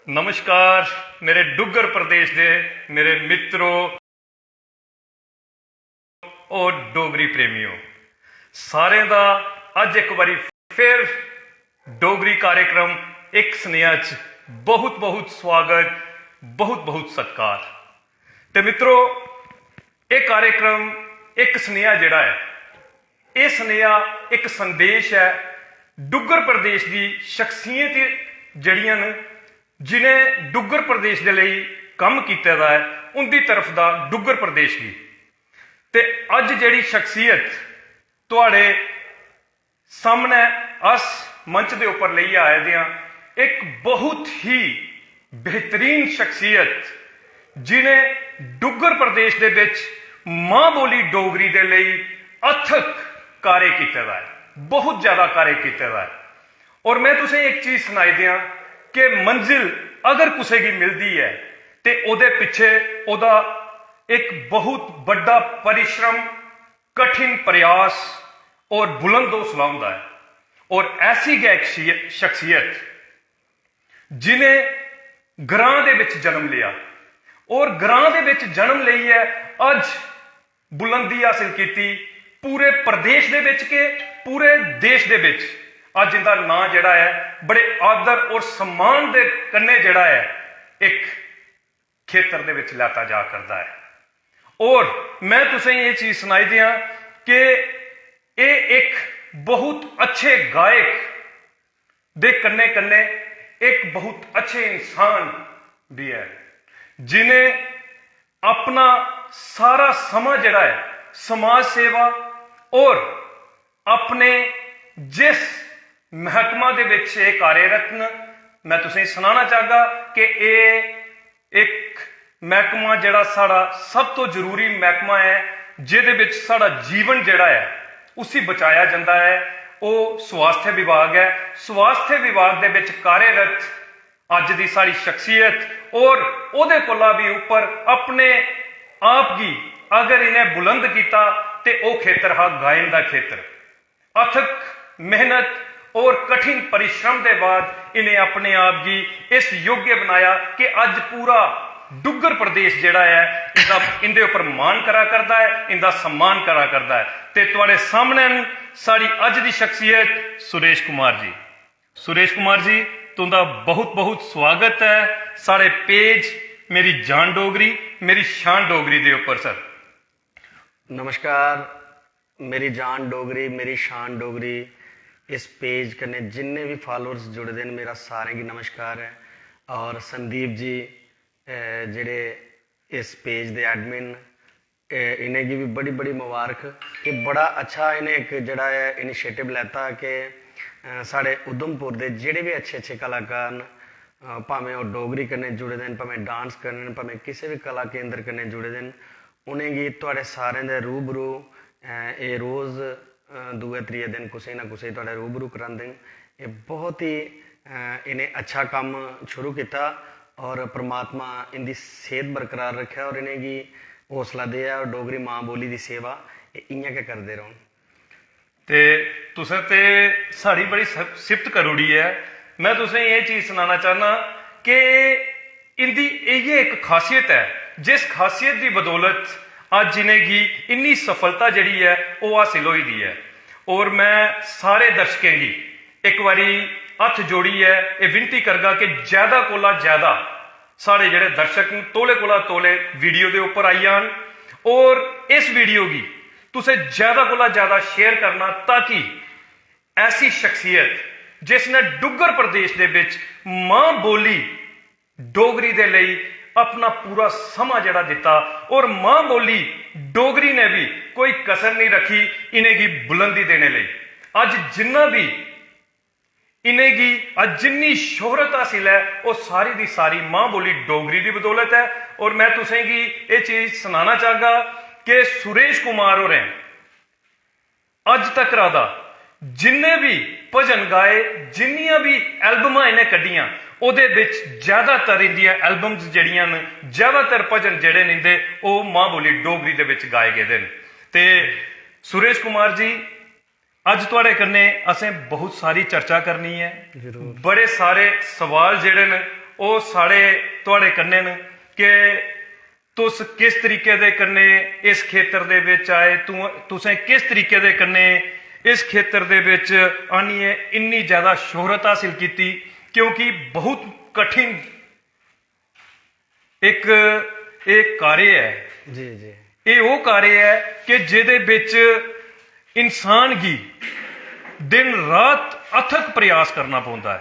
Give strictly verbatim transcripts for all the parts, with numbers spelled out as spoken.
नमस्कार मेरे डुग्गर प्रदेश दे मेरे मित्रो और डोगरी प्रेमियो, सारें दा अज्ज इक बारी फिर डोगरी कार्यक्रम इक सनेहा च बहुत बहुत स्वागत, बहुत बहुत सत्कार। ते मित्रो, एह् कार्यक्रम इक सनेहा जेह्ड़ा ऐ, एह् सनेहा इक संदेश ऐ डुग्गर प्रदेश दी शख्सियत जेह्ड़ियां न, जिनें डुग्गर प्रदेश दे लेई कम्म कीते दा ऐ, उंदी तरफ दा डुग्गर प्रदेश गी। ते अज्ज जेह्ड़ी शख्सियत थुआढ़े सामनै अस मंच दे उप्पर लेइयै आए दे आं, इक बहुत ही बेहतरीन शख्सियत, जिनें डुग्गर प्रदेश दे बिच मां बोली डोगरी दे लेई अथक कार्य कीते दा ऐ, बहुत ज्यादा कार्य कीते दा ऐ। और मैं तुसें एक चीज सनाई देआं कि मंजिल अगर कुसै गी मिलदी ऐ ते ओह्दे पिच्छे ओह्दा एक बहुत बड्डा परिश्रम, कठिन प्रयास और बुलंद हौसला होंदा ऐ। और ऐसी गै एक शी-, शख्सियत जिनें ग्रां दे बिच जन्म लिया और ग्रां दे बिच जन्म लेइयै अज्ज बुलंदी हासिल कीती, पूरे प्रदेश दे बिच के पूरे देश दे बिच अज्ज इंदा नां जेह्ड़ा ऐ बड़े आदर और सम्मान दे कन्नै जेह्ड़ा ऐ इक खेतर दे विच लैता जा करदा ऐ। और मैं तुसें गी एह् चीज सनाई देआं कि एह् इक बहुत अच्छे गायक दे कन्नै कन्नै इक बहुत अच्छे इंसान भी ऐ, जिनें अपना सारा समां जेह्ड़ा ऐ समाज सेवा और अपने जिस मैह्कमा दे बिच एह् कार्यरत न, मैं तुसें गी सनाना चाहगा कि एह् इक मैह्कमा जेह्ड़ा साढ़ा सब तो जरूरी मैह्कमा ऐ, जेह्दे बिच साढ़ा जीवन जेह्ड़ा ऐ उसी बचाया जंदा ऐ, ओह् स्वास्थ्य विभाग ऐ। स्वास्थ्य विभाग दे बिच कार्यरत अज्ज दी साढ़ी शख्सियत और ओह्दे कोला भी उप्पर अपने आप गी अगर इ'नें बुलंद कीता ते ओह् खेतर हा गायन दा खेतर। अथक मेहनत और कठिन परिश्रम दे बाद इ'नें अपने आप गी इस योग्य बनाया कि अज्ज पूरा डुग्गर प्रदेश जेह्ड़ा ऐ इंदा, इंदे उप्पर मान करा करदा ऐ, इंदा सम्मान करा करदा ऐ। ते तुआढ़े सामनै न साढ़ी अज्ज दी शख्सियत सुरेश कुमार जी। सुरेश कुमार जी, तुंदा बहुत बहुत स्वागत ऐ साढ़े पेज मेरी जान डोगरी, मेरी शान डोगरी दे उप्पर सर। नमस्कार, मेरी जान डोगरी, मेरी शान डोगरी, इस पेज कन्नै जिन्ने बी फॉलोअर्स जुड़े दे न, मेरा सारें गी नमस्कार ऐ। और संदीप जी, अ, जेह्ड़े इस पेज दे एडमिन न, अ, इ'नेंगी बी बड़ी बड़ी मुबारक कि बड़ा अच्छा इ'नें इक जेह्ड़ा ऐ इनिशिएटिव लैता कि, अ, साढ़े उधमपुर दे जेह्ड़े बी अच्छे अच्छे कलाकार न, अ, भामें ओह् डोगरी कन्नै जुड़े दे न, भामें डांस कन्नै न, भामें किसे बी कला केंद्र कन्नै जुड़े दे न, उ'नेंगी थुआढ़े सारें दे रूबरू, अ, एह् रोज, अ, दूए त्रिये दिन कुसै ना कुसै गी थुआढ़े रूबरू करांदे न। एह् बहुत ही, अ, इ'नें अच्छा कम्म शुरू कीता और परमात्मा इं'दी सेह्त बरकरार रक्खै और इ'नेंगी हौसला देऐ और डोगरी मां बोली दी सेवा एह् इ'यां गै करदे रौह्न। ते तुसें ते साढ़ी बड़ी स-, सिफ्त करी ओड़ी ऐ। मैं तुसें गी एह् चीज सनाना चाहना कि इं'दी इ'यै इक खासियत ऐ, जिस खासियत दी बदौलत अज्ज इ'नेंगी इन्नी सफलता जेह्ड़ी ऐ ओह् हासिल होई दी ऐ। और मैं सारे दर्शकें गी इक बारी हत्थ जोड़ियै एह् विनती करगा कि ज्यादा कोला ज्यादा साढ़े जेह्ड़े दर्शक न तौले कोला तौले वीडियो दे उप्पर आई जान और इस वीडियो गी तुसें ज्यादा कोला ज्यादा शेयर करना, ताकि ऐसी शख्सियत जिसने डुग्गर प्रदेश दे बिच मां बोली डोगरी दे लेई अपना पूरा समां जेह्ड़ा दित्ता और मां बोली डोगरी ने भी कोई कसर नहीं रखी इ'नेंगी बुलंदी देने लेई। अज्ज जिन्ना भी इ'नेंगी अज्ज जिन्नी शोहरत हासिल ऐ, ओह् सारी दी सारी मां बोली डोगरी दी बदौलत ऐ। और मैं तुसेंगी एह् चीज सनाना चाहगा कि सुरेश कुमार होरें अज्ज तकरा दा जिन्ने बी भजन गाए, जिन्नियां बी एल्बमां इ'नें कड्ढियां, ओह्दे बिच ज्यादातर इंदियां एल्बम्स जेह्ड़ियां न, ज्यादातर भजन जेह्ड़े न इंदे, ओह् मां बोली डोगरी दे बिच गाए गेदे न। ते सुरेश कुमार जी, अज्ज थुआढ़े कन्नै असें बहुत सारी चर्चा करनी ऐ। जरूर। बड़े सारे सवाल जेह्ड़े न ओह् सारे थुआढ़े कन्नै न कि तुस किस तरीके दे कन्नै इस खेतर दे बिच आए, तू, तुसें किस तरीके दे कन्नै इस खेतर दे बिच आनियै इन्नी ज्यादा शोहरत हासिल कीती, क्योंकि बहुत कठिन इक एह् कार्य ऐ। जी, जी। एह् ओह् कार्य ऐ कि जेह्दे बिच इंसान गी दिन रात अथक प्रयास करना पौंदा ऐ,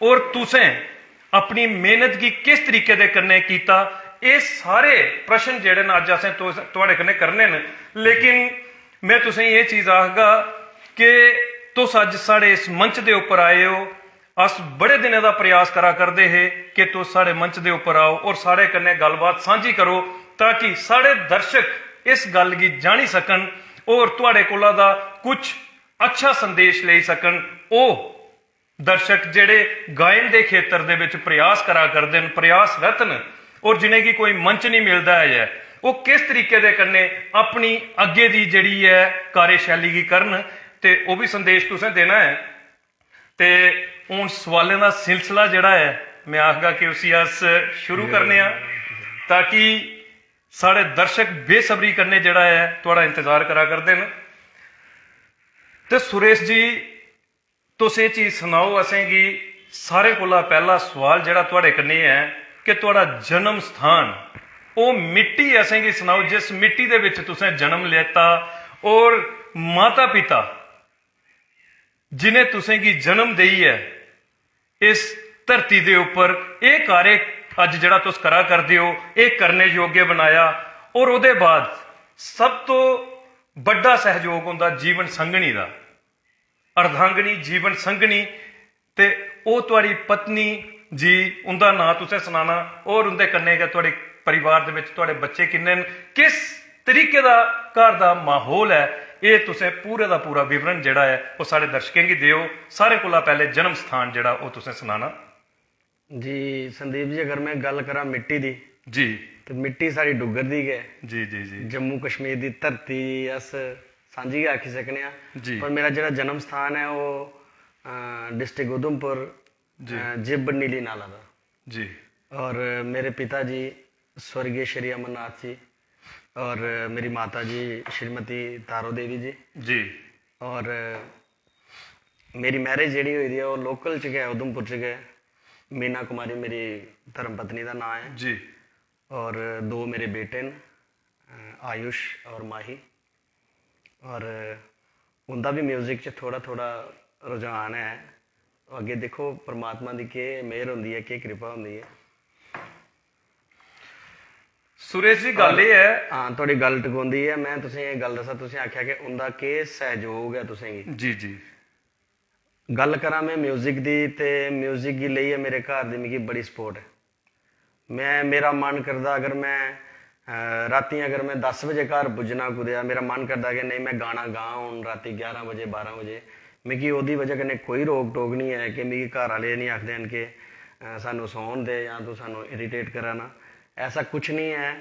और तुसें अपनी मेहनत गी किस तरीके दे कन्नै कीता, एह् सारे प्रश्न जेह्ड़े न अज्ज असें तुस, थुआढ़े कन्नै करने न। लेकिन में तुसें गी एह् चीज आखगा कि तुस अज्ज साढ़े इस मंच दे उप्पर आए ओ। अस बड़े दिनें दा प्रयास करा करदे हे कि तुस साढ़े मंच दे उप्पर आओ और साढ़े कन्नै गल्लबात सांझी करो, ताकि साढ़े दर्शक इस गल्ल गी जानी सकन और थुआढ़े कोला दा कुछ अच्छा संदेश लेई सकन। ओह् दर्शक जेह्ड़े गायन दे खेतर दे बिच प्रयास करा करदे न, प्रयासरत न, और जिनेंगी कोई मंच नहीं मिलदा ऐ, ओह् किस तरीके दे कन्नै अपनी अग्गें दी जेह्ड़ी ऐ कार्यशैली गी करन, ते ओह् बी संदेश तुसें देना ऐ। ते हून सवालें दा सिलसिला जेह्ड़ा ऐ, में आखगा कि उसी अस शुरू करने आं, ताकि साढ़े दर्शक बेसब्री कन्नै जेह्ड़ा ऐ, थुआढ़ा इंतजार करा करदे न। ते सुरेश जी, तुस एह् चीज सनाओ असेंगी, सारें कोला पैह्ला सवाल जेह्ड़ा थुआढ़े कन्नै ऐ कि थुआढ़ा जन्म स्थान, ओह् मिट्टी असेंगी सनाओ, जिस मिट्टी दे बिच तुसें जन्म लैता और माता पिता जिनें तुसेंगी जन्म देइयै इस धरती दे उप्पर एह् कार्य अज्ज जेह्ड़ा तुस करा करदे ओ, एह् करने योग्य बनाया, और ओह्दे बाद सब तो बड्डा सैहयोग होंदा जीवन संगनी दा, अर्धांगिनी, जीवन संगनी, ते ओह् थुआढ़ी पत्नी जी, उं'दा नांऽ तुसें सनाना, और उं'दे कन्नै गै थुआढ़े परिवार दे बिच थुआढ़े बच्चे किन्ने न, किस तरीके दा घर दा माहौल ऐ, एह् तुसें पूरे दा पूरा विवरण जेह्ड़ा ऐ, ओह् साढ़े दर्शकें गी देओ। सारें कोला पैह्ले जन्म स्थान जेह्ड़ा, ओह् तुसें सनाना। जी संदीप जी, अगर में गल्ल करां मिट्टी दी, जी। ते मिट्टी साढ़ी डुग्गर दी गै। जी, जी, जी। जम्मू कश्मीर दी धरती अस सांझी गै आखी सकने आं। जी। पर मेरा जेह्ड़ा जन्म स्थान ऐ, ओह्, अ, डिस्ट्रिक्ट उधमपुर, जी। अ, जिब नीली नाला दा। जी। और मेरे पिता जी स्वर्गीय श्री अमरनाथ जी और मेरी माता जी श्रीमती तारो देवी जी। जी। और मेरी मैरिज जेह्ड़ी होई दी ऐ, ओह् लोकल च गै, उधमपुर च गै। मीना कुमारी मेरी धर्म पत्नी दा नांऽ ऐ। जी। और दो मेरे बेटे न, अ, आयुष और माही। और उं'दा बी म्यूजिक च थोह्ड़ा थोह्ड़ा रुझान ऐ। अग्गें दिक्खो परमात्मा दी केह् मेह्र होंदी ऐ, केह् किरपा होंदी ऐ। सुरेश जी, गल्ल एह् ऐ, हां, थुआढ़ी गल्ल टकोंदी ऐ। में तुसें गी एह् गल्ल दस्सां, तुसें आखेआ कि उं'दा केह् सैह्योग ऐ तुसें गी। जी, जी। गल्ल करां में म्यूजिक दी, ते म्यूजिक गी लेइयै मेरे घर दी मिगी बड़ी सपोर्ट ऐ। में, मेरा मन करदा, अगर में, अ, रातीं अगर में दस बजे घर पुज्जना कुतै, मेरा मन करदा कि नेईं, में गाना गां हून रातीं ग्यारह बजे, बारां बजे, मिगी ओह्दी बजह कन्नै कोई रोक टोक निं ऐ कि मिगी घर आह्ले निं आखदे हैन कि, अ, सानूं सौन दे जां तूं सानूं इरिटेट करा ना। ऐसा कुछ निं ऐ।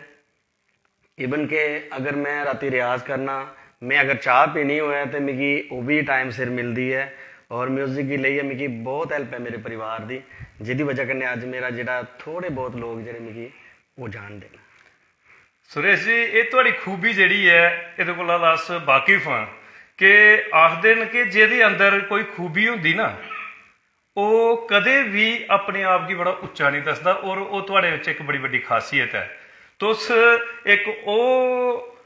इवन के अगर में रातीं रियाज करना, में अगर चाह् पीनी होऐ ते मिगी ओह् बी टाइम सिर मिलदी ऐ। और म्यूजिक गी लेइयै मिगी बहुत हेल्प ऐ मेरे परिवार दी, जेह्दी बजह कन्नै अज्ज मेरा जेह्ड़ा थोह्ड़े बहुत लोक जेह्ड़े मिगी ओह् जानदे न। सुरेश जी, एह् थुआढ़ी खूबी जेह्ड़ी ऐ, एह्दे कोला अस वाकिफ आं कि आखदे न कि जेह्दे अंदर कोई खूबी होंदी ना, ओह् कदें बी अपने आप गी बड़ा उच्चा निं दसदा, और ओह् थुआढ़े बिच इक बड़ी बड्डी खासियत ऐ। तुस इक ओह्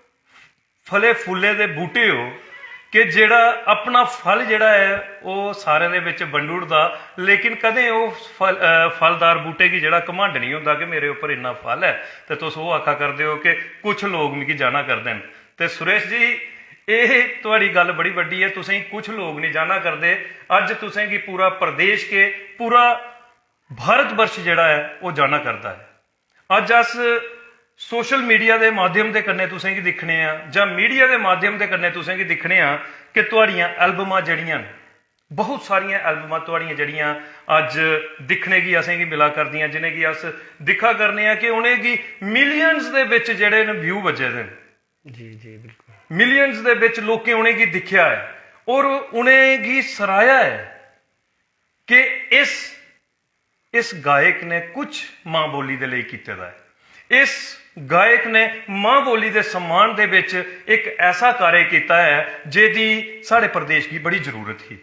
फले फुल्ले दे बूह्टे ओ कि जेह्ड़ा अपना फल जेह्ड़ा ऐ, ओह् सारें दे बिच बंडी ओड़दा, लेकिन कदें ओह् फल, अ, फलदार बूह्टे गी जेह्ड़ा घमंड निं होंदा कि मेरे उप्पर इन्ना फल ऐ, ते तुस ओह् आखा करदे ओ कि कुछ लोक मिगी जाना करदे न। ते सुरेश जी, एह् थुआढ़ी गल्ल बड़ी बड्डी ऐ, तुसेंगी कुछ लोक निं जाना करदे। अज्ज तुसेंगी पूरा प्रदेश के, पूरा भारत वर्ष जेह्ड़ा ऐ, ओह् जाना करदा ऐ। अज्ज अस सोशल मीडिया दे माध्यम दे कन्नै तुसेंगी दिक्खने आं, जां मीडिया दे माध्यम दे कन्नै तुसेंगी दिक्खने आं कि थुआढ़ियां एल्बमां जेह्ड़ियां न, बहुत सारियां एल्बमां थुआढ़ियां जेह्ड़ियां अज्ज दिक्खने गी असेंगी मिला करदियां, जिनेंगी अस दिक्खा करने आं कि उनेंगी मिलियंस दे बिच जेह्ड़े न व्यू बज्जे दे न। जी, जी, बिल्कुल। मिलियंस दे बिच लोकें उनेंगी दिक्खेआ ऐ और उनेंगी सराहेआ ऐ कि इस इस गायक ने कुछ मां बोली दे लेई कीते दा ऐ। इस गायक ने मां बोली दे सम्मान दे विच इक ऐसा कार्य कीता ऐ, जेह्दी साढ़े प्रदेश गी बड़ी जरूरत ही।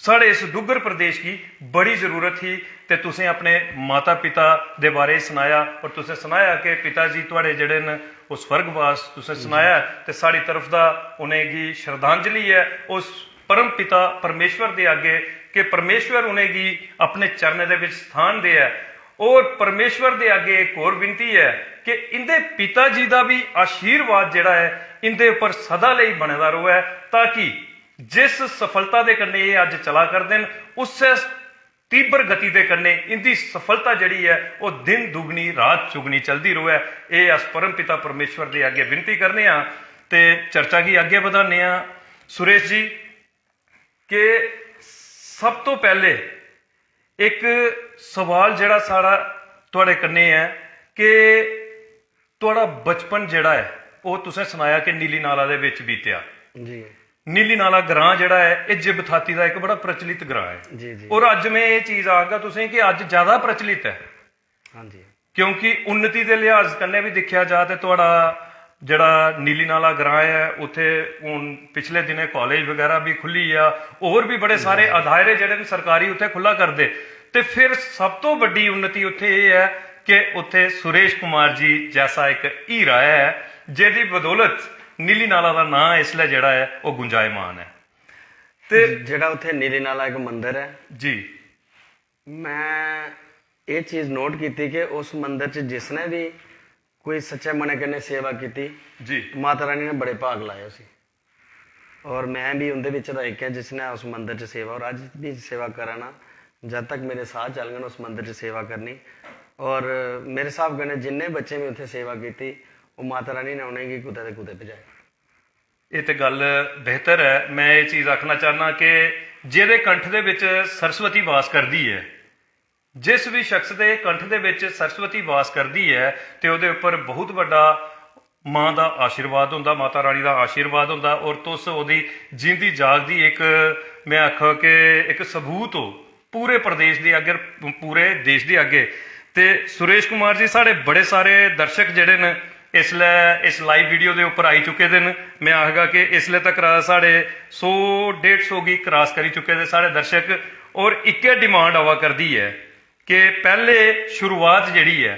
साढ़े इस डुग्गर प्रदेश गी बड़ी जरूरत ही। ते तुसें अपने माता पिता दे बारे च सनाया, और तुसें सनाया कि पिता जी थुआढ़े जेह्ड़े न, ओह् स्वर्गवास, तुसें सनाया ऐ, ते साढ़ी तरफ दा उ'नेंगी श्रद्धांजलि ऐ उस परम पिता परमेश्वर दे अग्गे, कि परमेश्वर उ'नेंगी अपने चरणें दे विच स्थान देऐ। और परमेश्वर दे अग्गे इक होर विनती ऐ कि इंदे पिता जी दा भी आशीर्वाद जेह्ड़ा ऐ, इंदे उप्पर सदा लेई बने दा र'वै, ताकि जिस सफलता दे कन्नै एह् अज्ज चला करदे न, उस्सै तीव्र गति दे कन्नै इंदी सफलता जेह्ड़ी ऐ, ओह् दिन दुगनी रात चुगनी चलदी र'वै। एह् अस परम पिता परमेश्वर दे अग्गें विनती करने आं ते चर्चा गी अग्गें बधाने आं। सुरेश जी, कि सब तो पैह्ले इक सवाल जेह्ड़ा साढ़ा थुआढ़े कन्नै ऐ कि थुआढ़ा बचपन जेह्ड़ा ऐ, ओह् तुसें सनाया कि नीली नाला दे बिच बीतेआ। जी। नीली नाला ग्रां जेह्ड़ा ऐ, एह् जिब थाती दा इक बड़ा प्रचलित ग्रां ऐ। जी, जी। और अज्ज में एह् चीज आखगा तुसें कि अज्ज ज्यादा प्रचलित ऐ। हाँ जी। क्योंकि उन्नति दे लिहाज कन्नै बी दिक्खेआ जा ते थुआढ़ा जेह्ड़ा नीली नाला ग्रां ऐ, उत्थै हून पिछले दिनें कालेज बगैरा बी खु'ल्ली गेआ, होर बी बड़े सारे अदारे जेह्ड़े न सरकारी उत्थै खु'ल्ला करदे। ते फिर सब तो बड्डी उन्नति उत्थै एह् ऐ कि उत्थै सुरेश कुमार जी जैसा इक हीरा ऐ, जेह्दी बदौलत नीली नाला दा नांऽ इसलै जेह्ड़ा ऐ, ओह् गुंजायमान ऐ। ते जेह्ड़ा उत्थै नीली नाला इक मंदर ऐ। जी। मैं एह् चीज नोट कीती कि उस मंदर च जिसने बी कोई सच्चे मनै कन्नै सेवा कीती, जी। माता रानी ने बड़े भाग लाए उसी। और मैं भी उं'दे बिच्च दा इक ऐ जिसने उस मंदर च सेवा, और अज्ज भी सेवा करा ना। जद तक मेरे साह चलङन, उस मंदर च सेवा करनी। और मेरे स्हाब कन्नै जिन्ने बच्चें बी उत्थै सेवा कीती, ओह् माता रानी ने उ'नेंगी कुतै ते कुतै पजाए। एह् ते गल्ल बेहतर ऐ। मैं एह् चीज आखना चाह्न्नां कि जेह्दे कंठ दे बिच सरस्वती वास करदी ऐ, जिस बी शख्स दे कंठ दे बिच सरस्वती वास करदी ऐ, ते ओह्दे उप्पर बहुत बड्डा मां दा आशीर्वाद होंदा, माता रानी दा आशीर्वाद होंदा, और तुस ओह्दी जींदी जागदी इक, मैं आखां कि इक सबूत ओ पूरे प्रदेश दे अग्गे, पूरे देश दे अग्गे। ते सुरेश कुमार जी, साढ़े बड़े सारे दर्शक जेह्ड़े न, इसलै इस live video दे उप्पर आई चुके दे न। मैं आखगा कि इसलै तक साढ़े सौ डेढ़ सौ गी cross करी चुके दे साढ़े दर्शक, और इक्कै demand आवा करदी ऐ कि पैह्ले शुरुआत जेह्ड़ी ऐ,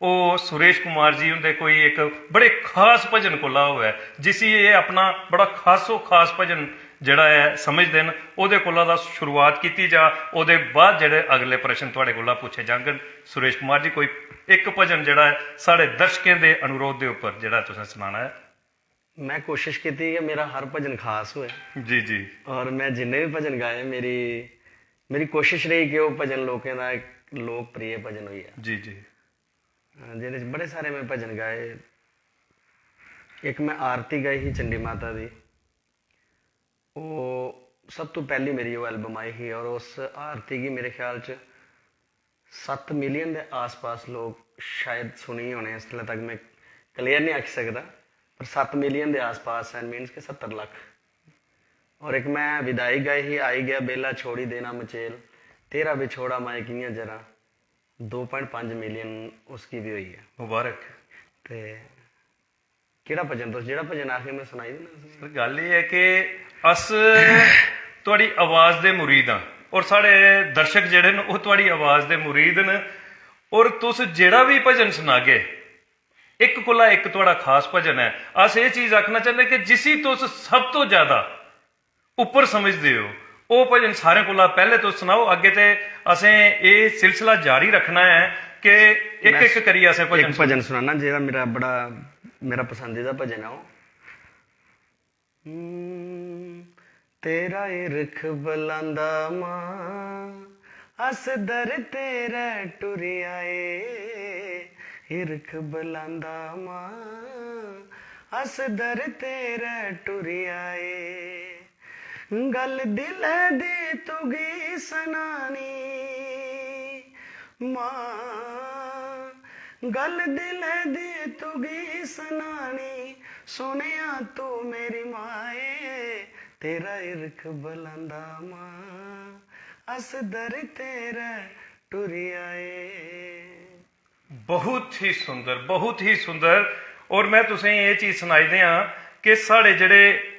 ओह् सुरेश कुमार जी हुंदे कोई इक बड़े खास भजन कोला होऐ, जिसी एह् अपना बड़ा खासो खास भजन जेह्ड़ा ऐ समझदे न, ओह्दे कोला दा शुरुआत कीती जा। ओह्दे बाद जेह्ड़े अगले प्रश्न थुआढ़े कोला पुच्छे जाङन। सुरेश कुमार जी, कोई इक भजन जेह्ड़ा ऐ साढ़े दर्शकें दे अनुरोध दे उप्पर जेह्ड़ा तुसें सनाना ऐ। मैं कोशिश कीती कि मेरा हर भजन खास होए। जी, जी। और मैं जिन्ने भी भजन गाए, मेरी, मेरी कोशिश रेही कि ओह् भजन लोकें दा इक लोकप्रिय भजन होई जा। जी, जी। अ, जेह्दे च बड़े सारे मैं भजन गाए। इक मैं आरती गाई ही चंडी माता दी। ओह् सब तों पैह्ली मेरी ओह् album आई ही, और उस आरती गी मेरे ख्याल च सत्त million दे आसपास लोक शायद सुनी होने। इसलै तक मैं clear नहीं आखी सकदा, पर सत्त million दे आसपास ऐ, means कि सत्तर लक्ख। और इक मैं विदाई गाई ही, आई गया बेला छोड़ी देना मचेल, तेरा विछोड़ा माए कि'यां जरा, दो point पंज million उसकी भी होई ऐ। मुबारक। ते केह्ड़ा भजन, तुस जेह्ड़ा भजन आखगे, मैं सनाई देना तुसेंगी। सर, गल्ल एह् ऐ कि अस थुआढ़ी आवाज दे मुरीद आं, और साढ़े दर्शक जेह्ड़े न, ओह् थुआढ़ी आवाज दे मुरीद न, और तुस जेह्ड़ा बी भजन सनागे, इक कोला इक थुआढ़ा खास भजन ऐ। अस एह् चीज आखना चाह्न्ने कि जिसी तुस सब तो ज्यादा उप्पर समझदे ओ, ओह् भजन सारें कोला पैह्ले तुस सनाओ। अग्गें ते असें एह् सिलसिला जारी रक्खना ऐ कि इक मैं इक करियै असें भजन इक भजन सुनाना, जेह्ड़ा मेरा बड़ा, मेरा पसंदीदा भजन ऐ ओह्। हम्म, तेरा हिरख बलांदा मां, अस दर तेरै टुरी आए। हिरख बलांदा मां, अस दर तेरै टुरी आए। गल्ल दिलै दी तुगी सनानी मां, गल्ल दिलै दी तुगी सनानी, सुनेआ तू मेरी माए, तेरा हिरख बलांदा मां, अस दर तेरै टुरी आए। बहुत ही सुंदर, बहुत ही सुंदर। और मैं तुसेंगी एह् चीज सनाई देआं कि साढ़े जेह्ड़े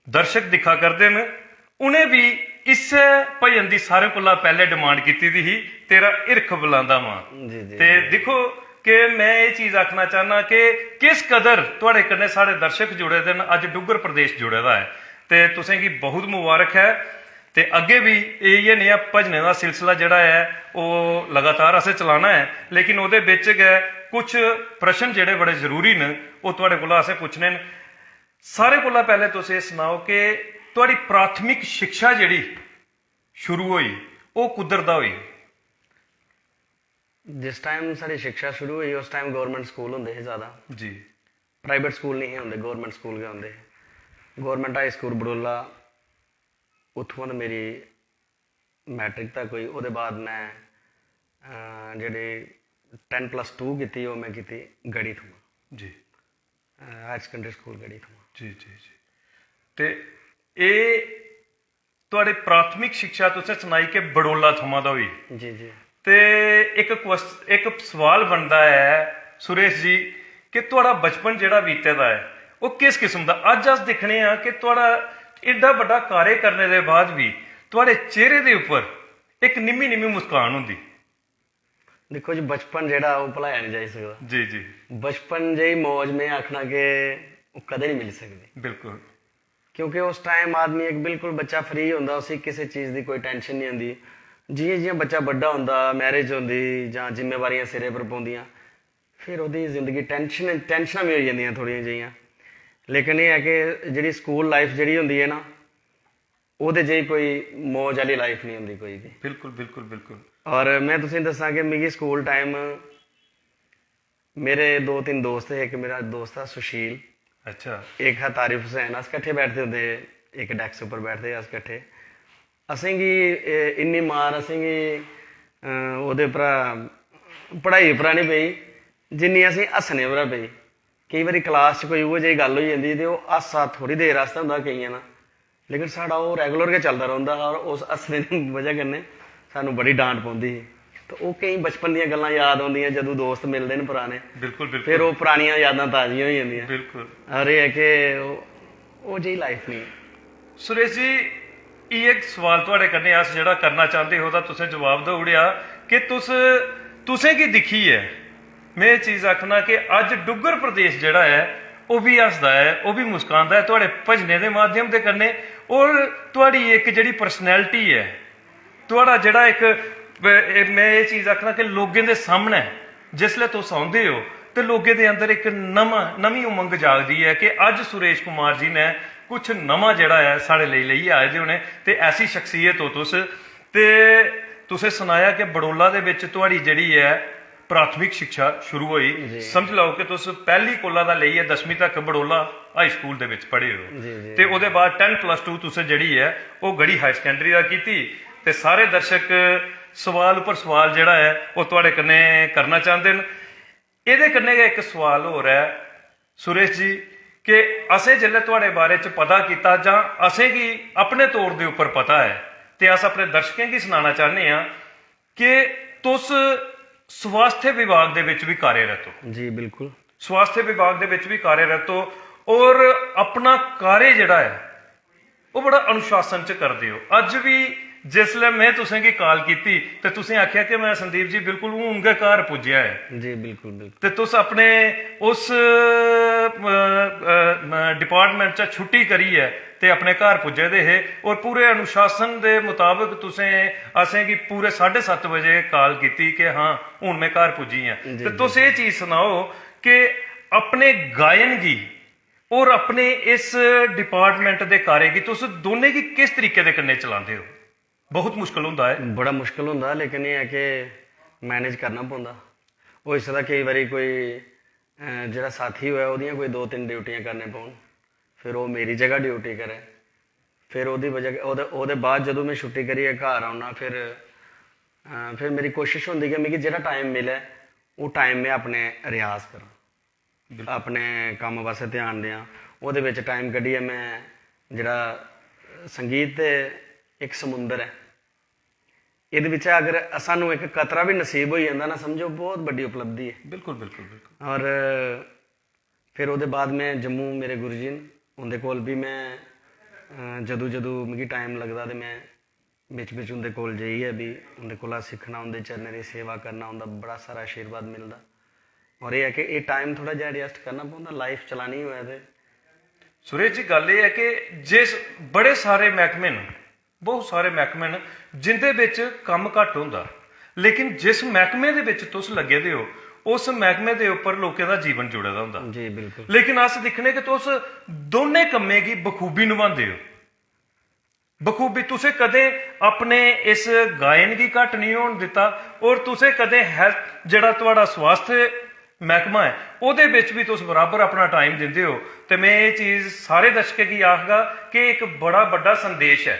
दर्शक दिक्खा करदे न, उ'नें बी इस्सै भजन दी सारें कोला पैह्ले डिमांड कीती दी ही, तेरा हिरख बुलांदा मां। जी, जी, ते दिक्खो कि मैं एह् चीज आखना चाहना कि किस कदर थुआढ़े कन्नै साढ़े दर्शक जुड़े दे न, अज्ज डुग्गर प्रदेश जुड़े दा ऐ, ते तुसेंगी बहुत मुबारक ऐ। ते अग्गें बी इ'यै नेहा भजनें दा सिलसिला जेह्ड़ा ऐ, ओह् लगातार असें चलाना ऐ, लेकिन ओह्दे बिच गै कुछ प्रश्न जेह्ड़े बड़े जरूरी न, ओह् थुआढ़े कोला असें पुच्छने न। सारें कोला पैह्लें तुस एह् सनाओ कि थुआढ़ी प्राथमिक शिक्षा जेह्ड़ी शुरू होई, ओह् कुद्धर दा होई? जिस टाइम साढ़ी शिक्षा शुरू होई, उस टाइम गौरमेंट स्कूल होंदे हे ज़्यादा। जी। प्राइवेट स्कूल नहीं हे होंदे, गौरमेंट स्कूल गै होंदे हे। गौरमेंट हाई स्कूल बडोला, उत्थुआं दा मेरी मैट्रिक तक होई। ओह्दे बाद मैं, अ, जेह्ड़ी टैन प्लस टू कीती, ओह् मैं कीती गढ़ी थमां, जी। हायर सकैंडरी स्कूल गढ़ी थमां। जी, जी, जी। ते एह् थुआढ़ी प्राथमिक शिक्षा तुसें सनाई कि बडोला थमां दा होई। जी, जी। ते इक क्वेस-, इक सवाल बनदा ऐ सुरेश जी कि थुआढ़ा बचपन जेह्ड़ा बीते दा ऐ, ओह् किस किस्म दा? अज्ज अस दिक्खने आं कि थुआढ़ा एड्डा बड्डा कार्य करने दे बाद बी थुआढ़े चेहरे दे उप्पर इक निम्मी निम्मी मुस्कान होंदी। दिक्खो जी, बचपन जेह्ड़ा, ओह् भुलाया निं जाई सकदा। जी, जी। बचपन जेही मौज, में आखना कि ओह् कदें निं मिली सकदी। बिल्कुल। क्योंकि उस टाइम आदमी इक बिल्कुल बच्चा फ्री होंदा, उसी किसे चीज़ दी कोई टैंशन निं होंदी। जि'यां जि'यां बच्चा बड्डा होंदा, मैरिज होंदी जां जिम्मेवारियां सिरै पर पौंदियां, फिर ओह्दी जिंदगी टैंशन, टैंशनां बी होई जंदियां थोह्ड़ियां जेहियां। लेकिन एह् ऐ कि जेह्ड़ी स्कूल लाइफ जेह्ड़ी होंदी ऐ ना, ओह्दे जेही कोई मौज आह्ली लाइफ निं होंदी कोई बी। बिल्कुल, बिल्कुल, बिल्कुल। और में तुसेंगी दस्सां कि मिगी स्कूल टाइम मेरे दो तिन्न दोस्त हे, इक मेरा दोस्त हा सुशील, अच्छा। इक हा तारिफ हुसैन। अस कट्ठे बैठदे होंदे हे, इक डैस्क उप्पर बैठदे हे अस कट्ठे। असेंगी, ए, इन्नी मार असेंगी, अ, ओह्दे उप्परा, पढ़ाई उप्परा निं पेई, जिन्नी असेंगी हस्सने उप्परा पेई। केईं बारी क्लास च कोई उ'ऐ जेही गल्ल होई जंदी ही ते ओह् हास्सा थोह्ड़ी देर आस्तै होंदा हा केइयें दा, लेकिन साढ़ा ओह् रैगुलर गै चलदा रौंह्दा हा। और उस हस्सने दी बजह कन्नै सानूं बड़ी डांट पौंदी ही। ते ओह् केईं बचपन दियां गल्लां याद औंदियां, जदूं दोस्त मिलदे न पराने, बिल्कुल, बिल्कुल। फिर ओह् परानियां यादां ताजियां होई जंदियां। बिल्कुल। और एह् ऐ कि ओह्, ओह् जेही लाइफ निं। सुरेश जी, इ'यै इक सवाल थुआढ़े कन्नै अस जेह्ड़ा करना चांह्दे हे, ओह्दा तुसें जवाब देई ओड़ेआ कि तुस, तुसें गी दिक्खियै में एह् चीज आखना कि अज्ज डुग्गर प्रदेश जेह्ड़ा ऐ, ओह् बी हसदा ऐ, ओह् बी मुस्कांदा ऐ थुआढ़े भजनें दे माध्यम दे कन्नै। और थुआढ़ी इक जेह्ड़ी पर्सनैलिटी ऐ, थुआढ़ा जेह्ड़ा इक, ब-, एह्, में एह् चीज आखना कि लोकें दे सामनै जिसलै तुस औंदे ओ ते लोकें दे अंदर इक नमां, नमीं उमंग जागदी ऐ कि अज्ज सुरेश कुमार जी ने कुछ नमां जेह्ड़ा ऐ साढ़े लेई लेइयै आए दे होने। ते ऐसी शख्सियत ओ तुस। ते तुसें सनाया कि बडोला दे बिच थुआढ़ी जेह्ड़ी ऐ प्राथमिक शिक्षा शुरू होई। जी। समझ लैओ कि तुस पैह्ली कोला दा लेइयै दसमीं तक बडोला हाई स्कूल दे बिच पढ़े ओ। जी, जी। ते ओह्दे बाद टैन प्लस टू तुसें जेह्ड़ी ऐ ओह् गढ़ी हायर सकैंडरी दा कीती। ते सारे दर्शक सवाल उप्पर सवाल जेह्ड़ा ऐ ओह् थुआढ़े कन्नै करना चांह्दे न। एह्दे कन्नै गै इक सवाल होर ऐ सुरेश जी, कि असें जिसलै थुआढ़े बारे च पता कीता जां असेंगी अपने तौर दे उप्पर पता ऐ, ते अस अपने दर्शकें गी सनाना चाह्न्ने आं कि तुस स्वास्थ्य विभाग दे बिच बी कार्यरत ओ। जी, बिल्कुल। स्वास्थ्य विभाग दे बिच बी कार्यरत ओ, और अपना कार्य जेह्ड़ा ऐ ओह् बड़ा अनुशासन च करदे ओ। अज्ज बी जिसलै में तुसेंगी कॉल कीती ते तुसें आखेआ कि मैं, संदीप जी, बिल्कुल हून गै घर पुज्जेआ ऐ। जी, बिल्कुल, बिल्कुल। ते तुस अपने उस, अ, अ, डिपार्टमेंट चा छुट्टी करियै ते अपने घर पुज्जे दे हे, और पूरे अनुशासन दे मताबक तुसें असेंगी पूरे साढ़े सत्त बजे कॉल कीती कि हां, हून मैं घर पुज्जी आं। जी, ते जी। तुस एह् चीज सनाओ कि अपने गायन गी और अपने इस डिपार्टमेंट दे कार्य गी तुस दोनें गी किस तरीके दे कन्नै चलांदे ओ? बहुत मुश्कल होंदा ऐ। बड़ा मुश्कल होंदा, लेकिन एह् ऐ कि मैनेज करना पौंदा। होई सकदा केईं बारी कोई, अ, जेह्ड़ा साथी होऐ, ओह्दियां कोई दो तिन्न ड्यूटियां करने पौन, फिर ओह् मेरी जगह ड्यूटी करै, फिर ओह्दी बजह, ओह्दे, ओह्दे बाद जदूं में छुट्टी करियै घर औन्ना, फिर, अ, फिर मेरी कोशश होंदी कि मिगी जेह्ड़ा टाइम मिलै, ओह् टाइम में अपने रियाज करां। बिल्कुल। अपने कम्म पासै ध्यान देआं। ओह्दे बिच टाइम कड्ढियै में जेह्ड़ा, संगीत ते इक समुंदर ऐ, एह्दे बिच्चा अगर सानूं इक कतरा बी नसीब होई जंदा ना, समझो बहुत बड्डी उपलब्धि ऐ। बिल्कुल बिल्कुल बिल्कुल और फिर ओह्दे बाद में जम्मू मेरे गुरु जी न, उं'दे कोल बी में अ, जदूं जदूं मिगी टाइम लगदा ते में बिच बिच उं'दे कोल जाइयै बी उं'दे कोला सिक्खना, उं'दे चरणें दी सेवा करना, उं'दा बड़ा सारा आशीर्वाद मिलदा। और एह् ऐ कि एह् टाइम थोह्ड़ा जेहा एडजस्ट करना पौंदा, लाइफ चलानी होऐ ते सुरेश जी, गल्ल एह् ऐ कि जिस बड़े सारे मैह्कमे न, बहुत सारे मैह्कमे न जिंदे बिच कम्म घट्ट होंदा, लेकिन जिस मैह्कमे दे बिच तुस लग्गे दे ओ, उस मैह्कमे दे उप्पर लोकें दा जीवन जुड़े दा होंदा। जी बिल्कुल। लेकिन अस दिक्खने कि तुस दौनें कम्में गी बखूबी नभांदे ओ। बखूबी तुसें कदें अपने इस गायन गी घट्ट निं होन दित्ता, और तुसें कदें हैल्थ, जेह्ड़ा थुआढ़ा स्वास्थ्य मैह्कमा ऐ, ओह्दे बिच बी तुस बराबर अपना टाइम दिंदे ओ। ते में एह् चीज सारे दर्शकें गी आखगा कि इक बड़ा बड्डा संदेश ऐ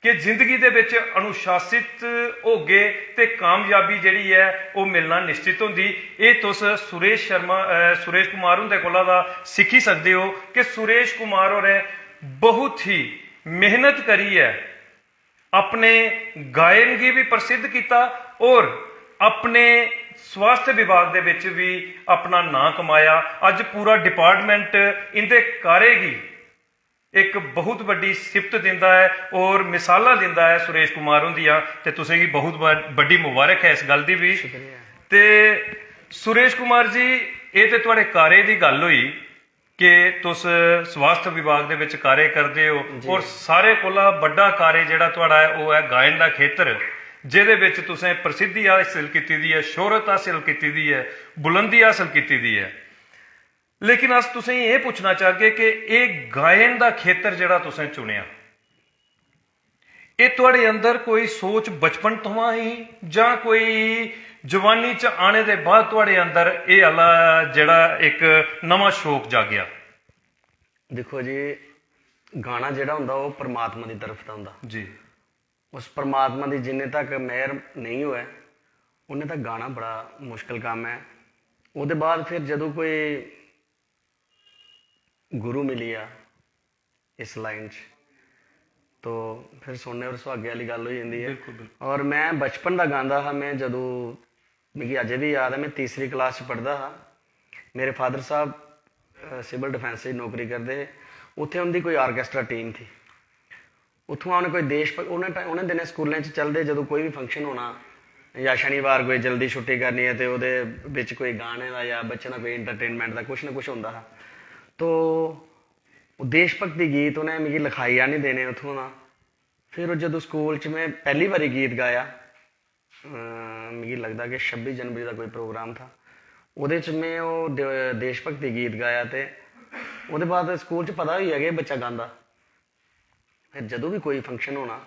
कि जिंदगी दे बिच अनुशासित होगे ते कामयाबी जेह्ड़ी ऐ, ओह् मिलना निश्चित होंदी। एह् तुस सुरेश शर्मा अ, सुरेश कुमार हुंदे कोला दा सिक्खी सकदे ओ कि सुरेश कुमार होरें बहुत ही मेहनत करियै अपने गायन गी बी प्रसिद्ध कीता और अपने स्वास्थ्य विभाग दे बिच बी अपना नांऽ कमाया। अज्ज पूरा डिपार्टमेंट इंदे कार्य गी इक बहुत बड्डी सिफ्त दिंदा ऐ और मिसालां दिंदा ऐ सुरेश कुमार हुंदियां। ते तुसेंगी बहुत ब- बड्डी मुबारक ऐ इस गल्ल दी बी। शुक्रिया। ते सुरेश कुमार जी, एह् ते थुआढ़े कार्य दी गल्ल होई कि तुस स्वास्थ्य विभाग दे बिच कार्य करदे ओ, और सारे कोला बड्डा कार्य जेह्ड़ा थुआढ़ा ऐ, ओह् ऐ गायन दा खेतर, जेह्दे बिच तुसें प्रसिद्धि हासल कीती दी ऐ, शोहरत हासल कीती दी ऐ, बुलंदी हासल कीती दी ऐ। लेकिन अस तुसेंगी एह् पुच्छना चाहगे कि एह् गायन दा खेतर जेह्ड़ा तुसें चुनेआ, एह् थुआढ़े अंदर कोई सोच बचपन थमां ही, जां कोई जवानी च आने दे बाद थुआढ़े अंदर एह् आह्ला जेह्ड़ा इक नमां शौक जागेआ? दिक्खो जी, गाना जेह्ड़ा होंदा, ओह् परमात्मा दी तरफ दा होंदा। जी। उस परमात्मा दी जिन्ने तक मेहर नेईं होऐ, उन्ने तक गाना बड़ा मुश्किल कम्म ऐ। ओह्दे बाद फिर जदूं कोई गुरु मिली जा इस लाइन च, तो फिर सोने पर सुहागे आह्ली गल्ल होई जंदी ऐ। बिल्कुल, बिल्कुल। और में बचपन दा गांदा हा। में जदूं, मिगी अजें बी याद ऐ, में तीसरी क्लास च पढ़दा हा। मेरे फादर साहब सिविल डिफेंस च नौकरी करदे हे। उत्थें उं'दी कोई आर्केस्ट्रा टीम थी। उत्थुआं उ'नें कोई देश भ- उ'नें टाइम, उ'नें दिनें स्कूलें च चलदे, जदूं कोई बी फंक्शन होना जां शनिवार कोई जल्दी छुट्टी करनी ऐ ते ओह्दे बिच कोई गाने दा जां बच्चें दा कोई एंटरटेनमेंट दा कुछ ना कुछ होंदा हा। तो ओह् देश भक्ति गीत उ'नें मिगी लखाई आह्नी देने उत्थुआं दा। फिर ओह् जदूं स्कूल च में पैह्ली बारी गीत गाया, अ, मिगी लगदा कि छब्बी जनवरी दा कोई प्रोग्राम था, ओह्दे च में ओह् दे- देश भक्ति गीत गाया। ते ओह्दे बाद स्कूल च पता होई गेआ कि एह् बच्चा गांदा। फिर जदूं बी कोई फंक्शन होना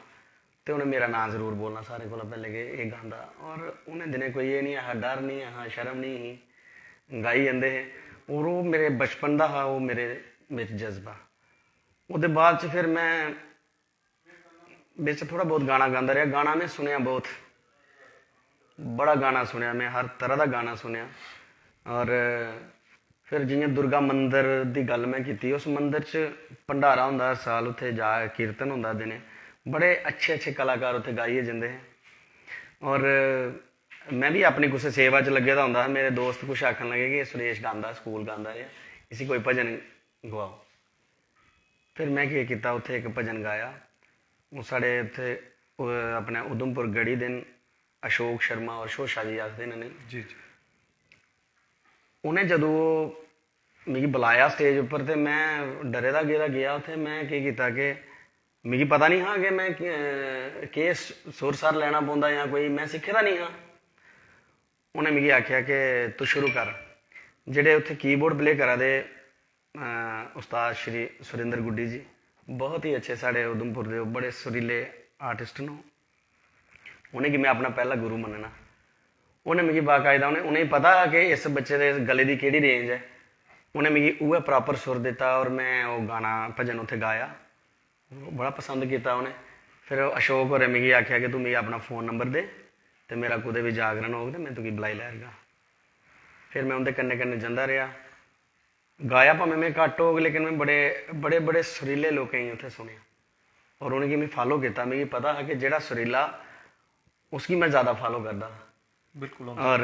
ते उ'नें मेरा नांऽ जरूर बोलना सारें कोला पैह्लें कि एह् गांदा। और उ'नें दिनें कोई एह् निं हा, डर निं हा, शर्म निं ही, गाई जंदे हे। और ओह् मेरे बचपन दा हा, ओह् मेरे बिच जज्बा। ओह्दे बाद च फिर में बिच थोह्ड़ा बहुत गाना गांदा रेहा। गाना में सुनेआ बहुत, बड़ा गाना सुनेआ में, हर तरह दा गाना सुनेआ। और फिर जि'यां दुर्गा मंदर दी गल्ल में कीती, उस मंदर च भंडारा होंदा हर साल, उत्थै जा कीर्तन होंदा दिनें, बड़े अच्छे अच्छे कलाकार उत्थै गाइयै जंदे हे। और में बी अपनी कुसै सेवा च लग्गे दा होंदा हा, मेरे दोस्त कुछ आखन लगे कि "सुरेश गांदा, स्कूल गांदा रेहा, इसी कोई भजन गवाओ।" फिर में केह् कीता, उत्थै इक भजन गाया। ओह् साढ़े उत्थै, ओह् अपने उधमपुर गढ़ी दे न, अशोक शर्मा और शोशा जी आखदे न इ'नेंगी। जी जी। उ'नें जदूं ओह् मिगी बुलाया स्टेज उप्पर, ते में डरे दा गेदा गेआ उत्थै। में केह् कीता कि मिगी पता निं हा कि में के- केह् सुर सर लैना पौंदा जां कोई, में सिक्खे दा निं हा। उ'नें मिगी आखेआ कि "तू शुरू कर।" जेह्ड़े उत्थै कीबोर्ड प्ले करा दे, अ, उस्ताद श्री सुरेंद्र गुड्डी जी, बहुत ही अच्छे साढ़े उधमपुर दे, ओह् बड़े सुरीले आर्टिस्ट न। उ'नेंगी में अपना पैह्ला गुरु मन्नना। उ'नें मिगी बाकायदा, उ'नें, उ'नेंगी पता हा कि इस बच्चे दे गले दी केह्ड़ी रेंज ऐ। उ'नें मिगी उ'ऐ प्रॉपर सुर दित्ता और में ओह् गाना, भजन उत्थै गाया। बड़ा पसंद कीता उ'नें। फिर अशोक होरें मिगी आखेआ कि "तूं मिगी अपना फोन नंबर दे, ते मेरा कुतै बी जागरण होग ते में तुगी बुलाई लैगा।" फिर में उं'दे कन्नै कन्नै जंदा रेहा। गाया भामें में घट्ट होग, लेकिन में बड़े बड़े बड़े सुरीले लोकें गी उत्थै सुनेआ और उ'नेंगी में फालो कीता। मिगी पता हा कि जेह्ड़ा सुरीला, उसगी में ज़्यादा फॉलो करदा। बिल्कुल और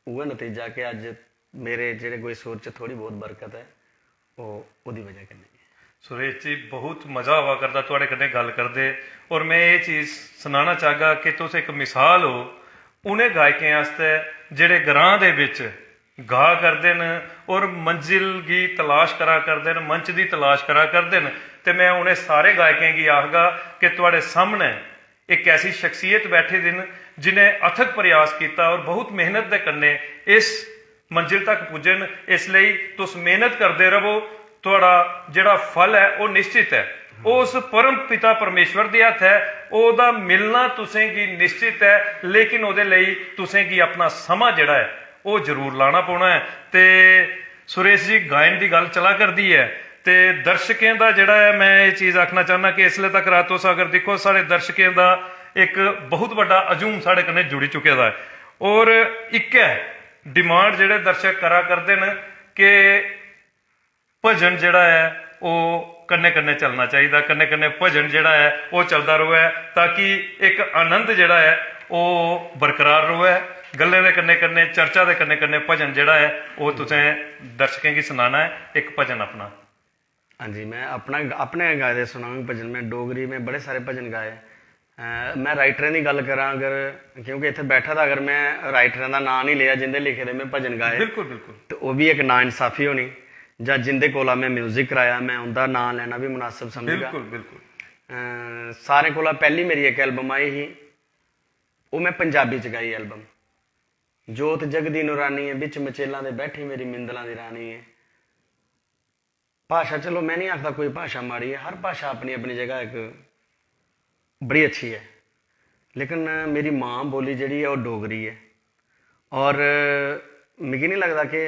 उ'ऐ नतीजा कि अज्ज मेरे जेह्ड़े कोई सुर च थोह्ड़ी बहुत बरकत ऐ, ओह् ओह्दी बजह कन्नै। सुरेश जी, बहुत मज़ा आवा करदा थुआढ़े कन्नै गल्ल करदे। और में एह् चीज़ सनाना चाहगा कि तुस इक मिसाल ओ उ'नें गायकें आस्तै जेह्ड़े ग्रांऽ दे बिच गा करदे न और मंजिल गी तलाश करा करदे न, मंच दी तलाश करा करदे न। ते में उ'नें सारे गायकें गी आखगा कि थुआढ़े सामनै इक ऐसी शख्सियत बैठी दी न जि'नें अथक प्रयास कीता और बहुत मेहनत दे कन्नै इस मंजिल तक पुज्जे न। इसलेई तुस मेहनत करदे रवो, थुआढ़ा जेह्ड़ा फल ऐ ओह् निश्चित ऐ, ओह् उस परम पिता परमेश्वर दे हत्थ ऐ, ओह्दा मिलना तुसेंगी निश्चित ऐ। लेकिन ओह्दे लेई तुसेंगी अपना समां जेह्ड़ा ऐ ओह् जरूर लाना पौना ऐ। ते सुरेश जी, गायन दी गल्ल चला करदी ऐ ते दर्शकें दा जेह्ड़ा ऐ, में एह् चीज आखना चाहना कि इसले तक तुस अगर दिक्खो, साढ़े दर्शकें दा इक बहुत बड्डा हजूम साढ़े कन्नै जुड़ी चुके दा ऐ। और इक्कै डिमांड जेह्ड़े दर्शक करा करदे न कि भजन जेह्ड़ा ऐ ओह् कन्नै कन्नै चलना चाहिदा, कन्नै कन्नै भजन जेह्ड़ा ऐ ओह् चलदा र'वै, ताकि इक आनंद जेह्ड़ा ऐ ओह् बरकरार र'वै। गल्लें दे कन्नै कन्नै, चर्चा दे कन्नै कन्नै भजन जेह्ड़ा ऐ ओह् तुसें दर्शकें गी सनाना ऐ, इक भजन अपना। हां जी, में अपना अपने गै गाए दे सुनांग भजन। में डोगरी में बड़े सारे भजन गाए। अ, में राइटरें दी गल्ल करां अगर, क्योंकि इत्थै बैठा दा अगर में राइटरें दा नांऽ निं लेआ जिं'दे लिखे दे में भजन गाए, बिल्कुल बिल्कुल ते ओह् बी इक नाइंसाफी होनी। जां जिं'दे कोला में म्यूजिक कराया, में उं'दा नांऽ लैना बी मुनासब समझगा। बिल्कुल बिल्कुल अ, सारें कोला पैह्ली मेरी इक एल्बम आई ही, ओह् में पंजाबी च गाई एल्बम। जोत जगदी नूरानी ऐ, बिच मचेलां दे बैठी मेरी मिंदलां दी रानी ऐ। भाशा, चलो, में नहीं आखदा कोई भाशा माड़ी ऐ, हर भाशा अपनी अपनी जगह इक बड़ी अच्छी ऐ। लेकिन मेरी मां बोली जेह्ड़ी ऐ ओह् डोगरी ऐ। और मिगी नहीं लगदा कि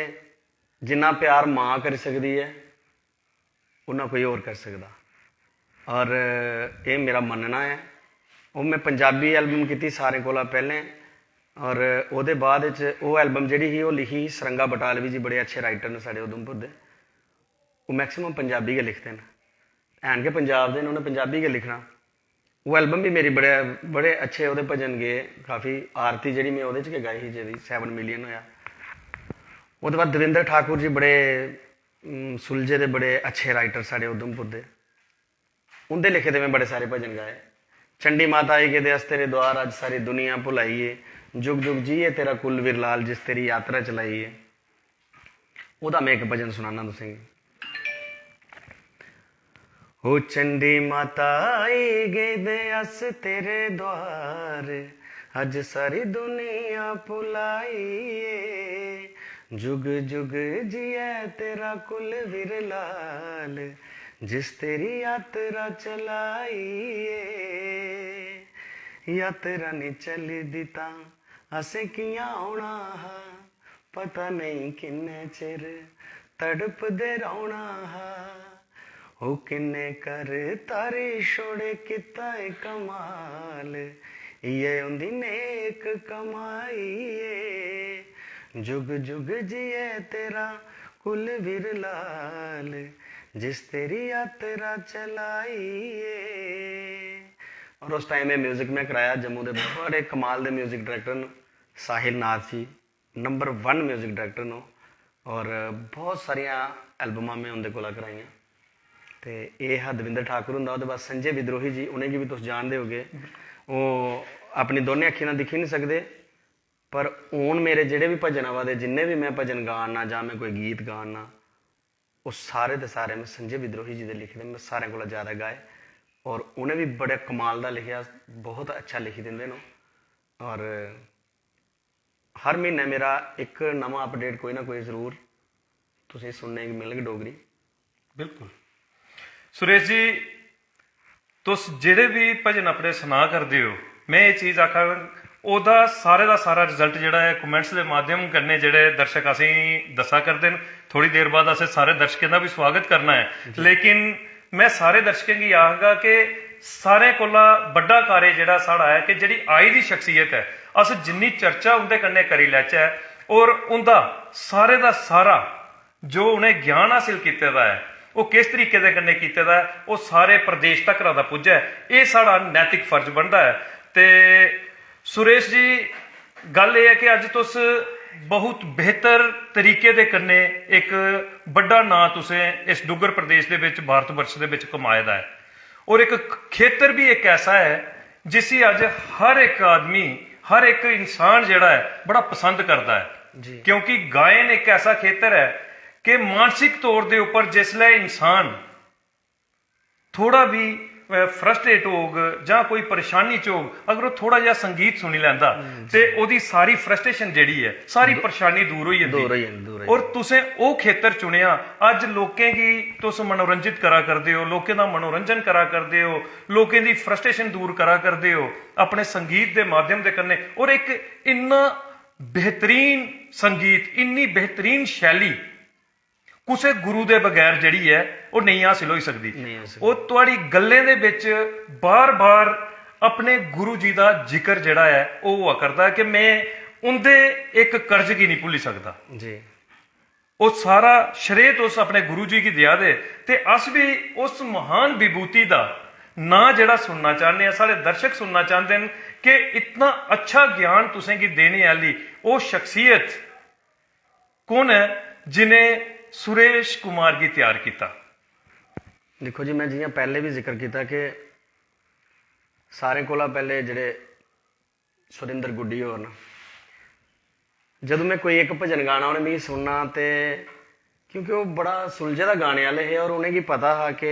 जिन्ना प्यार मां करी सकदी ऐ उन्ना कोई होर करी सकदा। और एह् मेरा मन्नना ऐ। ओह् में पंजाबी एल्बम कीती सारें कोला पैह्लें, और ओह्दे बाद च ओह् एल्बम जेह्ड़ी ही ओह् लिखी ही सरंगा बटालवी जी, बड़े अच्छे राइटर न साढ़े उधमपुर दे। ओह् मैक्सिमम पंजाबी गै लिखदे न, हैन गै पंजाब दे न, उ'नें पंजाबी गै लिखना। ओह् एल्बम बी मेरी बड़े बड़े अच्छे ओह्दे भजन गे, काफ़ी आरती जेह्ड़ी में ओह्दे च गै गाई ही, जेह्दी सैवन मिलियन होएआ। ओह्दे बाद दविंदर ठाकुर जी बड़े, उम, सुलझे दे बड़े अच्छे राइटर साढ़े उधमपुर दे, उं'दे लिखे दे में बड़े सारे भजन गाए। चंडी माता आई गेदे अस तेरे द्वार, अज्ज सारी दुनिया भुलाइये, जुग जुग जिये तेरा कुलवीर लाल, जिस तेरी यात्रा चलाई ऐ। ओह्दा में इक भजन सुनाना तुसेंगी। ओ चंडी माता आई गेदे अस तेरे द्वार, अज्ज सारी दुनिया भुलाइये, जुग जुग जिये तेरा कुलवीर लाल, जिस तेरी यात्रा चलाई ऐ। यात्रा निं चलदी तां असें कि'यां औना हा, पता नेईं किन्ने चिर तड़पदे रौह्ना हा। ओ किन्ने कर तारी छोड़े, कीता ऐ कमाल, इ'यै उं'दी नेक कमाई ऐ। जुग जुग जिये तेरा कुलवीर लाल, जिस तेरी यात्रा चलाई ऐ। और उस टाइम एह् म्यूजिक में कराया जम्मू दे बड़े कमाल दे म्यूजिक डायरेक्टर न, Sahil Nath ji number one music director न ओह्। और बहुत सारियां एल्बमां में उं'दे कोला कराइयां। ते एह् हा दविंदर ठाकुर हुंदा। ओह्दे बाद संजय विद्रोही जी, उ'नेंगी बी तुस जानदे होगे, ओह् अपनी दोनें अक्खीं नाल दिक्खी निं सकदे, पर हून मेरे जेह्ड़े बी भजन आवा दे, जिन्ने बी में भजन गा ना जां में कोई गीत गा ना, ओह् सारे दे सारे में संजय विद्रोही जी दे लिखे दे, में सारें कोला ज़्यादा गाए। और उ'नें बी बड़े कमाल दा लिखेआ, बहुत अच्छा लिखी दिंदे न ओह्। और हर म्हीनै मेरा इक नमां अपडेट कोई ना कोई जरूर तुसेंगी सुनने गी मिलग डोगरी। बिल्कुल। सुरेश जी, तुस जेह्ड़े बी भजन अपने सना करदे ओ, में एह् चीज आखा, ओह्दा सारे दा सारा रिजल्ट जेह्ड़ा ऐ कमेंट्स दे माध्यम कन्नै जेह्ड़े दर्शक असेंगी दस्सा करदे न। थोड़ी देर बाद असें सारे दर्शकें दा बी स्वागत करना ऐ, लेकिन में सारे दर्शकें गी आखगा कि सारें कोला बड्डा कार्य जेह्ड़ा साढ़ा ऐ कि जेह्ड़ी आई दी शख्सियत ऐ, अस जिन्नी चर्चा उं'दे कन्नै करी लैचै और उं'दा सारे दा सारा जो उ'नें ज्ञान हासल कीते दा ऐ, ओह् किस तरीके दे कन्नै कीते दा ऐ, ओह् सारे प्रदेश तक दा पुज्जै। एह् साढ़ा नैतिक फर्ज बनदा ऐ। ते सुरेश जी, गल्ल एह् ऐ कि अज्ज तुस बहुत बेहतर तरीके दे कन्नै इक बड्डा नांऽ तुसें इस डुग्गर प्रदेश दे बिच, भारत वर्ष दे बिच कमाए दा ऐ। और इक खेतर बी इक ऐसा ऐ जिसी अज्ज हर इक आदमी, हर इक इंसान जेह्ड़ा ऐ, बड़ा पसंद करदा ऐ। जी। क्योंकि गायन इक ऐसा खेतर ऐ कि मानसिक तौर दे उप्पर जिसलै इंसान थोड़ा भी फ्रस्ट्रेट होग जां कोई परेशानी च होग, अगर ओह् थोड़ा जेहा संगीत सुनी लैंदा, हम्म, ते जी। ओह्दी सारी फ्रस्ट्रेशन जेह्ड़ी ऐ, सारी दू-, परेशानी दूर होई जंदी। दूर होई जंदी, दूर होई और जंदी। तुसें ओह् खेतर चुनेआ, अज्ज लोकें गी तुस मनोरंजित करा करदे ओ, लोकें दा मनोरंजन करा करदे ओ, लोकें दी फ्रस्ट्रेशन दूर करा करदे ओ अपने संगीत दे माध्यम दे कन्नै। और इक इन्ना बेहतरीन संगीत, इन्नी बेहतरीन शैली कुसै गुरु दे बगैर जेह्ड़ी ऐ, ओह् नेईं हासल होई सकदी। नेईं हासल। ओह् तुआढ़ी गल्लें दे बिच बार-बार अपने गुरु जी दा जिक्र जेह्ड़ा ऐ, ओह् होआ करदा ऐ कि में उं'दे इक कर्ज गी निं भुल्ली सकदा। जी। ओह् सारा श्रेय तुस अपने गुरु जी गी देआ दे, ते अस बी उस महान विभूति दा नांऽ जेह्ड़ा सुनना चाह्न्ने आं, साढ़े दर्शक सुनना चांह्दे न कि इतना अच्छा ज्ञान तुसें गी देने आह्ली ओह् शख्सियत कु'न ऐ जि'नें सुरेश कुमार गी त्यार कीता? दिक्खो जी, में जि'यां पैह्ले बी जिक्र कीता कि सारें कोला पैह्ले जेह्ड़े सुरिंदर गुड्डी होर न, जदूं में कोई इक भजन गाना, उ'नें मिगी सुनना, ते क्योंकि ओह् बड़ा सुलझे दा गाने आह्ले हे और उ'नेंगी पता हा कि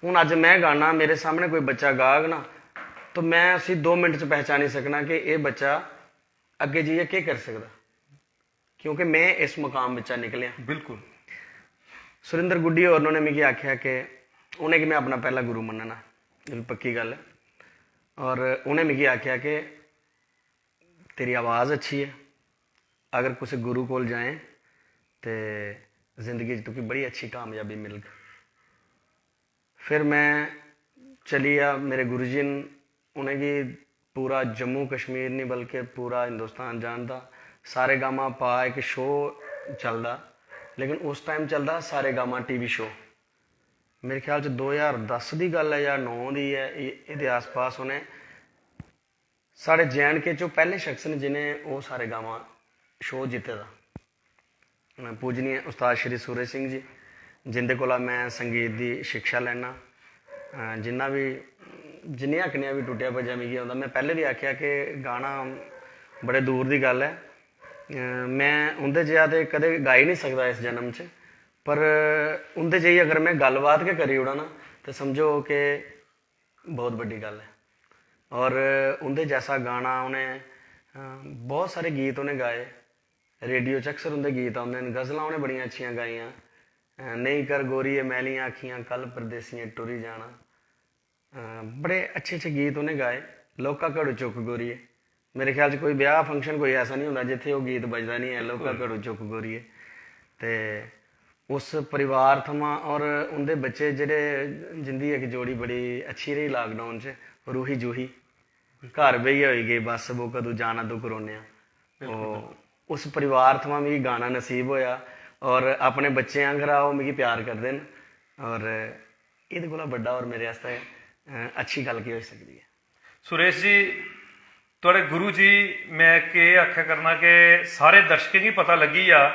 हून अज्ज में गाना, मेरे सामने कोई बच्चा गाग ना, तो में उसी दो मिंट च पहचानी सकना कि एह् बच्चा अग्गें जाइयै केह् करी सकदा, क्योंकि में इस मकाम बिच्चा निकलेआ। बिल्कुल। सुरिंदर गुड्डी होर ने मिगी आखेआ कि उ'नेंगी में अपना पैह्ला गुरु मन्नना, एह् बी पक्की गल्ल ऐ। और उ'नें मिगी आखेआ कि तेरी आवाज़ अच्छी ऐ, अगर कुसै गुरु कोल जाएं ते जिंदगी च तुगी बड़ी अच्छी कामयाबी मिलग। फिर में चली गेआ, मेरे गुरु जी न, उ'नेंगी पूरा जम्मू कश्मीर निं बल्कि पूरा हिंदुस्तान जानदा। सारे गामा पा इक शो चलदा, लेकिन उस टाइम चलदा हा सारे गामा टीवी शो। मेरे ख्याल च दो ज्हार दस दी गल्ल ऐ जां नौ दी ऐ, ए-, एह्दे आसपास उ'नें साढ़े जे एंड के च ओह् पैह्ले शख्स न जि'नें ओह् सारे गामा शो जित्ते दा। अ, पूजनीय उस्ताद श्री सूरज सिंह जी, जिं'दे कोला में संगीत दी शिक्षा लैना। अ, जिन्ना बी, जिन्नियां कन्या बी टुट्टेआ भज्जेआ मिगी औंदा, में पैह्ले बी आखेआ कि गाना बड़े दूर दी गल्ल ऐ। अ, में उं'दे जेहा ते कदें गाई निं सकदा इस जन्म च, पर उं'दे जेही अगर में गल्लबात गै करी ओड़ां ना, ते समझो कि बहुत बड्डी गल्ल ऐ। और उं'दे जैसा गाना उ'नें, अ, बहुत सारे गीत उ'नें गाए, रेडियो च अक्सर उं'दे गीत औंदे न, गज़लां उ'नें बड़ियां अच्छियां गाइयां, अ, "नेईं कर गोरिये मैलियां अक्खियां, कल परदेसियें टुरी जाना।" अ, बड़े अच्छे अच्छे गीत उ'नें गाए। "लौह्का घड़ू चुक्क गोरिये", मेरे ख्याल च कोई ब्याह् फंक्शन कोई ऐसा निं होंदा जित्थै ओह् गीत बजदा निं ऐ, "लौह्का बिल्कुल। घड़ू चुक्क गोरिये।" ते उस परिवार थमां और उं'दे बच्चे जेह्ड़े, जिं'दी इक जोड़ी बड़ी अच्छी रेही लाकडाउन च, रूही जूही, घर बेहियै होई गे बस, "वो कदूं जाना तूं करोनेआ।" बिल्कुल, ओह्, बिल्कुल। उस परिवार थमां मिगी गाना नसीब होएआ और अपने बच्चें आंह्गरा ओह् मिगी प्यार करदे न और एह्दे कोला बड्डा और मेरे आस्तै, अ, अच्छी गल्ल केह् होई सकदी ऐ? सुरेश जी, थुआढ़े गुरु जी, में केह् आखेआ करना कि सारे दर्शकें गी पता लग्गी गेआ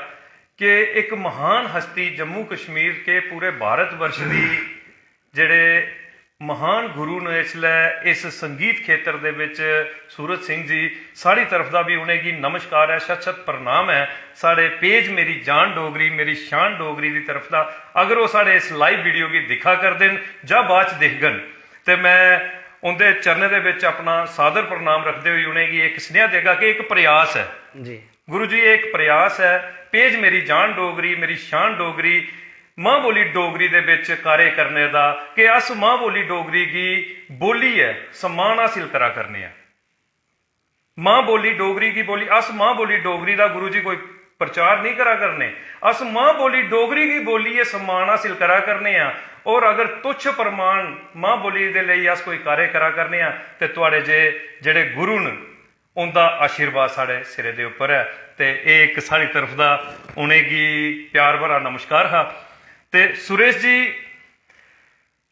कि इक महान हस्ती जम्मू कश्मीर के पूरे भारत वर्ष दी जेह्ड़े महान गुरु न इसलै इस संगीत खेतर दे बिच, सूरज सिंह जी, साढ़ी तरफ दा बी उ'नेंगी नमस्कार ऐ, शत शत प्रणाम ऐ। साढ़े पेज मेरी जान डोगरी, मेरी शान डोगरी दी तरफ दा, अगर ओह् साढ़े इस लाइव वीडियो गी दिक्खा करदे न जां बाद च दिखगन, ते में उं'दे चरणें दे बिच अपना सादर प्रणाम रखदे होई उ'नेंगी इक सनेहा देगा कि इक प्रयास ऐ। जी। गुरु जी, एह् इक प्रयास ऐ, पेज मेरी जान डोगरी, मेरी शान डोगरी, मां बोली डोगरी दे बिच कार्य करने दा, कि अस मां बोली डोगरी गी बोलियै सम्मान हासिल करा करने आं। मां बोली डोगरी गी बोली, अस मां बोली डोगरी दा, गुरु जी, कोई प्रचार नहीं करा करने, अस मां बोली डोगरी गी बोलियै सम्मान हासिल करा करने आं। और अगर तुच्छ प्रमाण मां बोली दे लेई अस कोई कार्य करा करने आं, ते तुआढ़े जे जेह्ड़े गुरु न, उं'दा आशीर्वाद साढ़े सिरे दे उप्पर ऐ। ते एह् इक साढ़ी तरफ दा उ'नेंगी प्यार भरा नमस्कार हा। ते सुरेश जी,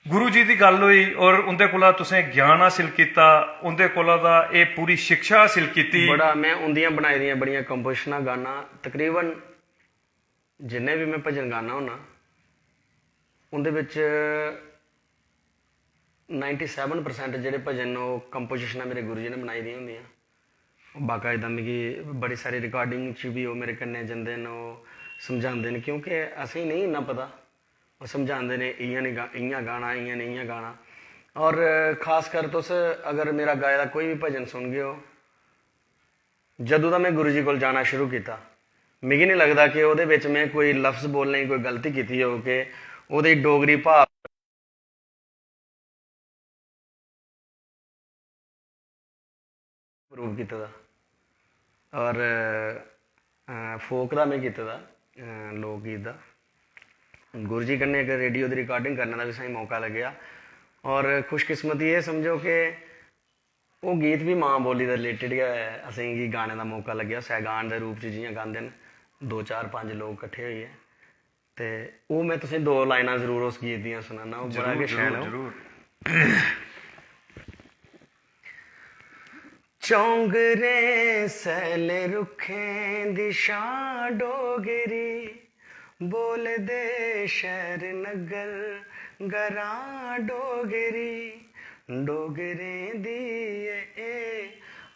गुरु जी दी गल्ल होई और उं'दे कोला तुसें ज्ञान हासिल कीता, उं'दे कोला दा एह् पूरी शिक्षा हासिल कीती। बड़ा, में उं'दियां बनाई दियां बड़ियां कंपोजिशनां गाना, तकरीबन जिन्ने बी में भजन गाना होन्ना, उं'दे बिच नाइंटी सैवन परसेंट जेह्ड़े भजन न, ओह् कंपोजिशनां मेरे गुरु जी ने बनाई दियां होंदियां। बाकायदा मिगी बड़ी सारी रिकार्डिंग च बी ओह् मेरे कन्नै जंदे न, ओह् समझांदे न, क्योंकि असेंगी नेईं इन्ना पता। ओह् समझांदे न, इ'यां निं गा इ'यां गाना, इ'यां निं इ'यां गाना। और खासकर तुस अगर मेरा गाए दा कोई बी भजन सुनगे ओ, जदूं दा में गुरु जी कोल जाना शुरू कीता, मिगी निं लगदा कि ओह्दे बिच में कोई लफ्ज बोलने दी कोई गलती कीती होग, कि ओह्दे डोगरी भाव प्रूव कीते दा। और फोक दा में कीते दा, अ, लोक गीत दा। गुरु जी कन्नै इक रेडियो दी रिकार्डिंग करने दा बी असेंगी मौका लग्गेआ। और खुशकिस्मती एह् समझो कि ओह् गीत बी मां बोली दे रिलेटिड गै असेंगी गाने दा मौका लग्गेआ। सैगान दे रूप च जि'यां गांदे न, दो चार पंज लोक कट्ठे होइयै। ते ओह् में तुसें दो लाइनां जरूर उस गीत दियां सनाना, ओह् बड़ा गै शैल ऐ। जरूर। चौंगरें सैले रुक्खें दी छां डोगरी, बोलदे शैह्र नग्गर ग्रां डोगरी। डोगरें दी ऐ एह्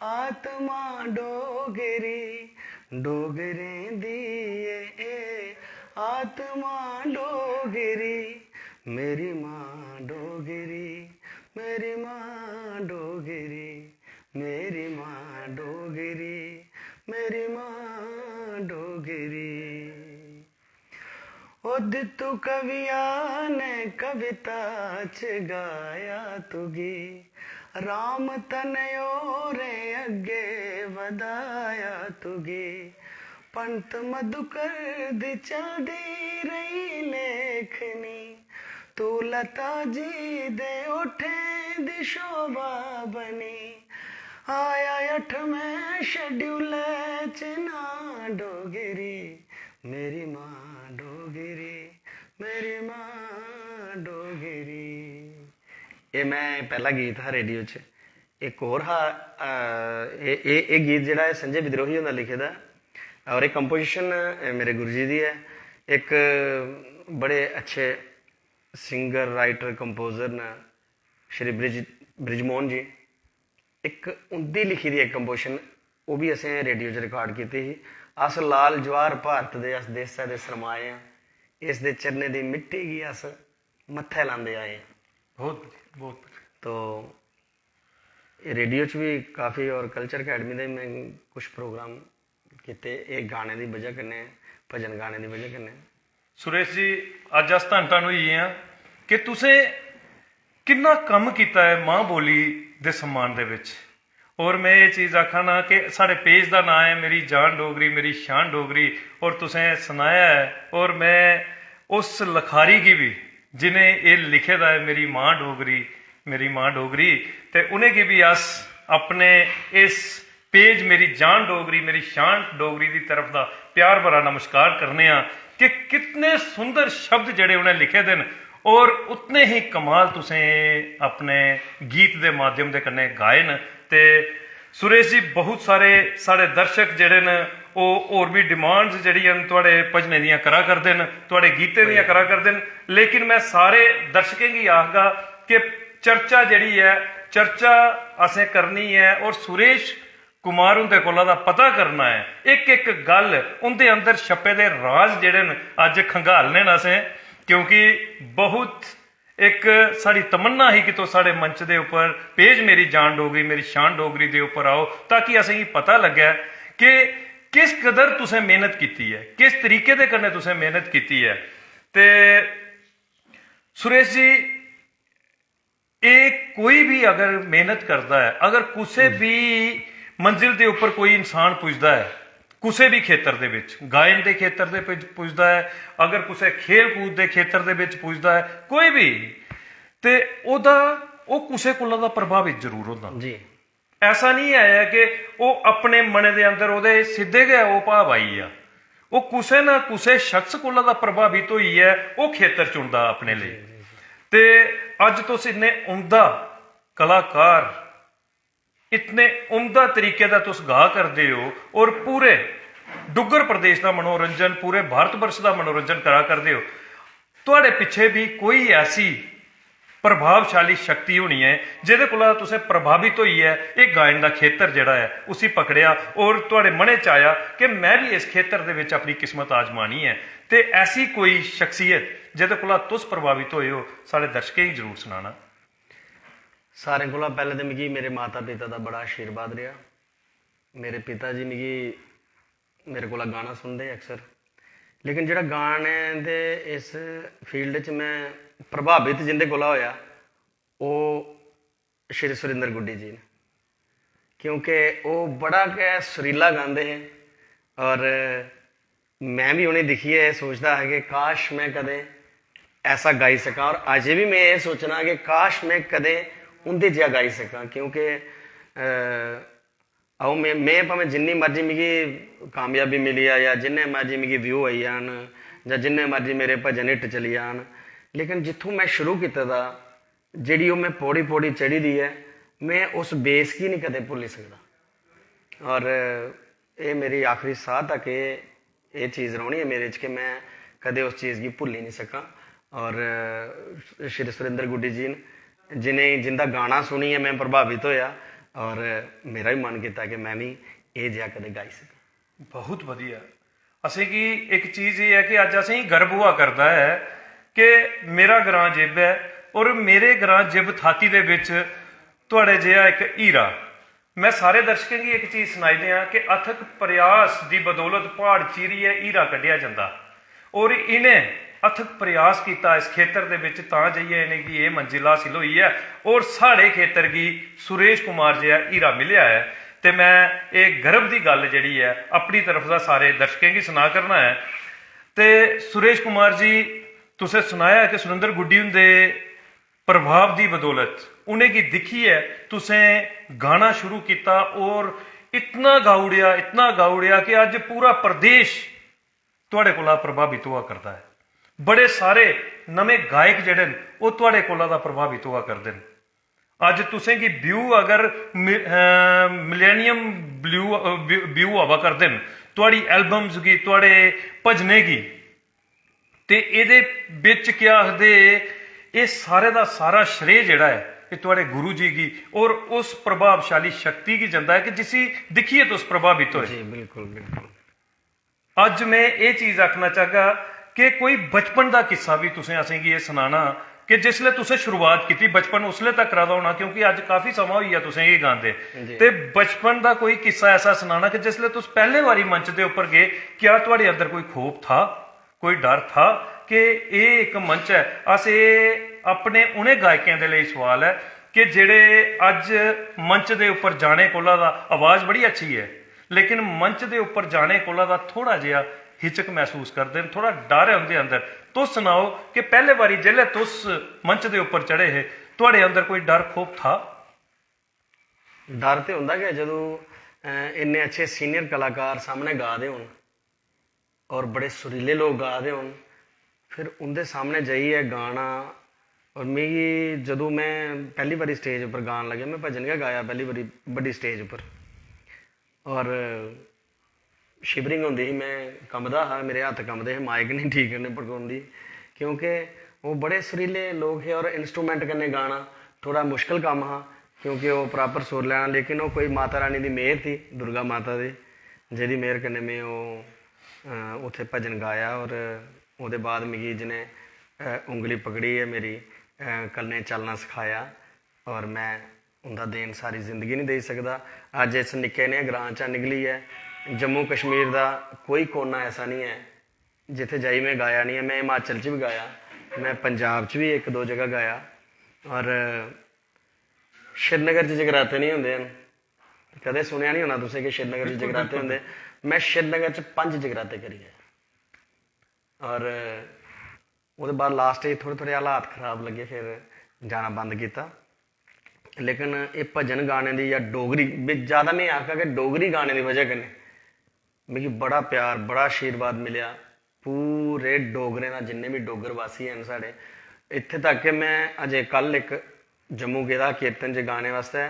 आत्मा डोगरी, डोगरें दी ऐ एह् आत्मा डोगरी। मेरी मां डोगरी, मेरी मां डोगरी, मेरी मां डोगरी, मेरी मां डोगरी। ओ दित्तू कविया ने कविता च गाया तुगी, राम तनयोरे अग्गे वधाया तुगी। पंत मधुकर दी चलदी रेही लेखनी, तू लता जी दे ओठें दी शोभा बनी। आया अठमें schedule च नां डोगरी, मेरी मां डोगरी, मेरी मां डोगरी। एह् में पैह्ला गीत हा रेडियो च। इक होर हा, अ, एह् एह्- एह् गीत जेह्ड़ा ऐ संजय विद्रोही हुंदा लिखे दा ऐ, और एह् कंपोजिशन मेरे गुरु जी दी ऐ। इक बड़े अच्छे सिंगर, राइटर, कंपोजर न श्री ब्रिज ब्रिजमोहन जी। इक उं'दी लिखी दी इक कंपोजिशन, ओह् बी असें रेडियो च रिकार्ड कीती ही। अस लाल ज्वार भारत दे, अस देसै दे सरमाए आं, इस दे चरणें दी मिट्टी गी अस मत्थै लांदे आए आं। बहुत बढ़िया, बहुत बढ़िया। तो एह् रेडियो च बी काफ़ी, और कल्चर अकैडमी दे में कुछ प्रोग्राम कीते एह् गाने दी बजह कन्नै, भजन गाने दी बजह कन्नै। सुरेश जी, अज्ज अस धन धन होई गे आं कि तुसें किन्ना कम्म कीता ऐ मां बोली दे सम्मान दे बिच। और में एह् चीज आखा ना कि साढ़े पेज दा नांऽ ऐ मेरी जान डोगरी, मेरी शान डोगरी, और तुसें सनाया ऐ, और में उस लखारी गी बी जिनें एह् लिखे दा ऐ मेरी मां डोगरी, मेरी मां डोगरी, ते उ'नेंगी बी अस अपने इस पेज मेरी जान डोगरी, मेरी शान डोगरी दी तरफ दा प्यार भरा नमस्कार करने आं कि कितने सुंदर शब्द जेह्ड़े उ'नें लिखे दे न, और उतने ही कमाल तुसें अपने गीत दे माध्यम दे कन्नै गाए न। ते सुरेश जी, बहुत सारे साढ़े दर्शक जेह्ड़े न, ओह् होर बी डिमांड्स जेह्ड़ियां न थुआढ़े भजनें दियां करा करदे न, थुआढ़े गीतें दियां करा करदे न, लेकिन में सारे दर्शकें गी आखगा कि चर्चा जेह्ड़ी ऐ, चर्चा असें करनी ऐ, और सुरेश कुमार हुंदे कोला दा पता करना ऐ, इक इक गल्ल, उं'दे अंदर छप्पे दे राज जेह्ड़े न, अज्ज खंगालने न असें, क्योंकि बहुत इक साढ़ी तमन्ना ही कि तुस साढ़े मंच दे उप्पर पेज मेरी जान डोगरी, मेरी शान डोगरी दे उप्पर आओ, ताकि असेंगी पता लग्गै कि किस कदर तुसें मेहनत कीती ऐ, किस तरीके दे कन्नै तुसें मेहनत कीती ऐ। ते सुरेश जी, एह् कोई बी अगर मेहनत करदा ऐ, अगर कुसै बी मंजिल दे उप्पर कोई इंसान पुजदा ऐ, कुसै बी खेतर दे बिच, गायन दे खेतर दे बिच पुजदा ऐ, अगर कुसै खेल कूद दे खेतर दे बिच पुजदा ऐ, कोई बी, ते ओह्दा, ओह् कुसै कोला दा प्रभावित जरूर होंदा। जी। ऐसा निं ऐ कि ओह् अपने मनै दे अंदर ओह्दे सिद्धे गै ओह् भाव आई गेआ। ओह् कुसै ना कुसै शख्स कोला दा प्रभावित होइयै ओह् खेतर चुनदा अपने लेई। ते अज्ज तुस इन्ने उम्दा कलाकार, इतने उम्दा तरीके दा तुस गा करदे ओ और पूरे डुग्गर प्रदेश दा मनोरंजन, पूरे भारत वर्ष दा मनोरंजन करा करदे ओ, थुआढ़े पिच्छे भी कोई ऐसी प्रभावशाली शक्ति होनी ऐ जेह्दे कोला तुसें प्रभावित होइयै एह् गायन दा खेतर जेह्ड़ा ऐ उसी पकड़ेआ और थुआढ़े मनै च आया कि में बी इस खेतर दे बिच अपनी किस्मत आजमानी ऐ। ते ऐसी कोई शख्सियत जेह्दे कोला तुस प्रभावित होए ओ, साढ़े दर्शकें गी जरूर सनाना। सारें कोला पैह्लें ते मिगी मेरे माता पिता दा बड़ा आशीर्वाद रेहा। मेरे पिता जी मिगी मेरे कोला गाना सुनदे अक्सर, लेकिन जेह्ड़ा गाने दे इस फील्ड च में प्रभावित जिंदे कोला होया ओह् श्री सुरिंदर गुड्डी जी न, क्योंकि ओह् बड़ा गै सुरीला गांदे हे और में बी उ'नेंगी दिक्खियै एह् सोचदा हा कि काश में कदें ऐसा गाई सकां। और अजें बी में एह् सोचना कि काश में कदें उं'दे जेहा गाई सकां, क्योंकि अ, अ'ऊं में में भामें जिन्नी मर्जी मिगी कामयाबी मिली जा जां जिन्ने मर्जी मिगी व्यू आई जान जां जिन्ने मर्जी मेरे भजन हिट चली जान, लेकिन जित्थूं में शुरू कीते दा, जेह्ड़ी ओह् में पौड़ी पौड़ी चढ़ी दी ऐ, में उस बेस गी निं कदें भुल्ली सकदा। और एह् मेरी आखिरी साह् तक एह् एह् चीज़ रौह्नी ऐ मेरे च कि में कदें उस चीज़ गी भुल्ली निं सकां। और श्री सुरेंद्र गुड्डी जी न, जिनें जिंदा गाना सुनियै में प्रभावित होया और मेरा बी मन कीता कि में बी एह् जेहा कदें गाई सकां। बहुत बधिया। असेंगी इक चीज़ एह् ऐ कि अज्ज असेंगी गर्व होआ करदा ऐ कि मेरा ग्रां जिब ऐ और मेरे ग्रां जिब थाती दे बिच थुआढ़े जेहा इक हीरा। में सारे दर्शकें गी इक चीज सनाई देआं कि अथक प्रयास दी बदौलत प्हाड़ चीरियै हीरा कड्ढेआ जंदा और इ'नें अथक प्रयास कीता इस खेतर दे बिच, तां जाइयै इ'नेंगी एह् मंजिल हासिल होई ऐ और साढ़े खेतर गी सुरेश कुमार जेहा हीरा मिलेआ ऐ। ते में एह् गर्व दी गल्ल जेह्ड़ी ऐ अपनी तरफ दा सारे दर्शकें गी सना करना ऐ। ते सुरेश कुमार जी, तुसें सनाया कि सुरेंद्र गुड्डी हुंदे प्रभाव दी बदौलत उ'नेंगी दिक्खियै तुसें गाना शुरू कीता और इतना गाई ओड़ेआ, इतना गाई ओड़ेआ कि अज्ज पूरा प्रदेश थुआढ़े कोला प्रभावित होआ करदा ऐ। बड़े सारे नमें गायक जेह्ड़े न, ओह् थुआढ़े कोला दा प्रभावित होआ करदे न। अज्ज तुसेंगी व्यू अगर मिलेनियम व्यू व्यू आवा करदे न थुआढ़ी एल्बम्स गी, थुआढ़े भजनें गी, ते एह्दे बिच केह् आखदे, एह् सारे दा सारा श्रेय जेह्ड़ा ऐ, एह् थुआढ़े गुरु जी गी और उस प्रभावशाली शक्ति गी जंदा ऐ कि जिसी दिक्खियै तुस प्रभावित होए। जी, बिल्कुल, बिल्कुल। अज्ज में एह् चीज आखना चाहगा कि कोई बचपन दा किस्सा बी तुसें असेंगी एह् सनाना कि जिसलै तुसें शुरुआत कीती, बचपन उसलै तक दा होना, क्योंकि अज्ज काफी समां होई गेआ तुसें एह् गांदे, जी। ते बचपन दा कोई किस्सा ऐसा सनाना कि जिसलै तुस पैह्ले बारी मंच दे उप्पर गे, क्या थुआढ़े अंदर कोई खौफ था, कोई डर था कि एह् इक मंच ऐ? अस एह् अपने उ'नें गायकें दे लेई सवाल ऐ कि जेह्ड़े अज्ज मंच दे उप्पर जाने कोला दा, आवाज बड़ी अच्छी ऐ, लेकिन मंच दे उप्पर जाने कोला दा थोड़ा जेहा हिचक मसूस करदे न, थोड़ा डर ऐ उं'दे अंदर। तुस सनाओ कि पैह्ले बारी जिसलै तुस मंच दे उप्पर चढ़े हे, थुआढ़े अंदर कोई डर खौफ था? डर ते होंदा गै जदूं, अ, इन्ने अच्छे सीनियर कलाकार सामनै गा दे होन और बड़े सुरीले लोक गा दे होन, फिर उं'दे सामनै जाइयै गाना। और मिगी जदूं में पैह्ली बारी स्टेज उप्पर गान लग्गेआ, में भजन गै गाया पैह्ली बारी बड्डी स्टेज उप्पर, और शिवरिंग होंदी ही, में कंबदा हा, मेरे हत्थ कंबदे हे, माइक निं ठीक कन्नै पकड़ोंदी, क्योंकि ओह् बड़े सुरीले लोक हे और इंस्ट्रूमेंट कन्नै गाना थोह्ड़ा मुश्कल कम्म हा, क्योंकि ओह् प्रापर सुर लैना, लेकिन ओह् कोई माता रानी दी मेह्र थी, दुर्गा माता दी, जेह्दी मेह्र कन्नै में ओह्, अ, उत्थै भजन गाया और ओह्दे बाद मिगी जि'नें, अ, उंगली पकड़ियै मेरी, अ, कन्नै चलना सखाया और में उं'दा देन सारी जिंदगी निं देई सकदा। अज्ज इस निक्के नेह् ग्रांऽ चा निकलियै जम्मू कश्मीर दा कोई कोना ऐसा निं ऐ जित्थै जाई में गाया निं ऐ। में हिमाचल च बी गाया, में पंजाब च बी इक दो जगह गाया, और श्रीनगर च जगराते निं होंदे हैन। कदें सुनेआ निं होना तुसें कि श्रीनगर च जगराते होंदे। में श्रीनगर च पंज जगराते करी आया, और ओह्दे बाद लास्ट च थोह्ड़े थोह्ड़े हालात खराब लग्गे, फिर जाना बंद कीता। लेकिन एह् भजन गाने दी जां डोगरी, बी ज्यादा में आखगा कि डोगरी गाने दी बजह कन्नै मिगी बड़ा प्यार, बड़ा आशीर्वाद मिलेआ। पूरे डोगरें दा, जिन्ने बी डोगर वासी हैन साढ़े, इत्थे तक कि मैं अजें कल इक जम्मू गेदा हा कीर्तन च गाने वास्तै,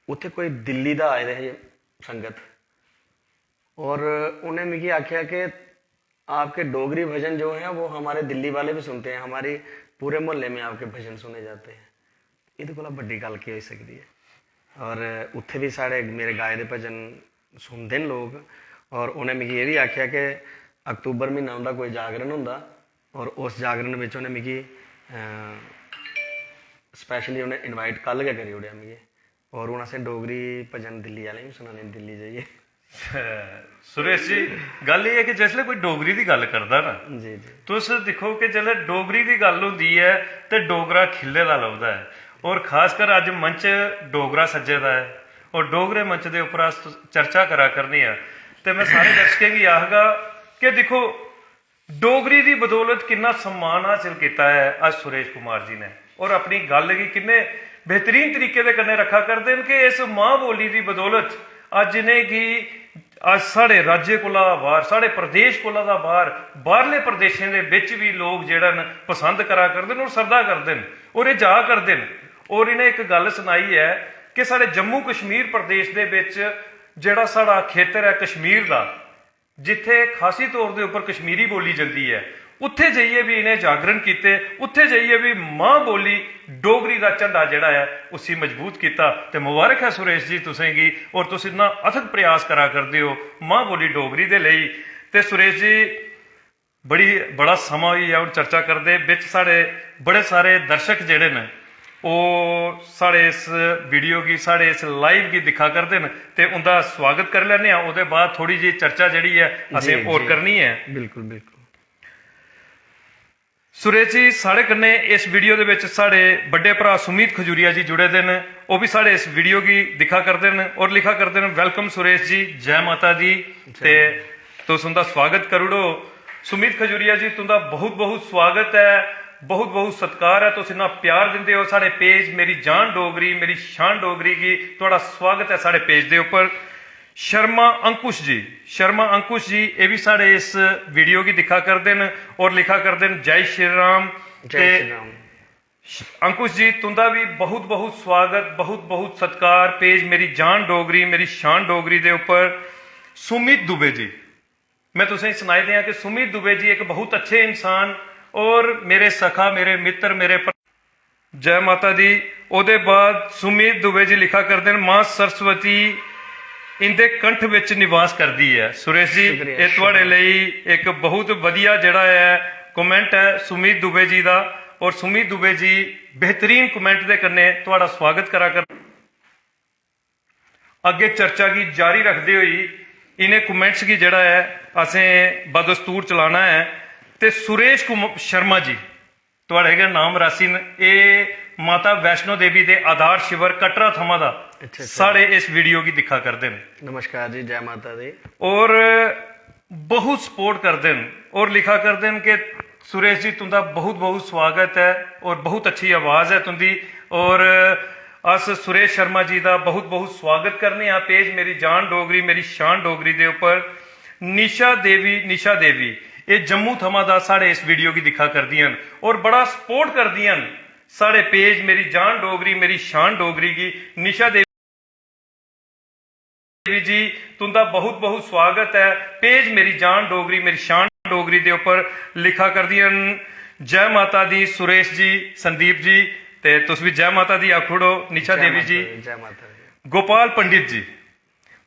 उत्थे कोई दिल्ली दा आए दे हे संगत, और उन्हें मिगी आख्या कि आपके डोगरी भजन जो हैं वो हमारे दिल्ली वाले भी सुनते हैं, हमारी पूरे मोहल्ले में आपके भजन सुने जाते हैं। एह्दे कोला बड्डी गल्ल केह् होई सकदी ऐ? और उत्थे भी साढ़े मेरे गाए दे भजन सुनदे न लोक। और उ'नें मिगी एह् बी आखेआ कि अक्तूबर म्हीना उं'दा कोई जागरण होंदा, और उस जागरण बिच उ'नें मिगी स्पैशली उ'नें इनवाइट कल गै करी ओड़ेआ मिगी। और हून असें डोगरी भजन दिल्ली आह्लें गी बी सुनाने न दिल्ली जाइयै। सुरेश जी, गल्ल एह् ऐ कि जिसलै कोई डोगरी दी गल्ल करदा ना, जी जी। तुस दिक्खो कि जिसलै डोगरी दी गल्ल होंदी ऐ ते डोगरा खिल्ले दा लभदा ऐ। और खासकर अज्ज मंच डोगरा सज्जे दा ऐ और डोगरे मंच दे उप्पर अस चर्चा करा करने आं, ते मैं सारे दर्शकें गी आखगा कि दिक्खो, डोगरी दी बदौलत किन्ना सम्मान हासल कीता ऐ अज्ज सुरेश कुमार जी ने, और अपनी गल्ल गी किन्ने बेहतरीन तरीके दे कन्नै रक्खा करदे न कि इस मां बोली दी बदौलत अज्ज इ'नेंगी अज्ज साढ़े राज्य कोला बाहर, साढ़े प्रदेश कोला दा बाहर, बाहरले प्रदेशें दे बिच बी लोक जेह्ड़ा न पसंद करा करदे न और सरदा करदे न और एह् जा करदे न। और इ'नें इक गल्ल सनाई ऐ कि साढ़े जम्मू कश्मीर प्रदेश दे बिच जेह्ड़ा साढ़ा खेतर ऐ कश्मीर दा, जित्थे खासी तौर दे उप्पर कश्मीरी बोली जंदी ऐ, उत्थे जाइयै बी इ'नें जागरण कीते, उत्थे जाइयै बी मां बोली डोगरी दा झंडा जेह्ड़ा ऐ उसी मजबूत कीता। ते मुबारक ऐ सुरेश जी तुसेंगी, और तुस इन्ना अथक प्रयास करा करदे ओ मां बोली डोगरी दे लेई। ते सुरेश जी, बड़ी बड़ा समां होई गेआ हून चर्चा करदे, बिच साढ़े बड़े सारे दर्शक जेह्ड़े न, ओह् साढ़े इस वीडियो गी, साढ़े इस लाइव गी दिक्खा करदे न, ते उं'दा स्वागत करी लैन्ने आं। ओह्दे बाद थोह्ड़ी जेही चर्चा जेह्ड़ी ऐ, असें जी, होर जी। करनी ऐ। बिल्कुल बिल्कुल। सुरेश जी, साढ़े कन्नै इस वीडियो दे बिच साढ़े बड्डे भ्राऽ सुमित खजूरिया जी जुड़े दे न। ओह् बी साढ़े इस वीडियो गी दिक्खा करदे न और लिखा करदे न, "Welcome सुरेश जी, जय माता दी।" ते तुस उं'दा स्वागत करी ओड़ो। सुमित खजूरिया जी, तुं'दा बहुत बहुत स्वागत ऐ, बहुत बहुत सत्कार ऐ। तुस इन्ना प्यार दिंदे ओ साढ़े पेज मेरी जान डोगरी, मेरी शान डोगरी गी। तुआढ़ा स्वागत ऐ साढ़े पेज दे उप्पर। शर्मा अंकुश जी, शर्मा अंकुश जी, एह् बी साढ़े इस वीडियो गी दिक्खा करदे न और लिखा करदे न, "जय श्री राम।" जय ते श्री राम। अंकुश जी, तुं'दा बी बहुत बहुत स्वागत, बहुत बहुत सत्कार पेज मेरी जान डोगरी, मेरी शान डोगरी दे उप्पर। सुमित दुबे जी, मैं तुसें सनाई देआं कि सुमित दुबे जी इक बहुत अच्छे इंसान और मेरे सखा, मेरे मित्र, मेरे भ्रा-, जय माता दी। ओह्दे बाद सुमित दुबे जी लिखा करदे न, "मां सरस्वती इं'दे कंठ बिच निवास करदी ऐ।" सुरेश जी, शुक्रिया, एह् थुआढ़े शुक्रिया। लेई इक बहुत बधिया जेह्ड़ा ऐ कमेंट ऐ सुमित दुबे जी दा, और सुमित दुबे जी बेहतरीन कमेंट दे कन्नै थुआढ़ा स्वागत करा कर। अग्गें चर्चा गी जारी रखदे होई इ'नें कमेंट्स गी जेह्ड़ा ऐ असें बदस्तूर चलाना ऐ। ते सुरेश कुम-, शर्मा जी, थुआढ़े गै नाम रासी न, एह् माता वैष्णो देवी दे आधार शिवर कटरा थमां दा अच्छा, अच्छा। साढ़े इस वीडियो गी दिक्खा करदे न। नमस्कार जी, जय माता दी। और बहुत सपोर्ट करदे न और लिखा करदे न कि सुरेश जी, तुं'दा बहुत बहुत स्वागत ऐ और बहुत अच्छी आवाज ऐ तुं'दी। और अस सुरेश शर्मा जी दा बहुत बहुत स्वागत करने आं पेज मेरी जान डोगरी, मेरी शान डोगरी दे उप्पर। निशा देवी, निशा देवी, एह् जम्मू थमां दा साढ़े इस वीडियो गी दिक्खा करदियां न और बड़ा सपोर्ट करदियां न साढ़े पेज मेरी जान डोगरी, मेरी शान डोगरी गी। निशा देवी देवी जी, तुं'दा बहुत बहुत स्वागत ऐ पेज मेरी जान डोगरी, मेरी शान डोगरी दे उप्पर। लिखा करदियां न, "जय माता दी सुरेश जी, संदीप जी।" ते तुस बी जय माता दी आखी ओड़ो, निशा जय देवी माता जी। दी, जय माता दी। गोपाल पंडित जी,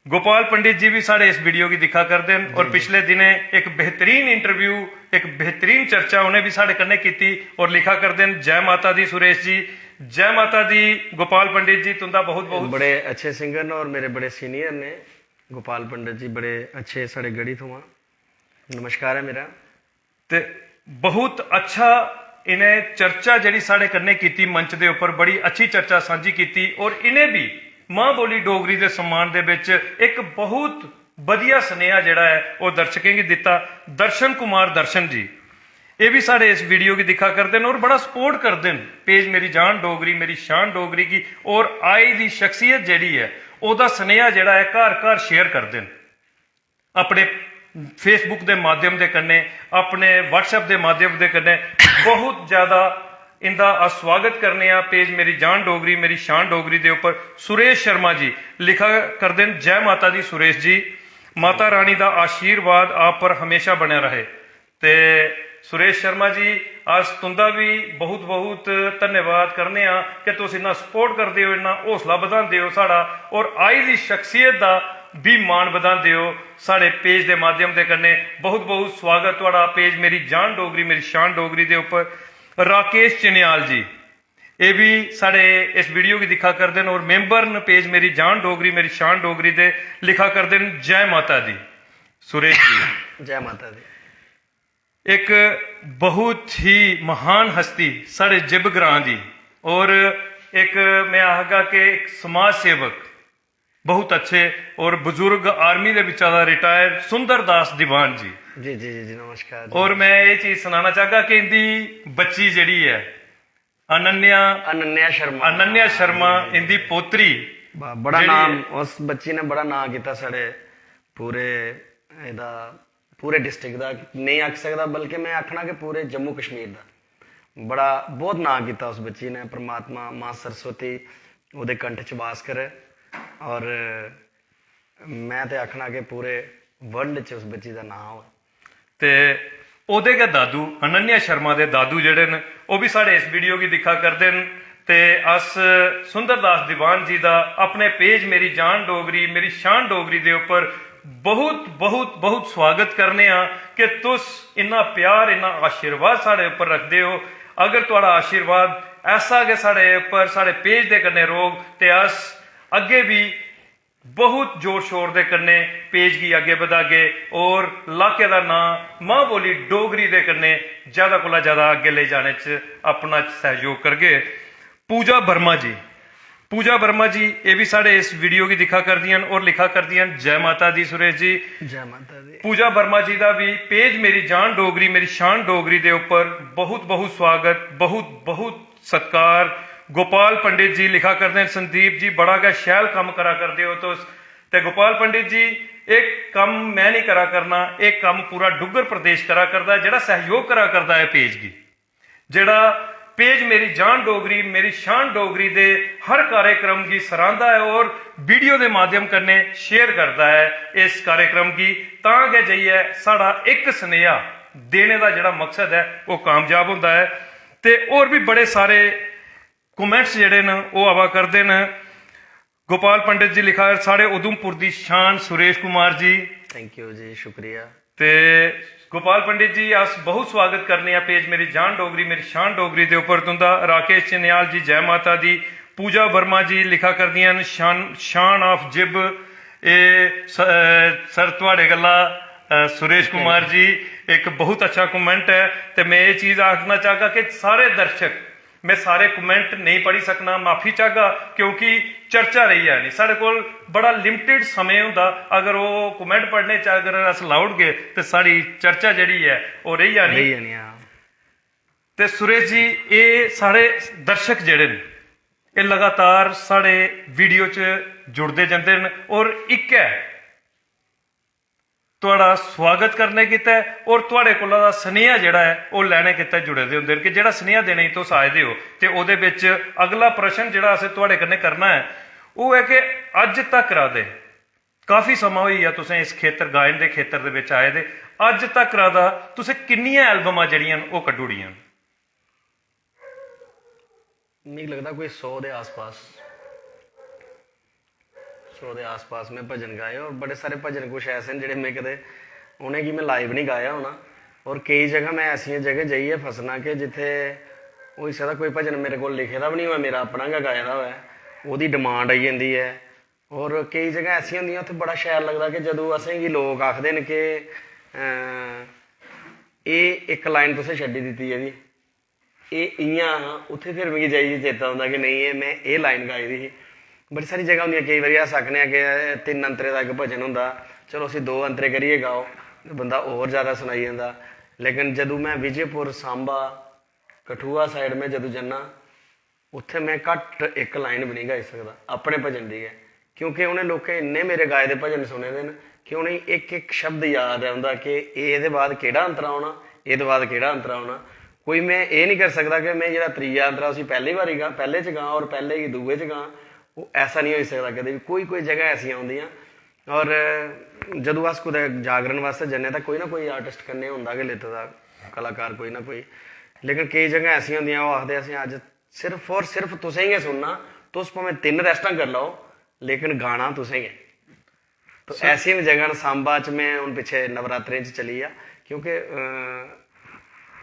गोपाल पंडित जी भी साढ़े इस वीडियो गी दिक्खा करदे न और पिछले दिनें इक बेहतरीन इंटरव्यू, इक बेहतरीन चर्चा उ'नें भी साढ़े कन्नै कीती और लिखा करदे न, "जय माता दी सुरेश जी।" जय माता दी गोपाल पंडित जी, तुं'दा बहुत बहुत बड़े अच्छे सिंगर न और मेरे बड़े सीनियर ने। गोपाल पंडित जी बड़े अच्छे साढ़े गढ़ी थमां। नमस्कार ऐ मेरा। ते बहुत अच्छा इ'नें चर्चा जेह्ड़ी साढ़े कन्नै कीती मंच दे उप्पर, बड़ी अच्छी चर्चा सांझी कीती और इ'नें बी मां बोली डोगरी दे सम्मान दे बिच इक बहुत बधिया सनेहा जेह्ड़ा ऐ ओह् दर्शकें गी दित्ता। दर्शन कुमार दर्शन जी, एह् बी साढ़े इस वीडियो गी दिक्खा करदे न और बड़ा सपोर्ट करदे न पेज मेरी जान डोगरी, मेरी शान डोगरी गी। और आई दी शख्सियत जेह्ड़ी ऐ, ओह्दा सनेहा जेह्ड़ा ऐ, घर घर शेयर करदे न अपने फेसबुक दे माध्यम दे कन्नै, अपने WhatsApp दे माध्यम दे कन्नै। बहुत ज्यादा इंदा अस स्वागत करने आं पेज मेरी जान डोगरी मेरी शान डोगरी दे उप्पर सुरेश शर्मा जी। लिखा करदे न, जय माता दी सुरेश जी, माता रानी दा आशीर्वाद आप पर हमेशा बने रहे। ते सुरेश शर्मा जी, अस तुंदा बी बहुत बहुत धन्यवाद करने आं कि तुस इन्ना सपोर्ट करदे ओ, इन्ना हौसला बधांदे ओ साढ़ा, और आई दी शख्सियत दा बी मान बधांदे ओ साढ़े पेज दे माध्यम दे कन्नै। बहुत बहुत स्वागत थुआढ़ा पेज मेरी जान डोगरी मेरी शान डोगरी दे उप्पर। राकेश चनियाल जी, एह् बी साढ़े इस वीडियो गी दिक्खा करदे न और मेंबर न पेज मेरी जान डोगरी मेरी शान डोगरी दे। लिखा करदे न, जय माता दी सुरेश जी। जय माता दी। एक बहुत ही महान हस्ती साढ़े जिब ग्रां दी, और एक, मैं आखगा कि एक समाज सेवक, बहुत अच्छे और बुजुर्ग आर्मी दे बिच्चा दा रिटायर्ड सुंदर दास दीवान जी। जी जी जी जी, नमस्कार जी। और मैं ये चीज सनाना चाहगा कि इंदी बच्ची जेह्ड़ी ऐ अनन्या, अनन्या शर्मा। अनन्या शर्मा इंदी पोतरी। ब- बड़ा जेह्ड़ी नाम, उस बच्ची ने बड़ा नाम कीता साढ़े पूरे, एदा पूरे डिस्ट्रिक्ट दा, नहीं आखी सकदा, बल्कि मैं आखना कि पूरे जम्मू कश्मीर दा बड़ा, बहुत नाम कीता उस बच्ची ने। परमात्मा मां सरस्वती ओह्दे कंठ च वास करे। और मैं ते आखना कि पूरे वर्ल्ड च उस बच्ची दा नाम होऐ। ते ओह्दे गै दादू, अनन्या शर्मा दे दादू जेह्ड़े न, ओह् बी साढ़े इस वीडियो गी दिक्खा करदे न। ते अस सुंदर दास दीवान जी दा अपने पेज मेरी जान डोगरी मेरी शान डोगरी दे उप्पर बहुत बहुत बहुत स्वागत करने आं कि तुस इन्ना प्यार, इन्ना आशीर्वाद साढ़े उप्पर रखदे ओ। अगर थुआढ़ा आशीर्वाद ऐसा गै साढ़े उप्पर, साढ़े पेज दे कन्नै रौह्ग, ते अस अग्गें बी बहुत जोर शोर दे कन्नै पेज गी अग्गें बधागे और लाके दा नांऽ मां बोली डोगरी दे कन्नै ज्यादा कोला ज्यादा अग्गें लेई जाने च अपना सैहयोग करगे। पूजा वर्मा जी, पूजा वर्मा जी, एह् बी साढ़े इस वीडियो गी दिक्खा करदियां न और लिखा करदियां न, जय माता दी सुरेश जी। जय माता दी। पूजा वर्मा जी दा बी पेज मेरी जान डोगरी मेरी शान डोगरी दे उप्पर बहुत बहुत स्वागत, बहुत बहुत सत्कार। गोपाल पंडित जी लिखा करदे न, संदीप जी, बड़ा गै शैल कम्म करा करदे ओ तुस। ते गोपाल पंडित जी, एह् कम्म मैं नहीं करा करना, एह् कम्म पूरा डुग्गर प्रदेश करा करदा ऐ, जेह्ड़ा सैहयोग करा करदा ऐ पेज गी, जेह्ड़ा पेज मेरी जान डोगरी मेरी शान डोगरी दे हर कार्यक्रम गी सरांह्दा ऐ और वीडियो दे माध्यम कन्नै शेयर करदा ऐ इस कार्यक्रम गी। तां गै जाइयै साढ़ा इक सनेहा देने दा जेह्ड़ा मकसद ऐ, ओह् कामयाब होंदा ऐ। ते होर बी बड़े सारे कमेंट्स जेह्ड़े न, ओह् आवा करदे न। गोपाल पंडित जी लिखा, साढ़े उधमपुर दी शान सुरेश कुमार जी। थैंक यू जी, शुक्रिया। ते गोपाल पंडित जी, अस बहुत स्वागत करने आं पेज मेरी जान डोगरी मेरी शान डोगरी दे उप्पर तुंदा। राकेश चनियाल जी, जय माता दी। पूजा वर्मा जी लिखा करदियां न, शान, शान ऑफ जिब। एह् स- अ, सर, थुआढ़े गल्ला, अ, सुरेश कुमार जी, इक बहुत अच्छा कमेंट ऐ। ते मैं एह् चीज आखना चाहगा कि सारे दर्शक, मैं सारे कमेंट नेईं पढ़ी सकना, माफी चाहगा, क्योंकि चर्चा रेही जानी। साढ़े कोल बड़ा लिमिटेड समें होंदा, अगर ओह् कमेंट पढ़ने च अगर अस लाई ओड़गे ते साढ़ी चर्चा जेह्ड़ी ऐ, ओह् रेही जानी। रेही जानी, हां। ते सुरेश जी, एह् साढ़े दर्शक जेह्ड़े न, एह् लगातार साढ़े वीडियो च जुड़दे जंदे न और इक्कै थुआढ़ा स्वागत करने गितै और थुआढ़े कोला दा सनेहा जेह्ड़ा ऐ, ओह् लैने गितै जुड़े दे होंदे न कि जेह्ड़ा सनेहा देने गी तुस आए दे ओ। ते ओह्दे बिच अगला प्रश्न जेह्ड़ा असें थुआढ़े कन्नै करना ऐ, ओह् ऐ कि अज्ज तक रा दे, काफी समां होई गेआ तुसें इस खेतर, गायन दे खेतर दे बिच आए दे, अज्ज तक रा दा तुसें किन्नियां एल्बमां जेह्ड़ियां न, ओह् कड्ढी ओड़ियां न? मिगी लगदा कोई सौ दे आसपास, सौ दे आसपास में भजन गाए, और बड़े सारे भजन कुछ ऐसे न जेह्ड़े में कदें, उ'नेंगी में लाइव नहीं गाया होना। और केई जगह में ऐसियां जगह जाइयै फसना कि जित्थै होई सकदा कोई भजन मेरे कोल लिखे दा बी नहीं होऐ, मेरा अपना गै गाए दा होऐ, ओह्दी डिमांड आई जंदी ऐ। और केई जगह ऐसियां होंदियां, उत्थै बड़ा शैल लगदा कि जदूं असेंगी लोक आखदे न कि, अं, एह् इक लाइन तुसें छड्डी दित्ती एह्दी, एह् इ'यां हा, उत्थै फिर मिगी जाइयै चेता औंदा कि नेईं, एह् में एह् लाइन गाई दी ही। बड़ी सारी जगह होंदियां, केई बारी अस आखने आं कि तिन्न अंतरे दा इक भजन होंदा, चलो उसी दो अंतरे करियै गाओ, बंदा होर जैदा सनाई जंदा। लेकिन जदूं में विजयपुर, सांबा, कठुआ साइड में जदूं जन्ना, उत्थै में घट्ट इक लाइन बी निं गाई सकदा अपने भजन दी गै, क्योंकि उ'नें लोकें इन्ने मेरे गाए दे भजन सुने दे न कि उ'नेंगी इक इक शब्द याद ऐ उं'दा कि एह्दे बाद केह्ड़ा अंतरा औना, एह्दे बाद केह्ड़ा अंतरा औना। कोई में एह् निं करी सकदा कि में जेह्ड़ा त्रीया अंतरा उसी पैह्ली बारी गां, पैह्ले च गां और पैह्ले गी दूए च गां। ओह् ऐसा निं होई सकदा कदें बी। कोई कोई जगह ऐसियां औंदियां। और जदूं अस कुतै जागरण वास्तै जन्ने तां कोई ना कोई आर्टिस्ट कन्नै होंदा गै लेते दा, कलाकार कोई ना कोई। लेकिन केई जगह ऐसियां होंदियां, ओह् आखदे असें अज्ज सिर्फ और सिर्फ तुसें गै सुनना, तुस भामें तिन्न रेस्टां करी लैओ, लेकिन गाना तुसें गै। तो ऐसियां बी जगह न। सांबा च में हून पिच्छे नवरात्रें च चली गेआ, क्योंकि अ,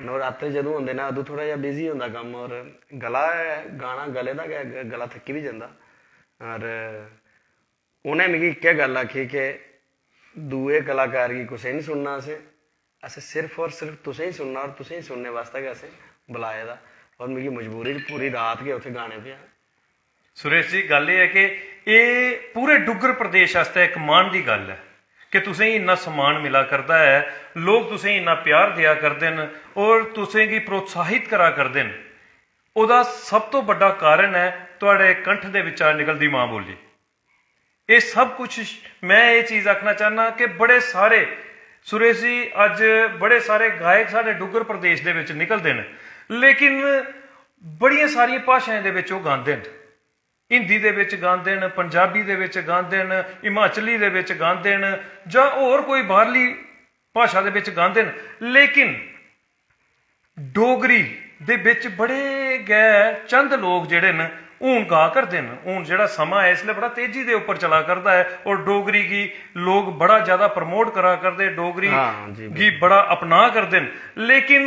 नवरात्रे जदूं होंदे ना, अदूं थोह्ड़ा जेहा बिजी होंदा कम्म, और गला ऐ, गाना गले दा गै, ग- गला थक्की बी जंदा। और उ'नें मिगी इक्कै गल्ल आखी कि दूए कलाकार गी कुसै निं सुनना असें, असें सिर्फ और सिर्फ तुसें ही सुनना और तुसें ही सुनने वास्तै गै असें बुलाए दा। और मिगी मजबूरी च पूरी रात गै उत्थै गाने पेआ। सुरेश जी, गल्ल एह् ऐ कि एह् पूरे डुग्गर प्रदेश आस्तै इक मान दी गल्ल ऐ कि तुसें गी इन्ना सम्मान मिला करदा ऐ, लोक तुसें गी इन्ना प्यार देआ करदे न और तुसें गी प्रोत्साहित करा करदे न। ओह्दा सब तो बड्डा कारण ऐ थुआढ़े कंठ दे बिच्चा निकलदी मां बोली। एह् सब कुछ, में एह् चीज आखना चाहना कि बड़े सारे, सुरेश जी, अज्ज बड़े सारे गायक साढ़े डुग्गर प्रदेश दे बिच निकलदे न, लेकिन बड़ियां सारियां भाशाएं दे बिच ओह् गांदे न। हिंदी दे बिच गांदे न, पंजाबी दे बिच गांदे न, हिमाचली दे बिच गांदे न, जां होर कोई बाहरली भाशा दे बिच गांदे न, लेकिन डोगरी दे बिच बड़े गै चंद लोक जेह्ड़े न, हून गा करदे न। हून जेह्ड़ा समां ऐ, इसलै बड़ा तेजी दे उप्पर चला करदा ऐ और डोगरी गी लोक बड़ा ज्यादा प्रमोट करा करदे, डोगरी हां जी, गी बड़ा अपना करदे न। लेकिन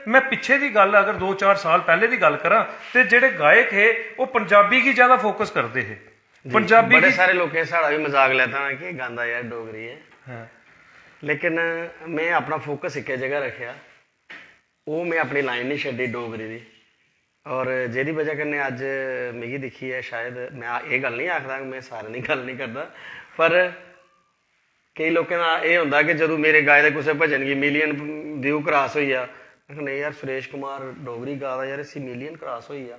में पिच्छे दी गल्ल, अगर दो चार साल पैह्ले दी गल्ल करां, ते जेह्ड़े गायक हे, ओह् पंजाबी गी ज्यादा फोकस करदे हे। पंजाबी बड़े गी सारे लोकें साढ़ा बी मजाक लैता ना कि गांदा यार डोगरी ऐ। हां। लेकिन में अपना फोकस इक्कै जगह रक्खेआ, ओह् में अपनी लाइन निं छड्डी डोगरी दी। और जेह्दी बजह कन्नै अज्ज मिगी दिक्खियै शायद, में एह् गल्ल निं आखदा कि में सारें दी गल्ल निं करदा, पर केई लोकें दा एह् होंदा कि जदूं मेरे गाए दे कुसै भजन गी मिलियन व्यू क्रॉस होई जा, आखदे, "नेईं यार, सुरेश कुमार डोगरी गा दा यार, इसी मिलियन क्रॉस होई जा,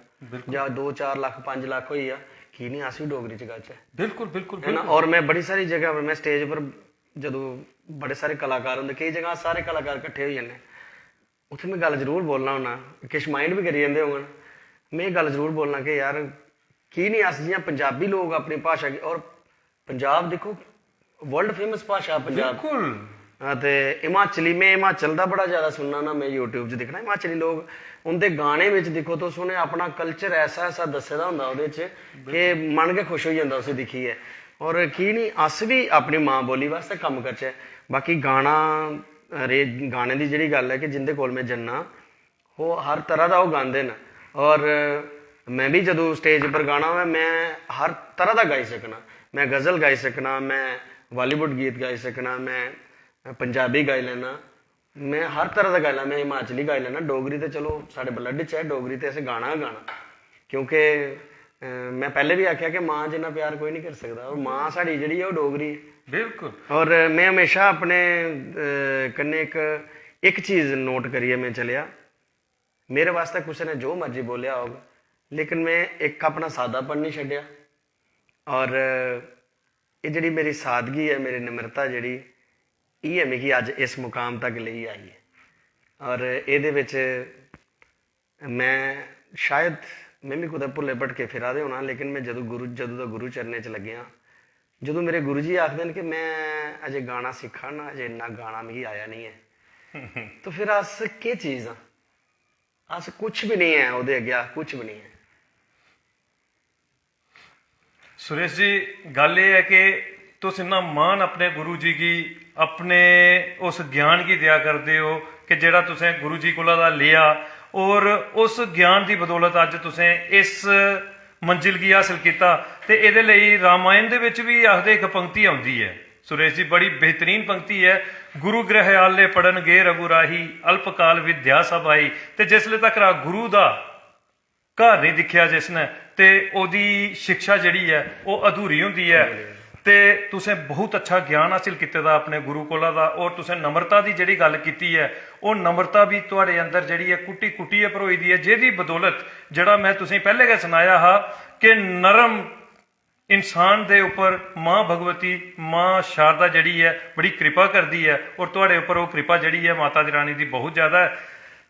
जां दो चार लक्ख, पंज लक्ख होई जा, की निं अस बी डोगरी च गाचै?" बिल्कुल, बिल्कुल, है ना? बिल्कुल। और में बड़ी सारी जगह पर, में स्टेज पर जदूं बड़े सारे कलाकार होंदे, केई जगह अस सारे कलाकार कट्ठे होई जन्ने, उत्थै में गल्ल जरूर बोलना होन्ना, किश माइंड बी करी जंदे होङन। में एह् गल्ल जरूर बोलना कि यार, की निं अस, जि'यां पंजाबी लोक अपनी भाशा गी, और पंजाब दिक्खो, वर्ल्ड फेमस भाशा ऐ पंजाब। बिल्कुल। हां, ते हिमाचली, में हिमाचल दा बड़ा ज्यादा सुनना ना, में यूट्यूब च दिक्खना हिमाचली लोक, उं'दे गाने बिच दिक्खो तुस, उ'नें अपना कल्चर ऐसा ऐसा दस्से दा होंदा ओह्दे च कि मन गै खुश होई जंदा उसी दिक्खियै। और की निं अस बी अपनी मां बोली वास्तै कम्म करचै। बाकी गाना, रे गाने दी जेह्ड़ी गल्ल ऐ कि जिं'दे कोल में जन्ना, ओह् हर तरह दा ओह् गांदे न। और में बी जदूं स्टेज पर गाना होऐ, में हर तरह दा गाई सकना। में गज़ल गाई सकना, में बालीवुड गीत गाई सकना, में पंजाबी गाई लैना, में हर तरह दा गाई लैना, में हिमाचली गाई लैना। डोगरी ते चलो साढ़े ब्लड च ऐ, डोगरी ते असें गाना गै गाना। क्योंकि अ, में पैह्ले बी आखेआ कि मां जिन्ना प्यार कोई निं करी सकदा, और मां साढ़ी जेह्ड़ी ऐ ओह् डोगरी ऐ। बिल्कुल। और में हमेशा अपने अ, कन्नै इक इक चीज नोट करियै में चलेआ। मेरे वास्तै कुसै ने जो मर्जी बोलेआ होग, लेकिन में इक अपना सादापन निं छड्डेआ। और एह् जेह्ड़ी मेरी सादगी ऐ, मेरी निम्रता जेह्ड़ी, इ'यै मिगी अज्ज इस मुकाम तक लेई आई ऐ। और एह्दे बिच में शायद, में बी कुतै भुल्ले भटके फिरा दे होना, लेकिन में जदूं गुरु, जदूं दा गुरु चरणें च लग्गेआं, जदूं मेरे गुरु जी आखदे न कि में अजें गाना सिक्खा ना, अजें इन्ना गाना मिगी आया निं ऐ, तो फिर अस केह् चीज आं? अस कुछ बी निं ऐ ओह्दे अग्गें, अस कुछ बी निं ऐ। सुरेश जी, गल्ल एह् ऐ कि तुस इन्ना मान अपने गुरु जी गी, अपने उस ज्ञान गी देआ करदे ओ कि जेह्ड़ा तुसें गुरु जी कोला दा लेआ, और उस ज्ञान दी बदौलत अज्ज तुसें इस मंजिल गी हासल कीता। ते एह्दे लेई रामायण दे बिच बी आखदे इक पंक्ति औंदी ऐ सुरेश जी, बड़ी बेहतरीन पंक्ति ऐ, "गुरु गृह आले पढ़न गे रघुराही, अल्पकाल विद्या सब आई।" ते जिसले तक गुरु दा घर नेईं दिक्खेआ जिसने, ते ओह्दी शिक्षा जेह्ड़ी ऐ, ओह् अधूरी होंदी ऐ। ते तुसें बहुत अच्छा ज्ञान हासिल कीते दा अपने गुरु कोला दा, और तुसें नम्रता दी जेह्ड़ी गल्ल कीती ऐ, ओह् नम्रता बी थुआढ़े अंदर जेह्ड़ी ऐ, कुट्टी कुट्टियै भरोई दी ऐ, जेह्दी बदौलत, जेह्ड़ा में तुसें पैह्लें गै सनाया हा कि नरम इंसान दे उप्पर मां भगवती, मां शारदा जेह्ड़ी ऐ, बड़ी कृपा करदी ऐ, और थुआढ़े उप्पर ओह् कृपा जेह्ड़ी ऐ, माता दी रानी दी बहुत ज्यादा ऐ।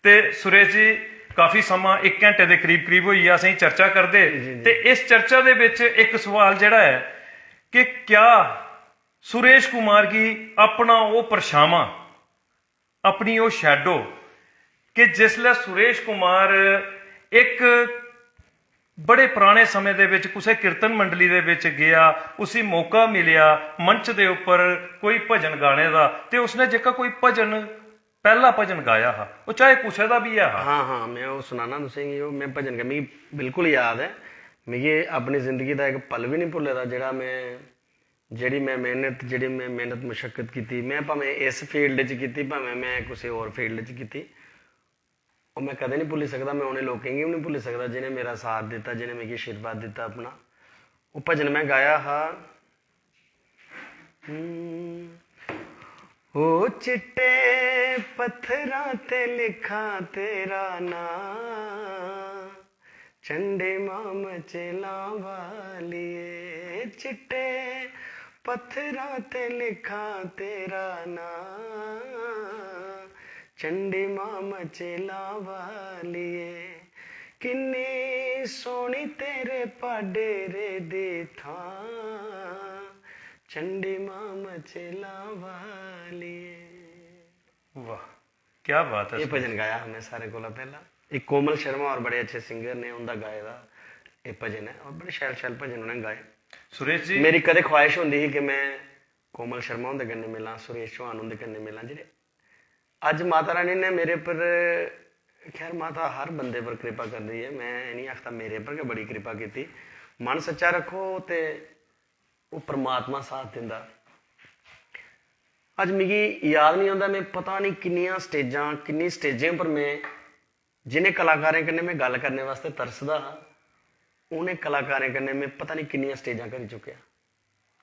ते सुरेश जी, काफी समां, इक घैंटे दे करीब करीब होई गेआ असेंगी चर्चा करदे। ते इस चर्चा दे बिच इक सवाल जेह्ड़ा ऐ कि क्या सुरेश कुमार गी अपना ओह् परछामां, अपनी ओह् शैडो, कि जिसलै सुरेश कुमार इक बड़े पराने समें दे बिच कुसै कीर्तन मंडली दे बिच गेआ, उसी मौका मिलेआ मंच दे उप्पर कोई भजन गाने दा, ते उसने जेह्का कोई भजन, पैह्ला भजन गाया हा, ओह् चाहे कुसै दा बी ऐ हा। हाँ हाँ, मैं ओह् सनाना तुसेंगी। ओह् मैं भजन गा, मिगी बिल्कुल याद ऐ। मिगी अपनी जिंदगी दा इक पल बी नहीं भुल्ले दा, जेह्ड़ा मैं जेह्ड़ी मैं मेहनत जेह्ड़ी मैं मेहनत मशक्कत कीती, मैं भामें इस फील्ड च कीती, भामें मैं कुसै होर फील्ड च कीती, ओह् मैं कदें नहीं भुल्ली सकदा। मैं उ'नें लोकें गी बी नहीं भुल्ली सकदा जि'नें मेरा साथ दित्ता, जि'नें मिगी आशीर्वाद दित्ता अपना। ओह् भजन मैं गाया हा, हम्म, ओ चिट्टे पत्थरां ते लिखां तेरा नां, चंडी मां मचेलां वालिए। चिट्टे पत्थरां ते लिखां तेरा नां, चंडी मां मचेलां वालिए। किन्नी सोहनी तेरे पाडेरे दी थां, चंडी मां मचेलां वालिए। वाह, क्या बात है। ये भजन गाया हा मैं सारे कोला पहला। एक कोमल शर्मा और बड़े अच्छे सिंगर ने उंदा गाए दा एह् भजन ऐ, और बड़े शैल शैल भजन उ'नें गाए। सुरेश जी, मेरी कदें ख्वाहिश होंदी ही कि मैं कोमल शर्मा हुंदे कन्नै मिलां, सुरेश चौहान हुंदे कन्नै मिलां, जेह्ड़े अज्ज माता रानी ने मेरे पर, खैर, माता हर बंदे पर कृपा करदी ऐ, मैं एह् निं आखदा मेरे पर गै बड़ी कृपा कीती। मन सच्चा रक्खो ते ओह् परमात्मा साथ दिंदा। अज्ज मिगी याद निं औंदा, मैं पता निं किन्नियां स्टेजां, किन्नी स्टेजें पर मैं जि'नें कलाकारें कन्नै मैं गल्ल करने वास्तै तरसदा हा, उ'नें कलाकारें कन्नै मैं पता निं किन्नियां स्टेजां करी चुकेआ,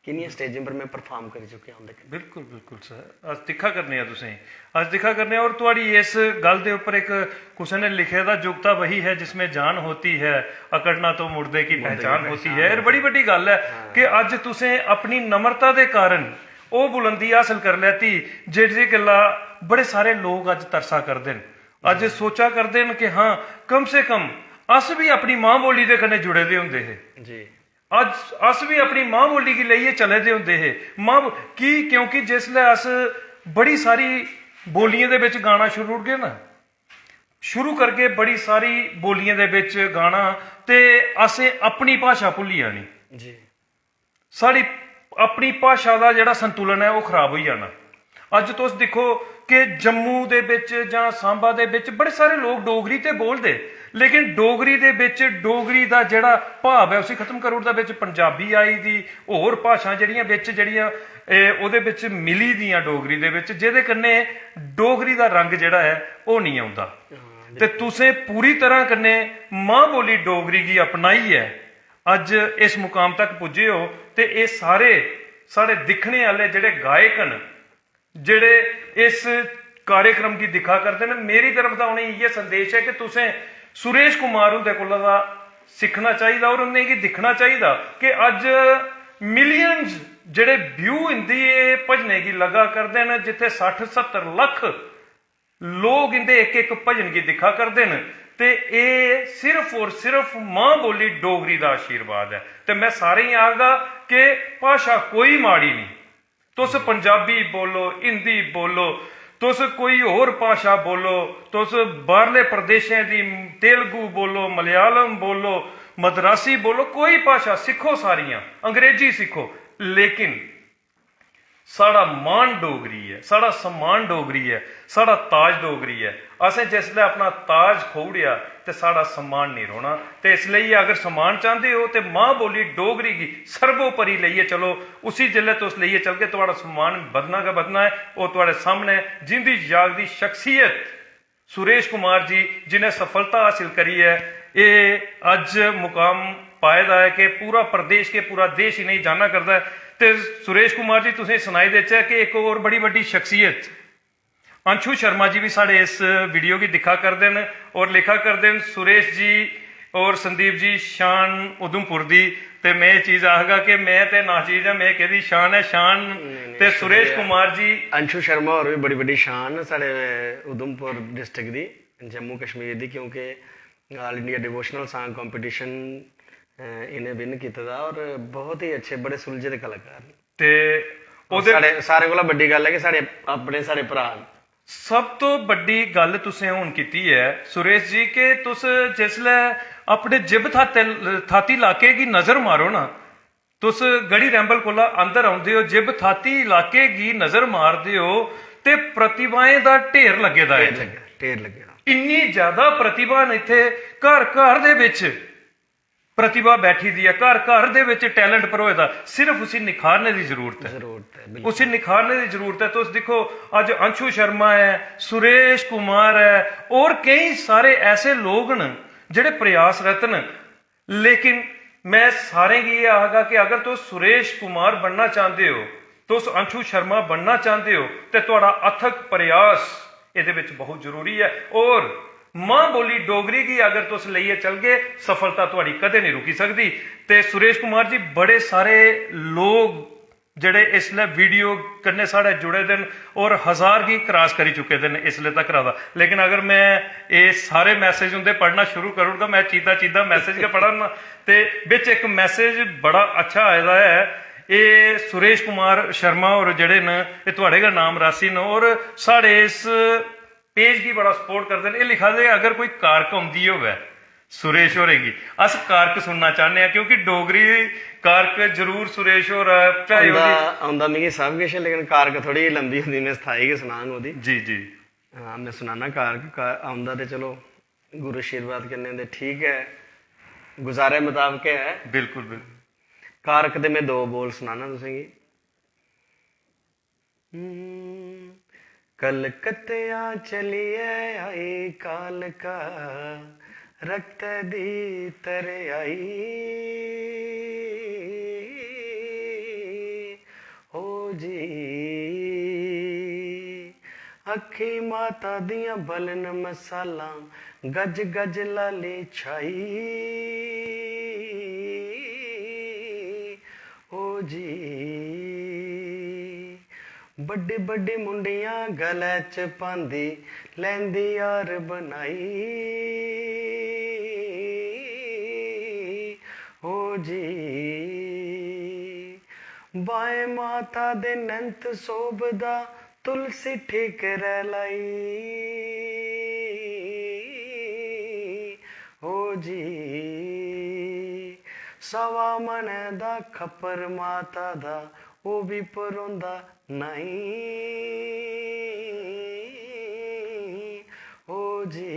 किन्नियां स्टेजें पर मैं परफार्म करी चुकेआ उं'दे कन्नै। बिल्कुल, बिल्कुल सर, अस दिक्खा करने आं तुसें, अस दिक्खा करने आं। और तुआढ़ी इस गल्ल दे उप्पर इक कुसै ने लिखे दा, "जुगता वही है जिसमें जान होती है, अकड़ना तो मुर्दे की पहचान होती है।" एह् बड़ी बड्डी गल्ल ऐ कि अज्ज तुसें अपनी नम्रता दे कारण ओह् बुलंदी हासल करी लैती, जेह्दे गल्ला बड़े सारे लोक अज्ज तरसा करदे न। अज्ज सोचा करदे न कि हां, कम से कम अस बी अपनी मां बोली दे कन्नै जुड़े दे होंदे हे। जी। अज्ज अस बी अपनी मां बोली गी लेइयै चले दे होंदे हे। मां बो-, की? क्योंकि जिसलै अस बड़ी सारी बोलियें दे बिच गाना शुरू करगे ना, शुरू करगे बड़ी सारी बोलियें दे बिच गाना, ते असें अपनी भाशा भुल्ली जानी। जी। साढ़ी अपनी भाशा दा जेह्ड़ा संतुलन ऐ, ओह् खराब होई जाना। अज्ज तुस दिक्खो कि जम्मू दे बिच जां सांबा दे बिच बड़े सारे लोक डोगरी ते बोलदे, लेकिन डोगरी दे बिच डोगरी दा जेह्ड़ा भाव ऐ, उसी खत्म करी ओड़दा। बिच पंजाबी आई दी, होर भाशां जेह्ड़ियां बिच, जेह्ड़ियां, एह्, ओह्दे बिच मिली दियां डोगरी दे बिच, जेह्दे कन्नै डोगरी दा रंग जेह्ड़ा ऐ, ओह् निं औंदा। ते तुसें पूरी तरह कन्नै मां बोली डोगरी गी अपनाइयै अज्ज इस मुकाम तक पुज्जे ओ, ते एह् सारे साढ़े दिक्खने आह्ले जेह्ड़े गायक न, जेह्ड़े इस कार्यक्रम गी दिक्खा करदे न, मेरी तरफ दा उ'नेंगी इ'यै संदेश ऐ कि तुसें सुरेश कुमार हुंदे कोला दा सिक्खना चाहिदा और उ'नेंगी दिक्खना चाहिदा कि अज्ज मिलियंस जेह्ड़े व्यू इंदी एह् भजनें गी लगा करदे न, जित्थै सट्ठ सत्तर लक्ख लोक इंदे इक इक भजन गी दिक्खा करदे न, ते एह् सिर्फ और सिर्फ मां बोली डोगरी दा आशीर्वाद ऐ। ते मैं सारें गी आखगा कि भाशा कोई माड़ी नहीं, तुस पंजाबी बोलो, हिंदी बोलो, तुस कोई होर भाशा बोलो, तुस बाहरले प्रदेशें दी तेलुगु बोलो, मलयालम बोलो, मद्रासी बोलो, कोई भाशा सिक्खो, सारियां, अंग्रेजी सिक्खो, लेकिन साढ़ा मान डोगरी ऐ, साढ़ा सम्मान डोगरी ऐ, साढ़ा ताज डोगरी ऐ। असें जिसलै अपना ताज खोई ओड़ेआ ते साढ़ा सम्मान नेईं रौह्ना। ते इसलेई अगर सम्मान चांह्दे ओ ते मां बोली डोगरी गी सर्वोपरि लेइयै चलो। उसी जिसलै तुस लेइयै चलगे, थुआढ़ा सम्मान बधना गै बधना ऐ। ओह् थुआढ़े सामनै जिंदी जागदी शख्सियत सुरेश कुमार जी, जिनें सफलता हासिल करियै एह् अज्ज मुकाम पाए दा ऐ कि पूरा प्रदेश के पूरा देश इ'नेंगी जाना करदा ऐ। ते सुरेश कुमार जी, तुसें सनाई देचै कि इक होर बड़ी बड्डी शख्सियत, अंशु शर्मा जी बी साढ़े इस वीडियो गी दिक्खा करदे न और लिखा करदे न, "सुरेश जी और संदीप जी, शान उधमपुर दी।" ते मैं एह् चीज आखगा कि मैं ते नाचीज आं, मैं केह्दी शान ऐ? शान ते सुरेश कुमार जी। अंशु शर्मा होर बी बड़ी बड्डी शान न साढ़े उधमपुर डिस्ट्रिक्ट दी। जम्मू कश्मीर दी, क्योंकि all India devotional song competition इ'नें विन कीते दा, और बहुत ही अच्छे, बड़े सुलझे दे कलाकार न। ते और ओह्दे साढ़े, सारें कोला बड्डी गल्ल ऐ कि साढ़े अपने, साढ़े भ्राऽ न। सब तो बड्डी गल्ल तुसें हून कीती ऐ सुरेश जी, कि तुस जिसलै अपने जिब थाते थाती इलाके गी नजर मारो ना, तुस गढ़ी रैंबल कोला अंदर औंदे ओ, जिब थाती इलाके गी नजर मारदे ओ, ते प्रतिभाएं दा ढेर लग्गे दा ऐ ढेर इत्थै। लग्गे, ढेर लग्गे दा। इन्नी ज्यादा प्रतिभा न इत्थै, घर घर दे बिच प्रतिभा बैठी दी ऐ, घर घर दे बिच टैलेंट भरोए दा। सिर्फ उसी निखारने दी जरूरत ऐ। जरूरत ऐ, बिल्कुल। उसी निखारने दी जरूरत ऐ। तुस दिक्खो, अज्ज अंशु शर्मा ऐ, सुरेश कुमार ऐ, और केई सारे ऐसे लोग न जेह्ड़े प्रयासरत न। लेकिन मैं सारें गी एह् आखगा कि अगर तुस सुरेश कुमार बनना चांह्दे ओ, तुस अंशु शर्मा बनना चांह्दे ओ, ते थुआढ़ा अथक प्रयास एह्दे बिच बहुत जरूरी ऐ। और मां बोली डोगरी गी अगर तुस लेइयै चलगे, सफलता थुआढ़ी कदें नहीं रुकी सकदी। ते सुरेश कुमार जी, बड़े सारे लोग जेह्ड़े इसलै वीडियो कन्नै साढ़े जुड़े दे न और हजार गी क्रॉस करी चुके दे न इसलै तक दा। लेकिन अगर मैं एह् सारे मैसेज उं'दे पढ़ना शुरू करी ओड़गा, मैं चीदा चीदा मैसेज गै पढ़ा ना। ते बिच इक मैसेज बड़ा अच्छा आए दा ऐ, एह् सुरेश कुमार शर्मा होर जेह्ड़े न, एह् थुआढ़े गै नाम रासी न और साढ़े इस पेज गी बड़ा सपोर्ट करदे न। एह् लिखा दे, अगर कोई कारक औंदी होवै सुरेश होरें गी, अस कारक सुनना चाह्न्ने आं, क्योंकि डोगरी कारक जरूर सुरेश होर, चाहे औंदा ओह्दी औंदा मिगी सब किश, लेकिन कारक थोड़ी लंबी होंदी, में स्थाई गै सनांग ओह्दी। जी जी। हां, में सनाना कारक का-, औंदा ते चलो गुरु आशीर्वाद कन्नै ते ठीक ऐ, गुजारे मताबक ऐ। बिल्कुल बिल्कुल। कारक दे में दो बोल सनाना तुसेंगी। हम्म, कलकत्तेआ चलियै आई कालका, रक्तै दी तरेआई। ओ जी, अक्खीं माता दियां बलन मसालां, गज गज लाली छाई। ओ जी, बड्डी बड्डी मुंडियां गलै च पांदी, लैंदी हार बनाई। ओ जी, बाएं माता दे नैंत शोभदा, तुलसी ठीक रै लाई। ओ जी, सवा मनै दा खप्पर माता दा, ओह् बी परोंदा नाई। ओ जी,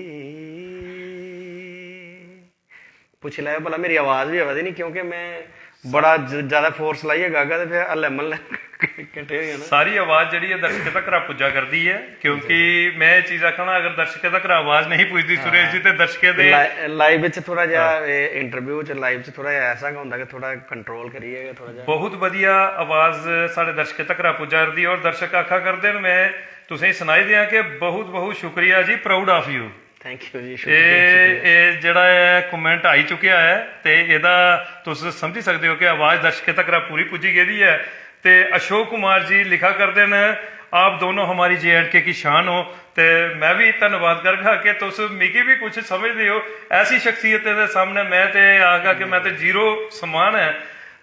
पुच्छी लैओ भला, मेरी आवाज बी आवा दी नी, क्योंकि में बड़ा ज-, ज्यादा फोर्स लाइयै गागा ते फिर हल्लै म्हल्लै किट्ठे होई जाना। सारी आवाज जेह्ड़ी ऐ दर्शकें तक पुज्जा करदी ऐ, क्योंकि मैं एह् चीज आखना, अगर दर्शकें तक आवाज नहीं पुजदी सुरेश जी, ते दर्शकें दे लाइव बिच थोड़ा जिहा, इंटरव्यू च, लाइव च थोड़ा जिहा ऐसा गै होंदा कि थोड़ा कंट्रोल करियै गै थोड़ा जिहा। बहुत बधिया आवाज साढ़े दर्शकें तक पुज्जा करदी ऐ। और दर्शक आखा करदे न, मैं तुसेंगी सनाई देआं कि बहुत बहुत शुक्रिया जी, proud of you। Thank you जी, एह् शुक्रिया। एह् जेह्ड़ा ऐ कमेंट आई चुकेआ ऐ, ते एह्दा तुस समझी सकदे ओ कि आवाज दर्शकें तक पूरी पुज्जी गेदी ऐ। ते अशोक कुमार जी लिखा करदे न, "आप दोनों हमारी जे एंड के की शान हो।" ते मैं भी धन्नवाद करगा कि तुस मिगी भी कुछ समझदे ओ। ऐसी शख्सियतें दे सामने मैं ते आखगा कि मैं ते जीरो समान ऐ।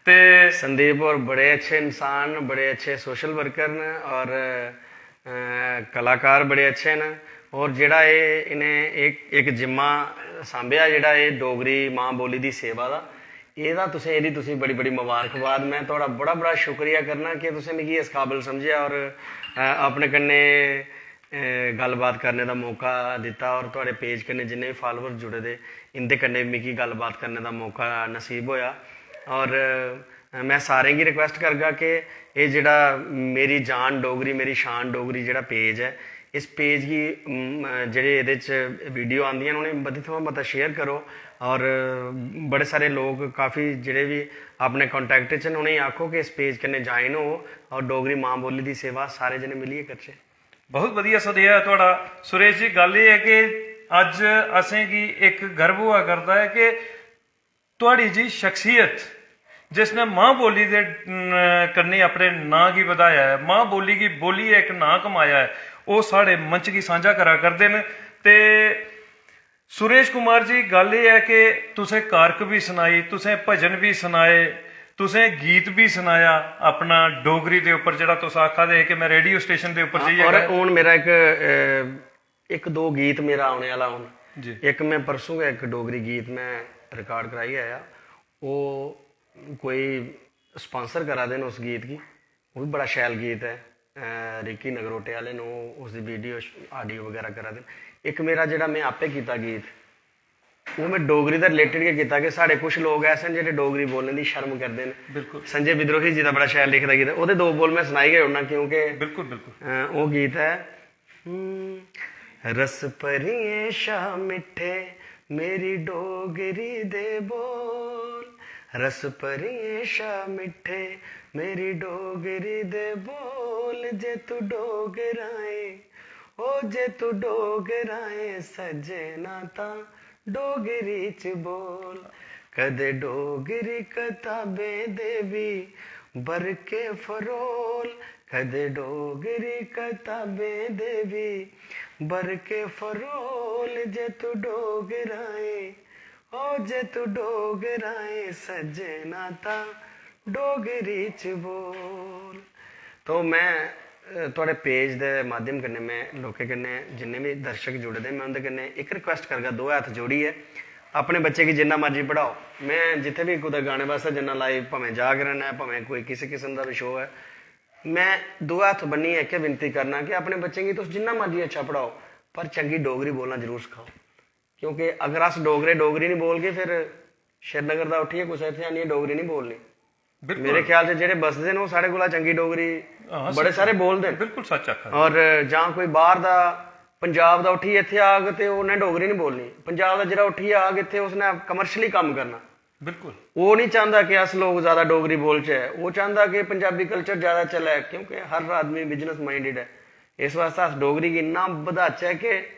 ते संदीप होर बड़े अच्छे इंसान न, बड़े अच्छे सोशल वर्कर न, और अ, कलाकार बड़े अच्छे न। और जेह्ड़ा एह् इ'नें इक, इक जिम्मा सांभेआ, जेह्ड़ा एह् डोगरी मां बोली दी सेवा दा, एह्दा तुसें, एह्दी तुसें बड़ी बड़ी मबारकबाद। मैं थुआढ़ा बड़ा बड़ा शुक्रिया करना कि तुसें मिगी इस काबल समझेआ और, अ, अपने कन्नै, अ, गल्लबात करने दा मौका दित्ता, और थुआढ़े पेज कन्नै जिन्ने बी फालोअर जुड़े दे, इं'दे कन्नै बी मिगी गल्लबात करने दा मौका नसीब होएआ। और, अ, मैं सारें गी रिक्वेस्ट करगा कि एह् जेह्ड़ा मेरी जान डोगरी, मेरी शान डोगरी जेह्ड़ा पेज ऐ, इस पेज गी, म, जेह्ड़े एह्दे च वीडियो आंदियां न, उ'नें मती थमां मता शेयर करो। और बड़े सारे लोक, काफ़ी जेह्ड़े बी अपने कॉन्टैक्ट च न, उ'नेंगी आखो कि इस पेज कन्नै ज्वाइन हो और डोगरी मां बोली दी सेवा सारे जने मिलियै करचै। बहुत बधिया सदेहा ऐ थुआढ़ा सुरेश जी। गल्ल एह् ऐ कि अज्ज असेंगी इक गर्व होआ करदा ऐ कि थुआढ़ी जी शख्सियत जिसने मां बोली दे न, कन्नै अपने नांऽ गी बधाया ऐ, मां बोली गी बोलियै इक नांऽ कमाया ऐ, ओह् साढ़े मंच गी सांझा करा करदे न। ते सुरेश कुमार जी, गल्ल एह् ऐ कि तुसें कारक बी सनाई, तुसें भजन बी सनाए, तुसें गीत बी सनाया अपना डोगरी दे उप्पर, जेह्ड़ा तुस आखा दे हे कि मैं रेडियो स्टेशन दे उप्पर जाइयै और गाया। हून मेरा इक अ, इक दो गीत मेरा औने आह्ला हून। जी। इक मैं परसों गै इक डोगरी गीत मैं रिकॉर्ड कराई आया। ओह् कोई स्पांसर करा दे न उस गीत गी। ओह् बी बड़ा शैल गीत ऐ। अ, रिकी नगरोटे आह्ले न, ओह् उसदी वीडियो, ऑडियो बगैरा करा दे न। इक मेरा जेह्ड़ा मैं आपे कीता गीत, ओह् मैं डोगरी दे रिलेटेड गै कीता कि साढ़े कुछ लोक ऐसे न जेह्ड़े डोगरी बोलने दी शर्म करदे न। बिल्कुल। संजय विद्रोही जी दा बड़ा शैल लिखे दा गीत ऐ। ओह्दे दो बोल मैं सनाई गै ओड़ना, क्योंकि बिल्कुल, बिल्कुल। अ, ओह् गीत ऐ, हम्म, रस परियें शा मिट्ठे मेरी डोगरी दे बोल, रस परियें शा मिट्ठे मेरी डोगरी दे बोल। जे तू डोगरा ऐ, ओ जे तू डोगरा ऐ सज्जना, तां डोगरी च बोल। कदे डोगरी कताबें दे बी बरके फरोल, कदे डोगरी कताबें दे बी बरके फरोल। जे तू डोगरा ऐ, ओ जे तू डोगरा ऐ सज्जना, तां डोगरी च बोल। तो मैं अ, थुआढ़े पेज दे माध्यम कन्नै मैं लोकें कन्नै, जिन्ने बी दर्शक जुड़े दे, मैं उं'दे कन्नै इक रिक्वेस्ट करगा, दो हत्थ जोड़ियै अपने बच्चे गी जिन्ना मर्जी पढ़ाओ। मैं जित्थै बी कुतै गाने बास्तै जन्ना लाइव, भामें जागरण ऐ, भामें कोई किसे किस्म दा बी शो ऐ, मैं दो हत्थ बन्नियै इक्कै विनती करना कि अपने बच्चें गी तुस जिन्ना मर्जी अच्छा पढ़ाओ, पर चंगी डोगरी बोलना जरूर सखाओ। क्योंकि अगर अस डोगरे डोगरी निं बोलगे, फिर श्रीनगर दा उट्ठियै कुसै इत्थै आनियै डोगरी निं बोलनी। बिल्कुल। मेरे ख्याल च जेह्ड़े बसदे न, ओह् साढ़े कोला चंगी डोगरी हां, बड़े सच्च। सारे बोलदे न। बिल्कुल सच्च आखा दे। और जां कोई बाहर दा, पंजाब दा उट्ठियै इत्थै आग ते उ'न्नै डोगरी निं बोलनी। पंजाब दा जेह्ड़ा उट्ठियै आग इत्थै, उसने कमर्शियली कम्म करना। बिल्कुल। ओह् निं चांह्दा कि अस लोक ज़्यादा डोगरी बोलचै, ओह् चांह्दा कि पंजाबी कल्चर ज़्यादा चलै, क्योंकि हर आदमी बिजनेस माइंडेड ऐ। इस वास्तै अस डोगरी गी इन्ना बधाचै कि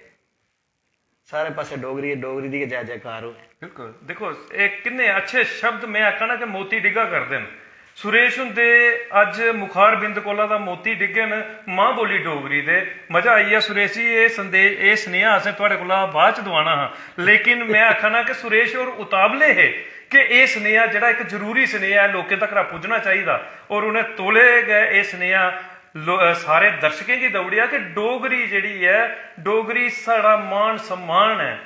सारे पासै डोगरी, डोगरी दी गै जय जयकार होऐ। बिल्कुल। दिक्खो, एह् किन्ने अच्छे शब्द, में आखा ना कि मोती डिग्गा करदे न। सुरेश हुंदे अज्ज मुखार बिंद कोला दा मोती डिग्गे न मां बोली डोगरी दे। मजा आई गेआ सुरेश जी, एह् संदेश, एह् सनेहा असें थुआढ़े कोला बाद च दोआना हा, लेकिन में आखा ना कि सुरेश होर उतावले हे कि एह् सनेहा जेह्ड़ा इक जरूरी सनेहा ऐ, लोकें तक्कर पुज्जना चाहिदा, और उ'नें तौले गै एह् सनेहा लो-, अ, सारे दर्शकें गी देई ओड़ेआ कि डोगरी जेह्ड़ी ऐ, डोगरी साढ़ा मान सम्मान ऐ।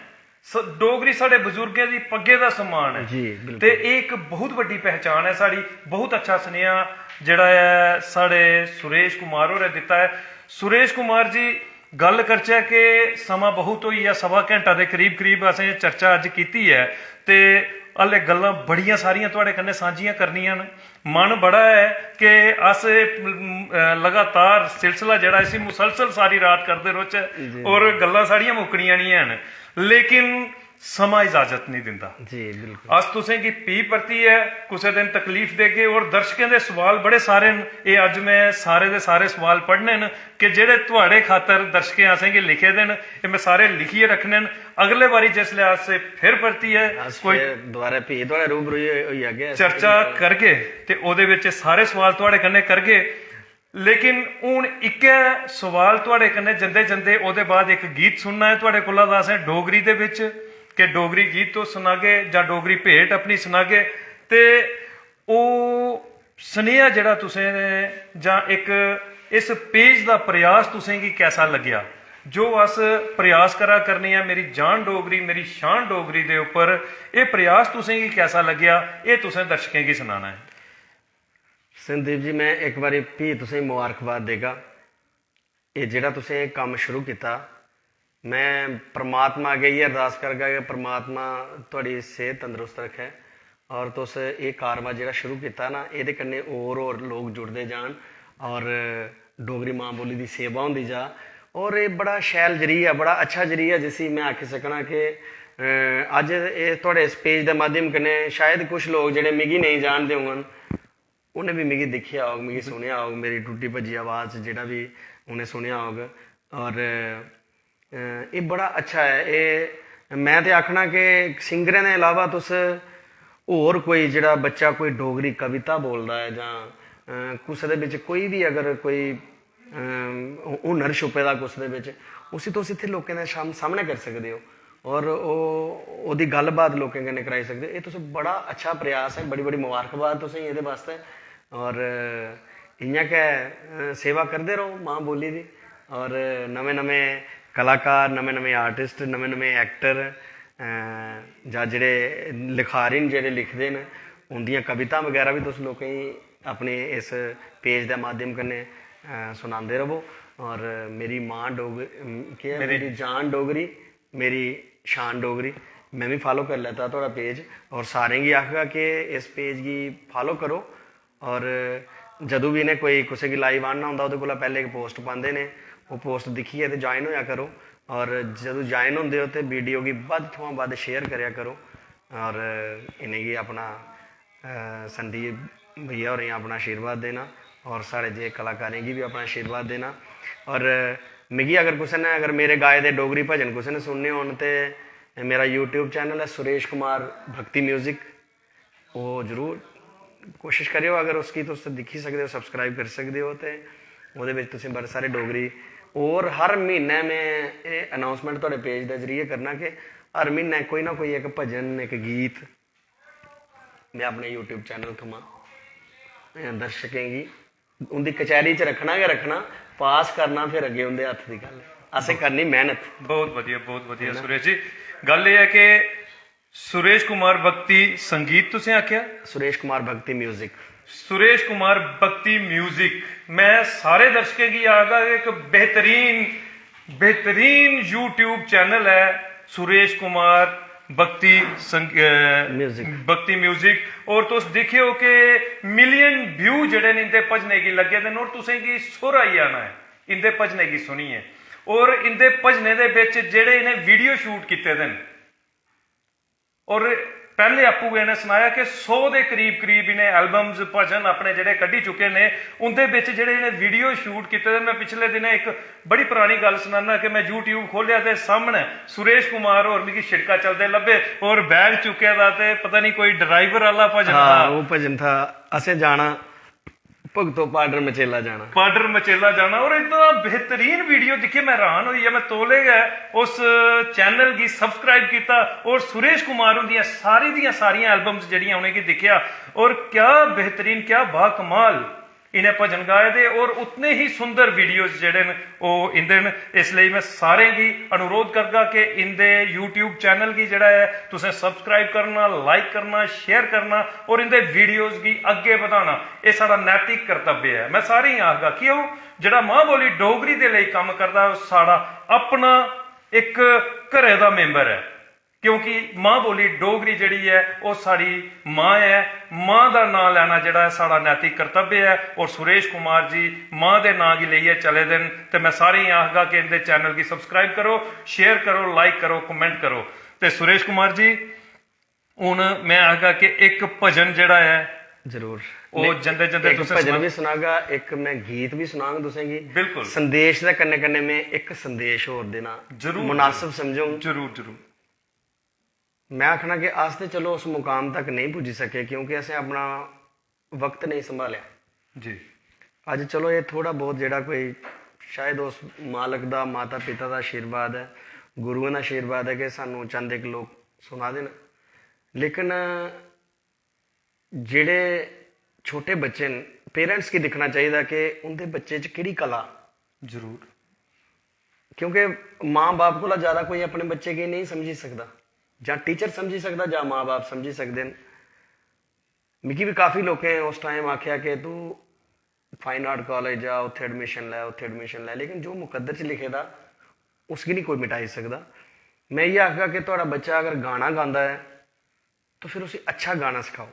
स-, डोगरी साढ़े बजुर्गें दी पग्गें दा सम्मान ऐ। जी, बिल्कुल। ते एह् इक बहुत बड्डी पहचान ऐ साढ़ी। बहुत अच्छा सनेहा जेह्ड़ा ऐ साढ़े सुरेश कुमार होरें दित्ता ऐ। सुरेश कुमार जी, गल्ल करचै कि समां बहुत होई गेआ, सवा घैंटा दे करीब करीब असें चर्चा अज्ज कीती ऐ, ते हल्ले गल्लां बड़ियां सारियां थुआढ़े कन्नै सांझियां करनियां न। मन बड़ा ऐ कि अस एह्, अम, अ, लगातार सिलसिला जेह्ड़ा, इसी मुसलसल सारी रात करदे रौह्चै, जी। और गल्लां साढ़ियां मुक्कनियां निं हैन, लेकिन समां इजाजत निं दिंदा। जी, बिल्कुल। अस तुसें गी फ्ही परतियै कुसै दिन तकलीफ देगे, और दर्शकें दे सवाल बड़े सारे न। एह् अज्ज में सारे दे सारे सवाल पढ़ने न कि जेह्ड़े थुआढ़े खातर दर्शकें असेंगी लिखे दे न, एह् में सारे लिखियै रक्खने न। अगले बारी जिसलै अस फिर परतियै अस कोई फिर दोबारा फ्ही थुआढ़े रूबरू होई, होई जागे। चर्चा करगे ते ओह्दे बिच सारे सवाल थुआढ़े कन्नै करगे। लेकिन हून इक्कै सवाल थुआढ़े कन्नै जंदे जंदे, ओह्दे बाद इक गीत सुनना ऐ थुआढ़े कोला दा असें डोगरी दे बिच, कि डोगरी गीत तुस सनागे जां डोगरी भेंट अपनी सनागे, ते ओह् सनेहा जेह्ड़ा तुसें, जां इक इस पेज दा प्रयास तुसें गी कैसा लग्गेआ? जो अस प्रयास करा करने आं, मेरी जान डोगरी, मेरी शान डोगरी दे उप्पर, एह् प्रयास तुसें गी कैसा लग्गेआ, एह् तुसें दर्शकें गी सनाना ऐ। संदीप जी, मैं इक बारी फ्ही तुसेंगी मुबारकबाद देगा। एह् जेह्ड़ा तुसें एह् कम्म शुरू कीता, मैं परमात्मा अग्गें इ'यै अरदास करगा कि परमात्मा थुआढ़ी सेह्त तंदरुस्त रक्खै, और तुस एह् कारवा जेह्ड़ा शुरू कीता ना, एह्दे कन्नै होर होर लोक जुड़दे जान और डोगरी मां बोली दी सेवा होंदी जा। और एह् बड़ा शैल जरिया, बड़ा अच्छा जरिया, जिसी मैं आखी सकना कि, अ, अज्ज एह् थुआढ़े इस पेज दे माध्यम कन्नै शायद कुछ लोक जेह्ड़े मिगी नेईं जानदे होङन, उ'नें बी मिगी दिक्खेआ होग, मिगी सुनेआ होग, मेरी टुट्टी भज्जी आवाज़ च जेह्ड़ा बी उ'नें सुनेआ होग। और, अ, एह् बड़ा अच्छा ऐ। एह् में ते आखना कि सिंगरें दे इलावा तुस होर कोई जेह्ड़ा बच्चा कोई डोगरी कविता बोलदा ऐ जां अ, कुसै दे बिच कोई बी अगर कोई अम, हुनर छुपे दा कुसै दे बिच, उसी तुस इत्थै लोकें दे साम- सामनै करी सकदे ओ। और ओह् ओह्दी गल्लबात लोकें कन्नै कराई सकदे ओ। एह् तुस बड़ा अच्छा प्रयास ऐ, बड़ी बड़ी मबारकबाद तुसेंगी एह्दे बास्तै। और इ'यां गै अ, सेवा करदे रहो मां बोली दी। और नमें नमें कलाकार, नमें नमें आर्टिस्ट, नमें नमें एक्टर जां जेह्ड़े लिखारी न, जेह्ड़े लिखदे न, उं'दियां कवितां बगैरा बी तुस लोकें गी अपने इस पेज दे माध्यम कन्नै अ, सनांदे रवो। और मेरी मां डोगरी, केह् ऐ, मेरी मेरी जान डोगरी, मेरी शान डोगरी, में बी फॉलो करी लैता थुआढ़ा पेज। और सारें गी आखगा कि इस पेज गी फॉलो करो। और जदूं बी इ'नें कोई कुसै गी लाइव आह्नना होंदा, ओह्दे कोला पैह्लें इक पोस्ट पांदे न, ओह् पोस्ट दिक्खियै ते ज्वाइन होआ करो। और जदूं ज्वाइन होंदे ओ ते वीडियो गी बद्ध थमां बद्ध शेयर करेआ करो। और इ'नेंगी अपना अ, संदीप भैया होरें गी अपना आशीर्वाद देना और साढ़े जे कलाकारें गी बी अपना आशीर्वाद देना। और मिगी अगर कुसै ने अगर मेरे गाए दे डोगरी भजन कुसै ने सुनने होन ते मेरा यूट्यूब चैनल ऐ सुरेश कुमार भक्ति म्यूजिक, ओह् जरूर कोशिश करेओ। अगर उसगी तुस दिक्खी सकदे ओ, सब्सक्राइब करी सकदे ओ, ते ओह्दे बिच तुसें बड़े सारे डोगरी, और हर म्हीनै में एह् अनाउंसमेंट थुआढ़े पेज दे जरिए करना कि हर म्हीनै कोई ना कोई इक भजन, इक गीत में अपने यूट्यूब चैनल थमां अ, दर्शकें गी उं'दी कचैह्री च रक्खना गै रक्खना, पास करना फिर अग्गें उं'दे हत्थ दी गल्ल ऐ। असें करनी मेह्नत। बहुत वधिया, बहुत वधिया सुरेश जी। गल्ल एह् ऐ कि सुरेश कुमार भक्ति संगीत तुसें आखेआ? सुरेश कुमार भक्ति म्यूजिक। सुरेश कुमार भक्ति म्यूजिक, मैं सारे दर्शकें गी आखगा, इक बेहतरीन, बेहतरीन यूट्यूब चैनल ऐ सुरेश कुमार भक्ति संग-, अ, म्यूजिक। भक्ति म्यूजिक। और तुस दिक्खेओ कि मिलियन व्यू जेह्ड़े न इंदे भजनें गी लग्गे दे न, और तुसेंगी सुर आई जाना ऐ इंदे भजनें गी सुनियै। और इंदे भजनें दे बिच जेह्ड़े इ'नें वीडियो शूट कीते दे न, और पैह्ले आपूं गै इ'नें सनाया कि सौ दे करीब, करीब इ'नें एल्बम्स, भजन अपने जेह्ड़े कड्ढी चुके ने, उंदे बिच जेह्ड़े इ'नें वीडियो शूट कीते दे। मैं पिछले दिनें इक बड़ी परानी गल्ल सनाना कि मैं YouTube खोह्लेआ ते सामनै सुरेश कुमार होर मिगी शिड़का चलदे लब्भे, और बैग चुक्के दा ते पता नहीं कोई ड्राइवर आह्ला भजन हाँ, हा। वो भजन था, असें जाना भगतो पाडर मचेला जाना। पाडर मचेला जाना। और इतना बेहतरीन वीडियो दिक्खियै मैं हैरान होई गेआ। मैं तौले गै उस चैनल गी सब्सक्राइब कीता और सुरेश कुमार हुंदियां सारी दियां सारियां एल्बम्स जेह्ड़ियां उ'नेंगी दिक्खेआ। और क्या बेहतरीन, क्या बाकमाल इ'नें भजन गाए दे और उतने ही सुंदर वीडियोज जेह्ड़े न ओह् इंदे न। इसलेई मैं सारें गी अनुरोध करगा कि इंदे YouTube चैनल गी जेह्ड़ा ऐ तुसें सब्सक्राइब करना, लाइक करना, शेयर करना और इंदे वीडियोज गी अग्गें बधाना, एह् साढ़ा नैतिक कर्तव्य ऐ। मैं सारें गी आखगा कि ओह् जेह्ड़ा मां बोली डोगरी दे लेई कम्म करदा ऐ, ओह् साढ़ा अपना इक घरै दा मैंबर ऐ, क्योंकि मां बोली डोगरी जेह्ड़ी ऐ ओह् साढ़ी मां ऐ। मां दा नांऽ लैना जेह्ड़ा ऐ साढ़ा नैतिक कर्तव्य ऐ। और सुरेश कुमार जी मां दे नांऽ गी लेइयै चले दे न, ते मैं सारें गी आखगा कि इंदे चैनल गी सब्सक्राइब करो, शेयर करो, लाइक करो, कमेंट करो। ते सुरेश कुमार जी, हून मैं आखगा कि इक भजन जेह्ड़ा ऐ जरूर। ओह् जंदे जंदे इक तुसें भजन सुना- बी सुनागा, इक मैं गीत बी सुनांग तुसेंगी। बिल्कुल। संदेश दे कन्नै कन्नै मैं इक संदेश होर देना जरूर, मुनासिब समझूंग। जरूर, जरूर। मैं आखना कि अस ते चलो उस मुकाम तक नेईं पुज्जी सके, क्योंकि असें अपना वक्त नेईं संभालेआ। जी। अज्ज चलो एह् थोह्ड़ा बहुत जेह्ड़ा कोई शायद उस मालक दा, माता पिता दा आशीर्वाद ऐ, गुरुएं दा आशीर्वाद ऐ कि सानू चंद इक लोक सुना दे न। लेकिन जेह्ड़े छोटे बच्चे न, पेरेंट्स गी दिक्खना चाहिदा कि उं'दे बच्चे च केह्ड़ी कला। जरूर। क्योंकि मां बाप कोला ज्यादा कोई अपने बच्चे गी नेईं समझी सकदा, जां टीचर समझी सकदा जां मां बाप समझी सकदे न। मिगी बी काफी लोकें उस टाइम आखेआ कि तू फाइन आर्ट कालेज जा, उत्थै एडमिशन लै, उत्थै एडमिशन लै, लेकिन जो मुकद्दर च लिखे दा उसगी निं कोई मिटाई सकदा। मैं इ'यै आखगा कि थुआढ़ा बच्चा अगर गाना गांदा ऐ तो फिर उसी अच्छा गाना सखाओ,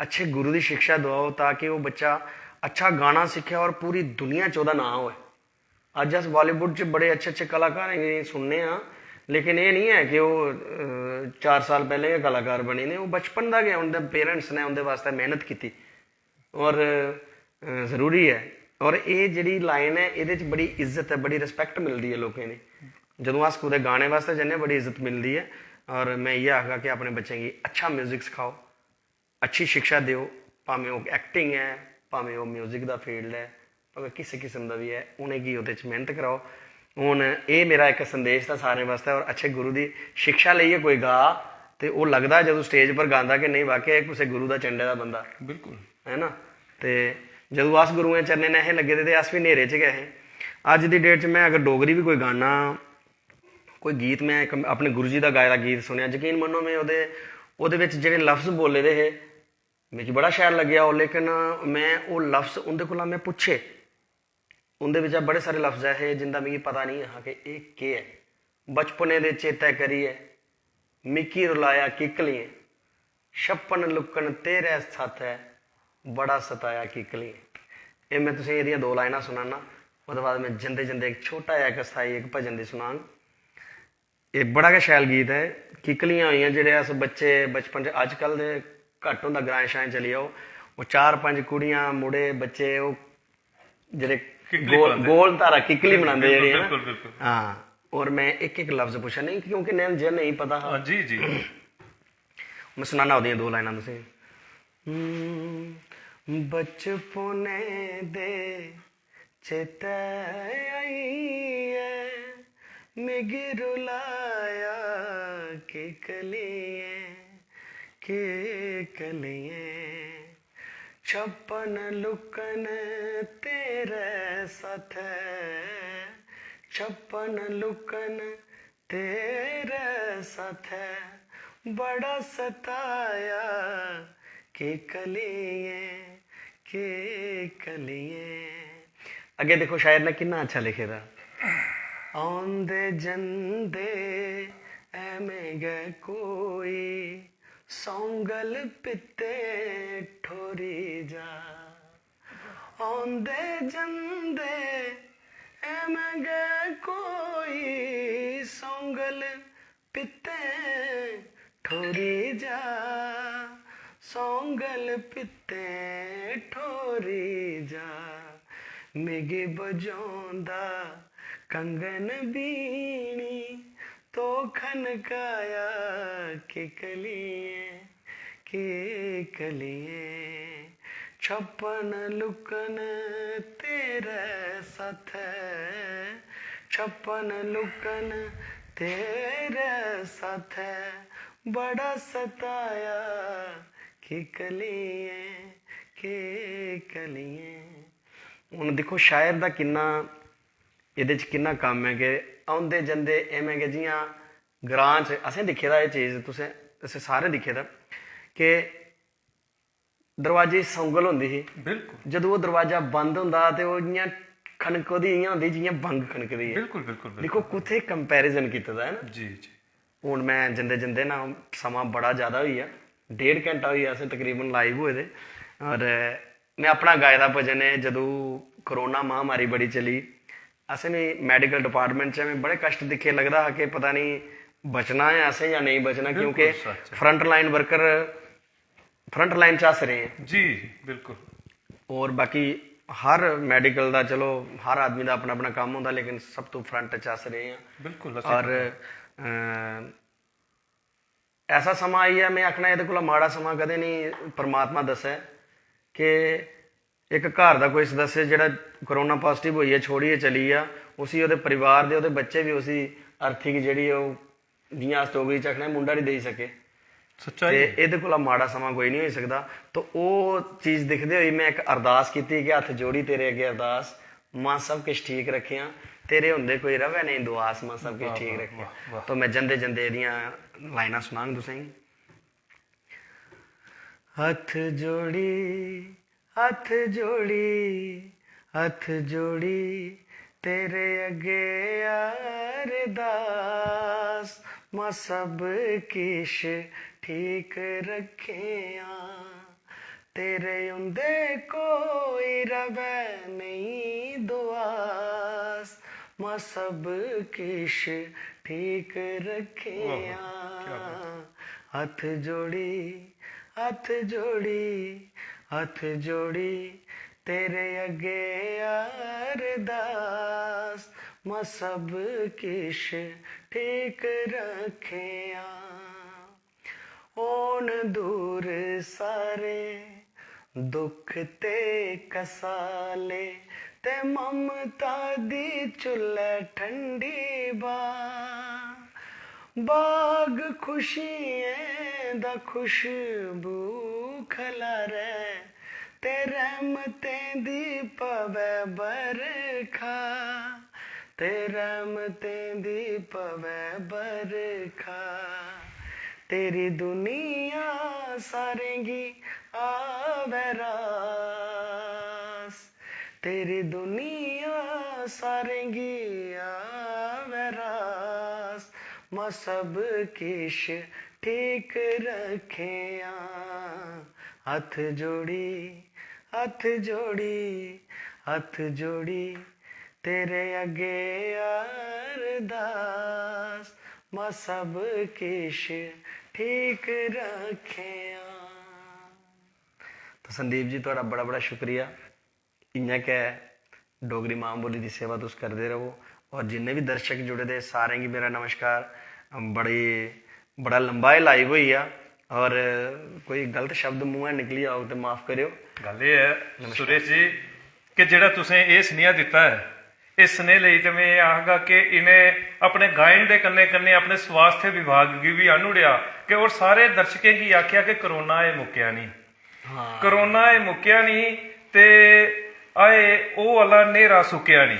अच्छे गुरु दी शिक्षा दवाओ, ताकि वो बच्चा अच्छा गाना सीखे और पूरी दुनिया च ओह्दा नांऽ होए। अज्ज अस बालीवुड च बड़े अच्छे अच्छे कलाकारें गी सुनने आं, लेकिन एह् निं ऐ कि ओह् अ, चार साल पैह्लें गै कलाकार बनी दे। ओह् बचपन दा गै उं'दे पेरेंट्स ने उं'दे बास्तै मेह्नत कीती। और अ, जरूरी ऐ। और एह् जेह्ड़ी लाइन ऐ, एह्दे च बड़ी इज्जत ऐ, बड़ी रिस्पैक्ट मिलदी ऐ लोकें दी। जदूं अस कुतै गाने बास्तै जन्ने आं, बड़ी इज्जत मिलदी ऐ। और मैं इ'यै आखगा कि अपने बच्चें गी अच्छा म्यूजिक सखाओ, अच्छी शिक्षा देओ, भामें ओह् एक्टिंग ऐ, भामें ओह् म्यूजिक दा फील्ड ऐ, भामें किस किस्म दा बी ऐ, उ'नेंगी ओह्दे च मेह्नत कराओ। हून एह् मेरा इक संदेश था सारें बास्तै। और अच्छे गुरु दी शिक्षा लेइयै कोई गा ते ओह् लगदा जदूं स्टेज पर गांदा कि नेईं, वाकई एह् कुसै गुरु दा चंडे दा बंदा, बिल्कुल। है ना? ते जदूं अस गुरुएं चरणें नै असें लग्गे दे ते अस बी न्हेरे च गै हे। अज्ज दी डेट च में अगर डोगरी बी कोई गाना, कोई गीत, में इक अपने गुरु जी दा गाए दा गीत सुनेआ, यकीन मन्नो, में ओह्दे ओह्दे बिच जेह्ड़े लफ्ज बोले दे हे, मिगी बड़ा शैल लग्गेआ ओह्। लेकिन में ओह् लफ्ज उं'दे कोला में पुच्छे, उं'दे बिच्चा बड़े सारे लफ्ज ऐसे जिं'दा मिगी पता निं हा कि एह् केह् ऐ। बचपने दे चेतै करियै मिगी रुलाया किकलियें, छप्पन लुक्कन तेरे साथै बड़ा सताया किकलियें। एह् में तुसें एह्दियां दो लाइनां सुनाना, ओह्दे बाद में जंदे जंदे इक छोटा जेहा इक स्थाई इक भजन दी सुनाङ। एह् बड़ा गै शैल गीत ऐ। किकलियां होइयां जेह्ड़े अस बच्चे बचपन च, अजकल दे घट्ट होंदा, ग्राएं शाएं चली जाओ, ओह् चार पंज कुड़ियां मुड़े बच्चे ओह् जेह्ड़े किकली गोल बनांदे। गोल धारा किकली बनांदे जेह्ड़े ना। बिल्कुल, बिल्कुल। हां, और में इक इक लफ्ज पुच्छा, नेईं, क्योंकि नैन जे नेईं पता हा। हाँ जी जी। में सुनाना ओह्दियां दो लाइनां तुसें। हम्म, बचपने दे चेतै आइयै मिगी रुलाया किकलियें, किकलियें। छप्पन लुक्कन तेरे साथै, छप्पन लुक्कन तेरे साथै बड़ा सताया किकलियें, किकलियें। अग्गें दिक्खो, शायर ने किन्ना अच्छा लिखे दा। औंदे जंदे ऐमें गै कोई सौंगल पित्ते ठोरी जा। औंदे जंदे ऐमें गै कोई सौंगल पित्ते ठोरी जा, सौंगल पित्ते ठोरी जा। मिगी बजोंदा कंगन बीणी, तो खनकाया किकलियें, किकलियें। छप्पन लुक्कन तेरे साथै, छप्पन लुक्कन तेरे साथै बड़ा सताया किकलियें, किकलियें। हून दिक्खो, शायर दा किन्ना, एह्दे च किन्ना कम्म ऐ कि औंदे जंदे इ'यां गै, जि'यां ग्रां च असें दिक्खे दा एह् चीज, तुसें, असें सारें दिक्खे दा कि दरवाजे च सौंगल होंदी ही। बिल्कुल। जदूं ओह् दरवाजा बंद होंदा हा ते ओह् इ'यां खनक ओह्दी इ'यां होंदी जि'यां बंग खनकदी ऐ। बिल्कुल बिल्कुल बिल्कुल। दिक्खो, कुत्थै कंपैरिजन कीते दा है ना। जी जी। हून में जंदे जंदे ना, समां बड़ा ज़्यादा होई गेआ, डेढ़ घैंटा होई गेआ असें तकरीबन लाइव होए दे। और में अपना गाए दा भजन ऐ, जदूं कोरोना महामारी बड़ी चली, असें बी मैडिकल डिपार्टमेंट च में बड़े कश्ट दिक्खे। लगदा हा कि पता नहीं बचना ऐ असें जां नेईं बचना, बिल्कुल क्योंकि सच ऐ। Front line worker front line च अस रेह् आं। जी बिल्कुल। और बाकी हर मैडिकल दा, चलो, हर आदमी दा अपना अपना कम्म होंदा, लेकिन सब तो फ्रंट च अस रेह् आं। बिल्कुल असें और अ, ऐसा समां आई गेआ, में आखना एह्दे कोला माड़ा समां कदें नहीं परमात्मा दस्सै कि इक घर दा कोई सदस्य जेह्ड़ा कोरोना पॉजिटिव होइयै छोड़ियै चली गेआ, उसी ओह्दे परिवार दे, ओह्दे बच्चे बी उसी आर्थिक जेह्ड़ी ओह्, जि'यां अस डोगरी च आखने आं, मुंढा निं देई सके। सच्चाई ते ऐ। एह्दे कोला माड़ा समां कोई निं होई सकदा। तो ओह् चीज दिखदे होई में इक अरदास कीती कि हत्थ जोड़ी तेरे अग्गें अरदास, मां सब किश ठीक रक्खेआं, तेरे होंदे कोई रवै नेईं दुआस, मां सब किश वाह, ठीक वाह, रक्खेआं। वाह, वाह। तो में जंदे जंदे एह्दियां लाइनां सुनांग तुसेंगी। हत्थ जोड़ी, हत्थ जोड़ी, हत्थ जोड़ी तेरे अग्गे अरदास, मां सब किश ठीक रक्खेआं। तेरे होंदे कोई रवै नेईं दुआस, मां सब किश ठीक रक्खेआं। हत्थ जोड़ी, हत्थ जोड़ी, हत्थ जोड़ी तेरे अग्गे अरदास, मां सब किश ठीक रक्खेआं। होन दूर सारे दुख ते कसाले, ते ममता दी चुल्लै ठंडी बा। बाग खुशियें दा खुशबू खलारै, ते रैह्मतें दी पवै बरखा, ते रैह्मतें दी पवै बरखा। तेरी दुनिया सारें गी आवै रास, तेरी दुनिया सारें गी आवै रास, मां सब किश ठीक रक्खेआं। हत्थ जोड़ी, हत्थ जोड़ी, हत्थ जोड़ी, तेरे अग्गे अरदास, मां सब किश ठीक रक्खेआं। तो संदीप जी, थुआढ़ा बड़ा बड़ा शुक्रिया। इ'यां गै डोगरी मां बोली दी सेवा तुस करदे रवो, और जिन्ने बी दर्शक जुड़े दे, सारें गी मेरा नमस्कार। बड़ी, बड़ा लंबा एह् लाइव होई गेआ, और कोई गलत शब्द मुंहै निकली जाग ते माफ करेओ। गल्ल एह् ऐ, नमस्कार। सुरेश जी, कि जेह्ड़ा तुसें एह् सनेहा दित्ता ऐ, इस सनेह लेई ते में एह् आखगा कि इ'नें अपने गायन दे कन्नै कन्नै अपने स्वास्थ्य विभाग गी बी आह्नी ओड़ेआ कि और सारे दर्शकें गी आखेआ कि कोरोना एह् मुक्केआ निं। हां। कोरोना एह् मुक्केआ निं ते अजें ओह् आह्ला न्हेरा सुक्केआ निं।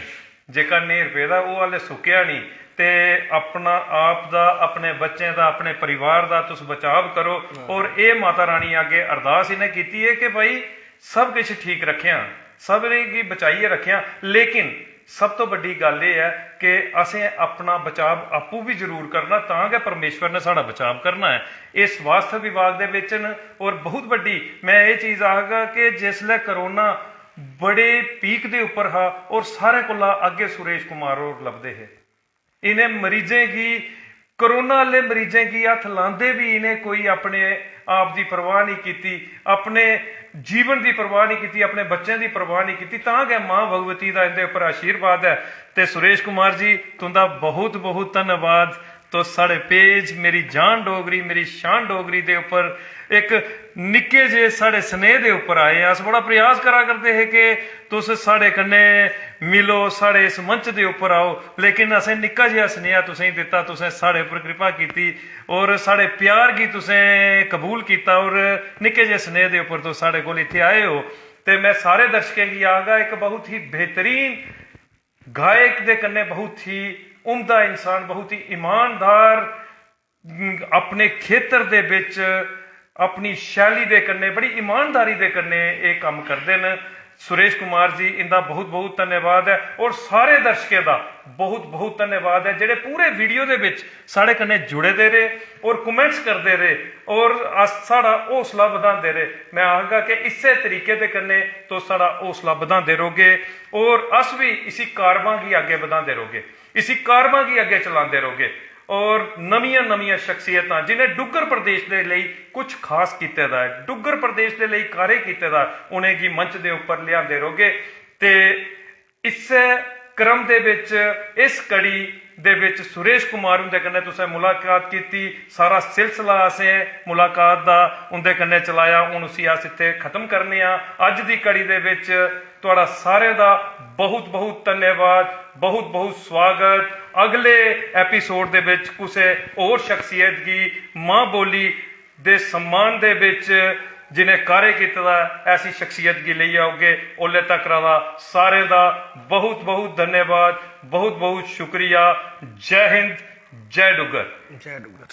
जेह्का न्हेर पेदा, ओह् हाले सुक्केआ निं। ते अपना आप दा, अपने बच्चें दा, अपने परिवार दा तुस बचाव करो। हां। और एह् माता रानी अग्गें अरदास इ'नें कीती ऐ कि भाई, सब किश ठीक रक्खेआं, सबरें गी बचाइयै रक्खेआं, लेकिन सब तो बड्डी गल्ल एह् ऐ कि असें अपना बचाव आपूं बी जरूर करना, तां गै परमेश्वर ने साढ़ा बचाव करना ऐ। एह् स्वास्थ्य विभाग दे बिच न, और बहुत बड्डी में एह् चीज आखगा कि जिसलै कोरोना बड़े पीक दे उप्पर हा और सारें कोला अग्गें सुरेश कुमार होर लभदे हे। इ'नें मरीजें गी, कोरोना आह्ले मरीजें गी हत्थ लांदे बी इ'नें कोई अपने आप दी परवाह निं कीती, अपने जीवन दी परवाह निं कीती, अपने बच्चें दी परवाह निं कीती। तां गै मां भगवती दा इं'दे उप्पर आशीर्वाद ऐ। ते सुरेश कुमार जी, तुं'दा बहुत बहुत धन्नवाद। तुस साढ़े पेज मेरी जान डोगरी, मेरी शान डोगरी दे उप्पर इक निक्के जे साढ़े सनेह दे उप्पर आए। अस बड़ा प्रयास करा करदे हे कि तुस साढ़े कन्नै मिलो, साढ़े इस मंच दे उप्पर आओ, लेकिन असें निक्का जेहा सनेहा तुसेंगी दित्ता, तुसें साढ़े उप्पर कृपा कीती और साढ़े प्यार गी तुसें कबूल कीता और निक्के जेहे सनेह दे उप्पर तुस साढ़े कोल इत्थै आए ओ। ते में सारे दर्शकें गी आखगा, इक बहुत ही बेहतरीन गायक दे कन्नै बहुत ही उम्दा इंसान, बहुत ही ईमानदार, अपने खेतर दे बिच अपनी शैली दे कन्नै, बड़ी ईमानदारी दे कन्नै एह् कम्म करदे न। सुरेश कुमार जी, इंदा बहुत बहुत धन्यवाद ऐ और सारे दर्शकें दा बहुत बहुत धन्यवाद ऐ, जेह्ड़े पूरे वीडियो दे बिच साढ़े कन्नै जुड़े दे रेह् और कमेंट्स करदे रेह् और अस, साढ़ा हौसला बधांदे रेह्। में आखगा कि इस्सै तरीके दे कन्नै तुस साढ़ा हौसला बधांदे रौह्गे और अस बी इसी कारवां गी अग्गें बधांदे रौह्गे, इसी कारवां गी अग्गें चलांदे रौह्गे। और नमियां नमियां शख्सियतां जिनें डुग्गर प्रदेश दे लेई कुछ खास कीते दा ऐ, डुग्गर प्रदेश दे लेई कार्य कीते दा ऐ, उनेंगी मंच दे उप्पर लेआंदे रौह्गे। ते इस्सै क्रम दे बिच, इस कड़ी दे बिच सुरेश कुमार हुंदे कन्नै तुसें मुलाकात कीती, सारा सिलसिला असें मुलाकात दा उंदे कन्नै चलाया। हून उसी अस इत्थै खत्म करने आं। अज्ज दी कड़ी दे बिच थुआढ़ा सारें दा बहुत बहुत धन्यवाद, बहुत बहुत स्वागत। अगले एपिसोड दे बिच कुसै होर शख्सियत गी मां बोली दे सम्मान दे बिच जिनें कार्य कीते दा ऐ, ऐसी शख्सियत गी लेइयै औगे। ओल्ले तक दा सारें दा बहुत बहुत धन्यवाद, बहुत बहुत शुक्रिया। जय हिंद, जय डुग्गर। जय डुग्गर।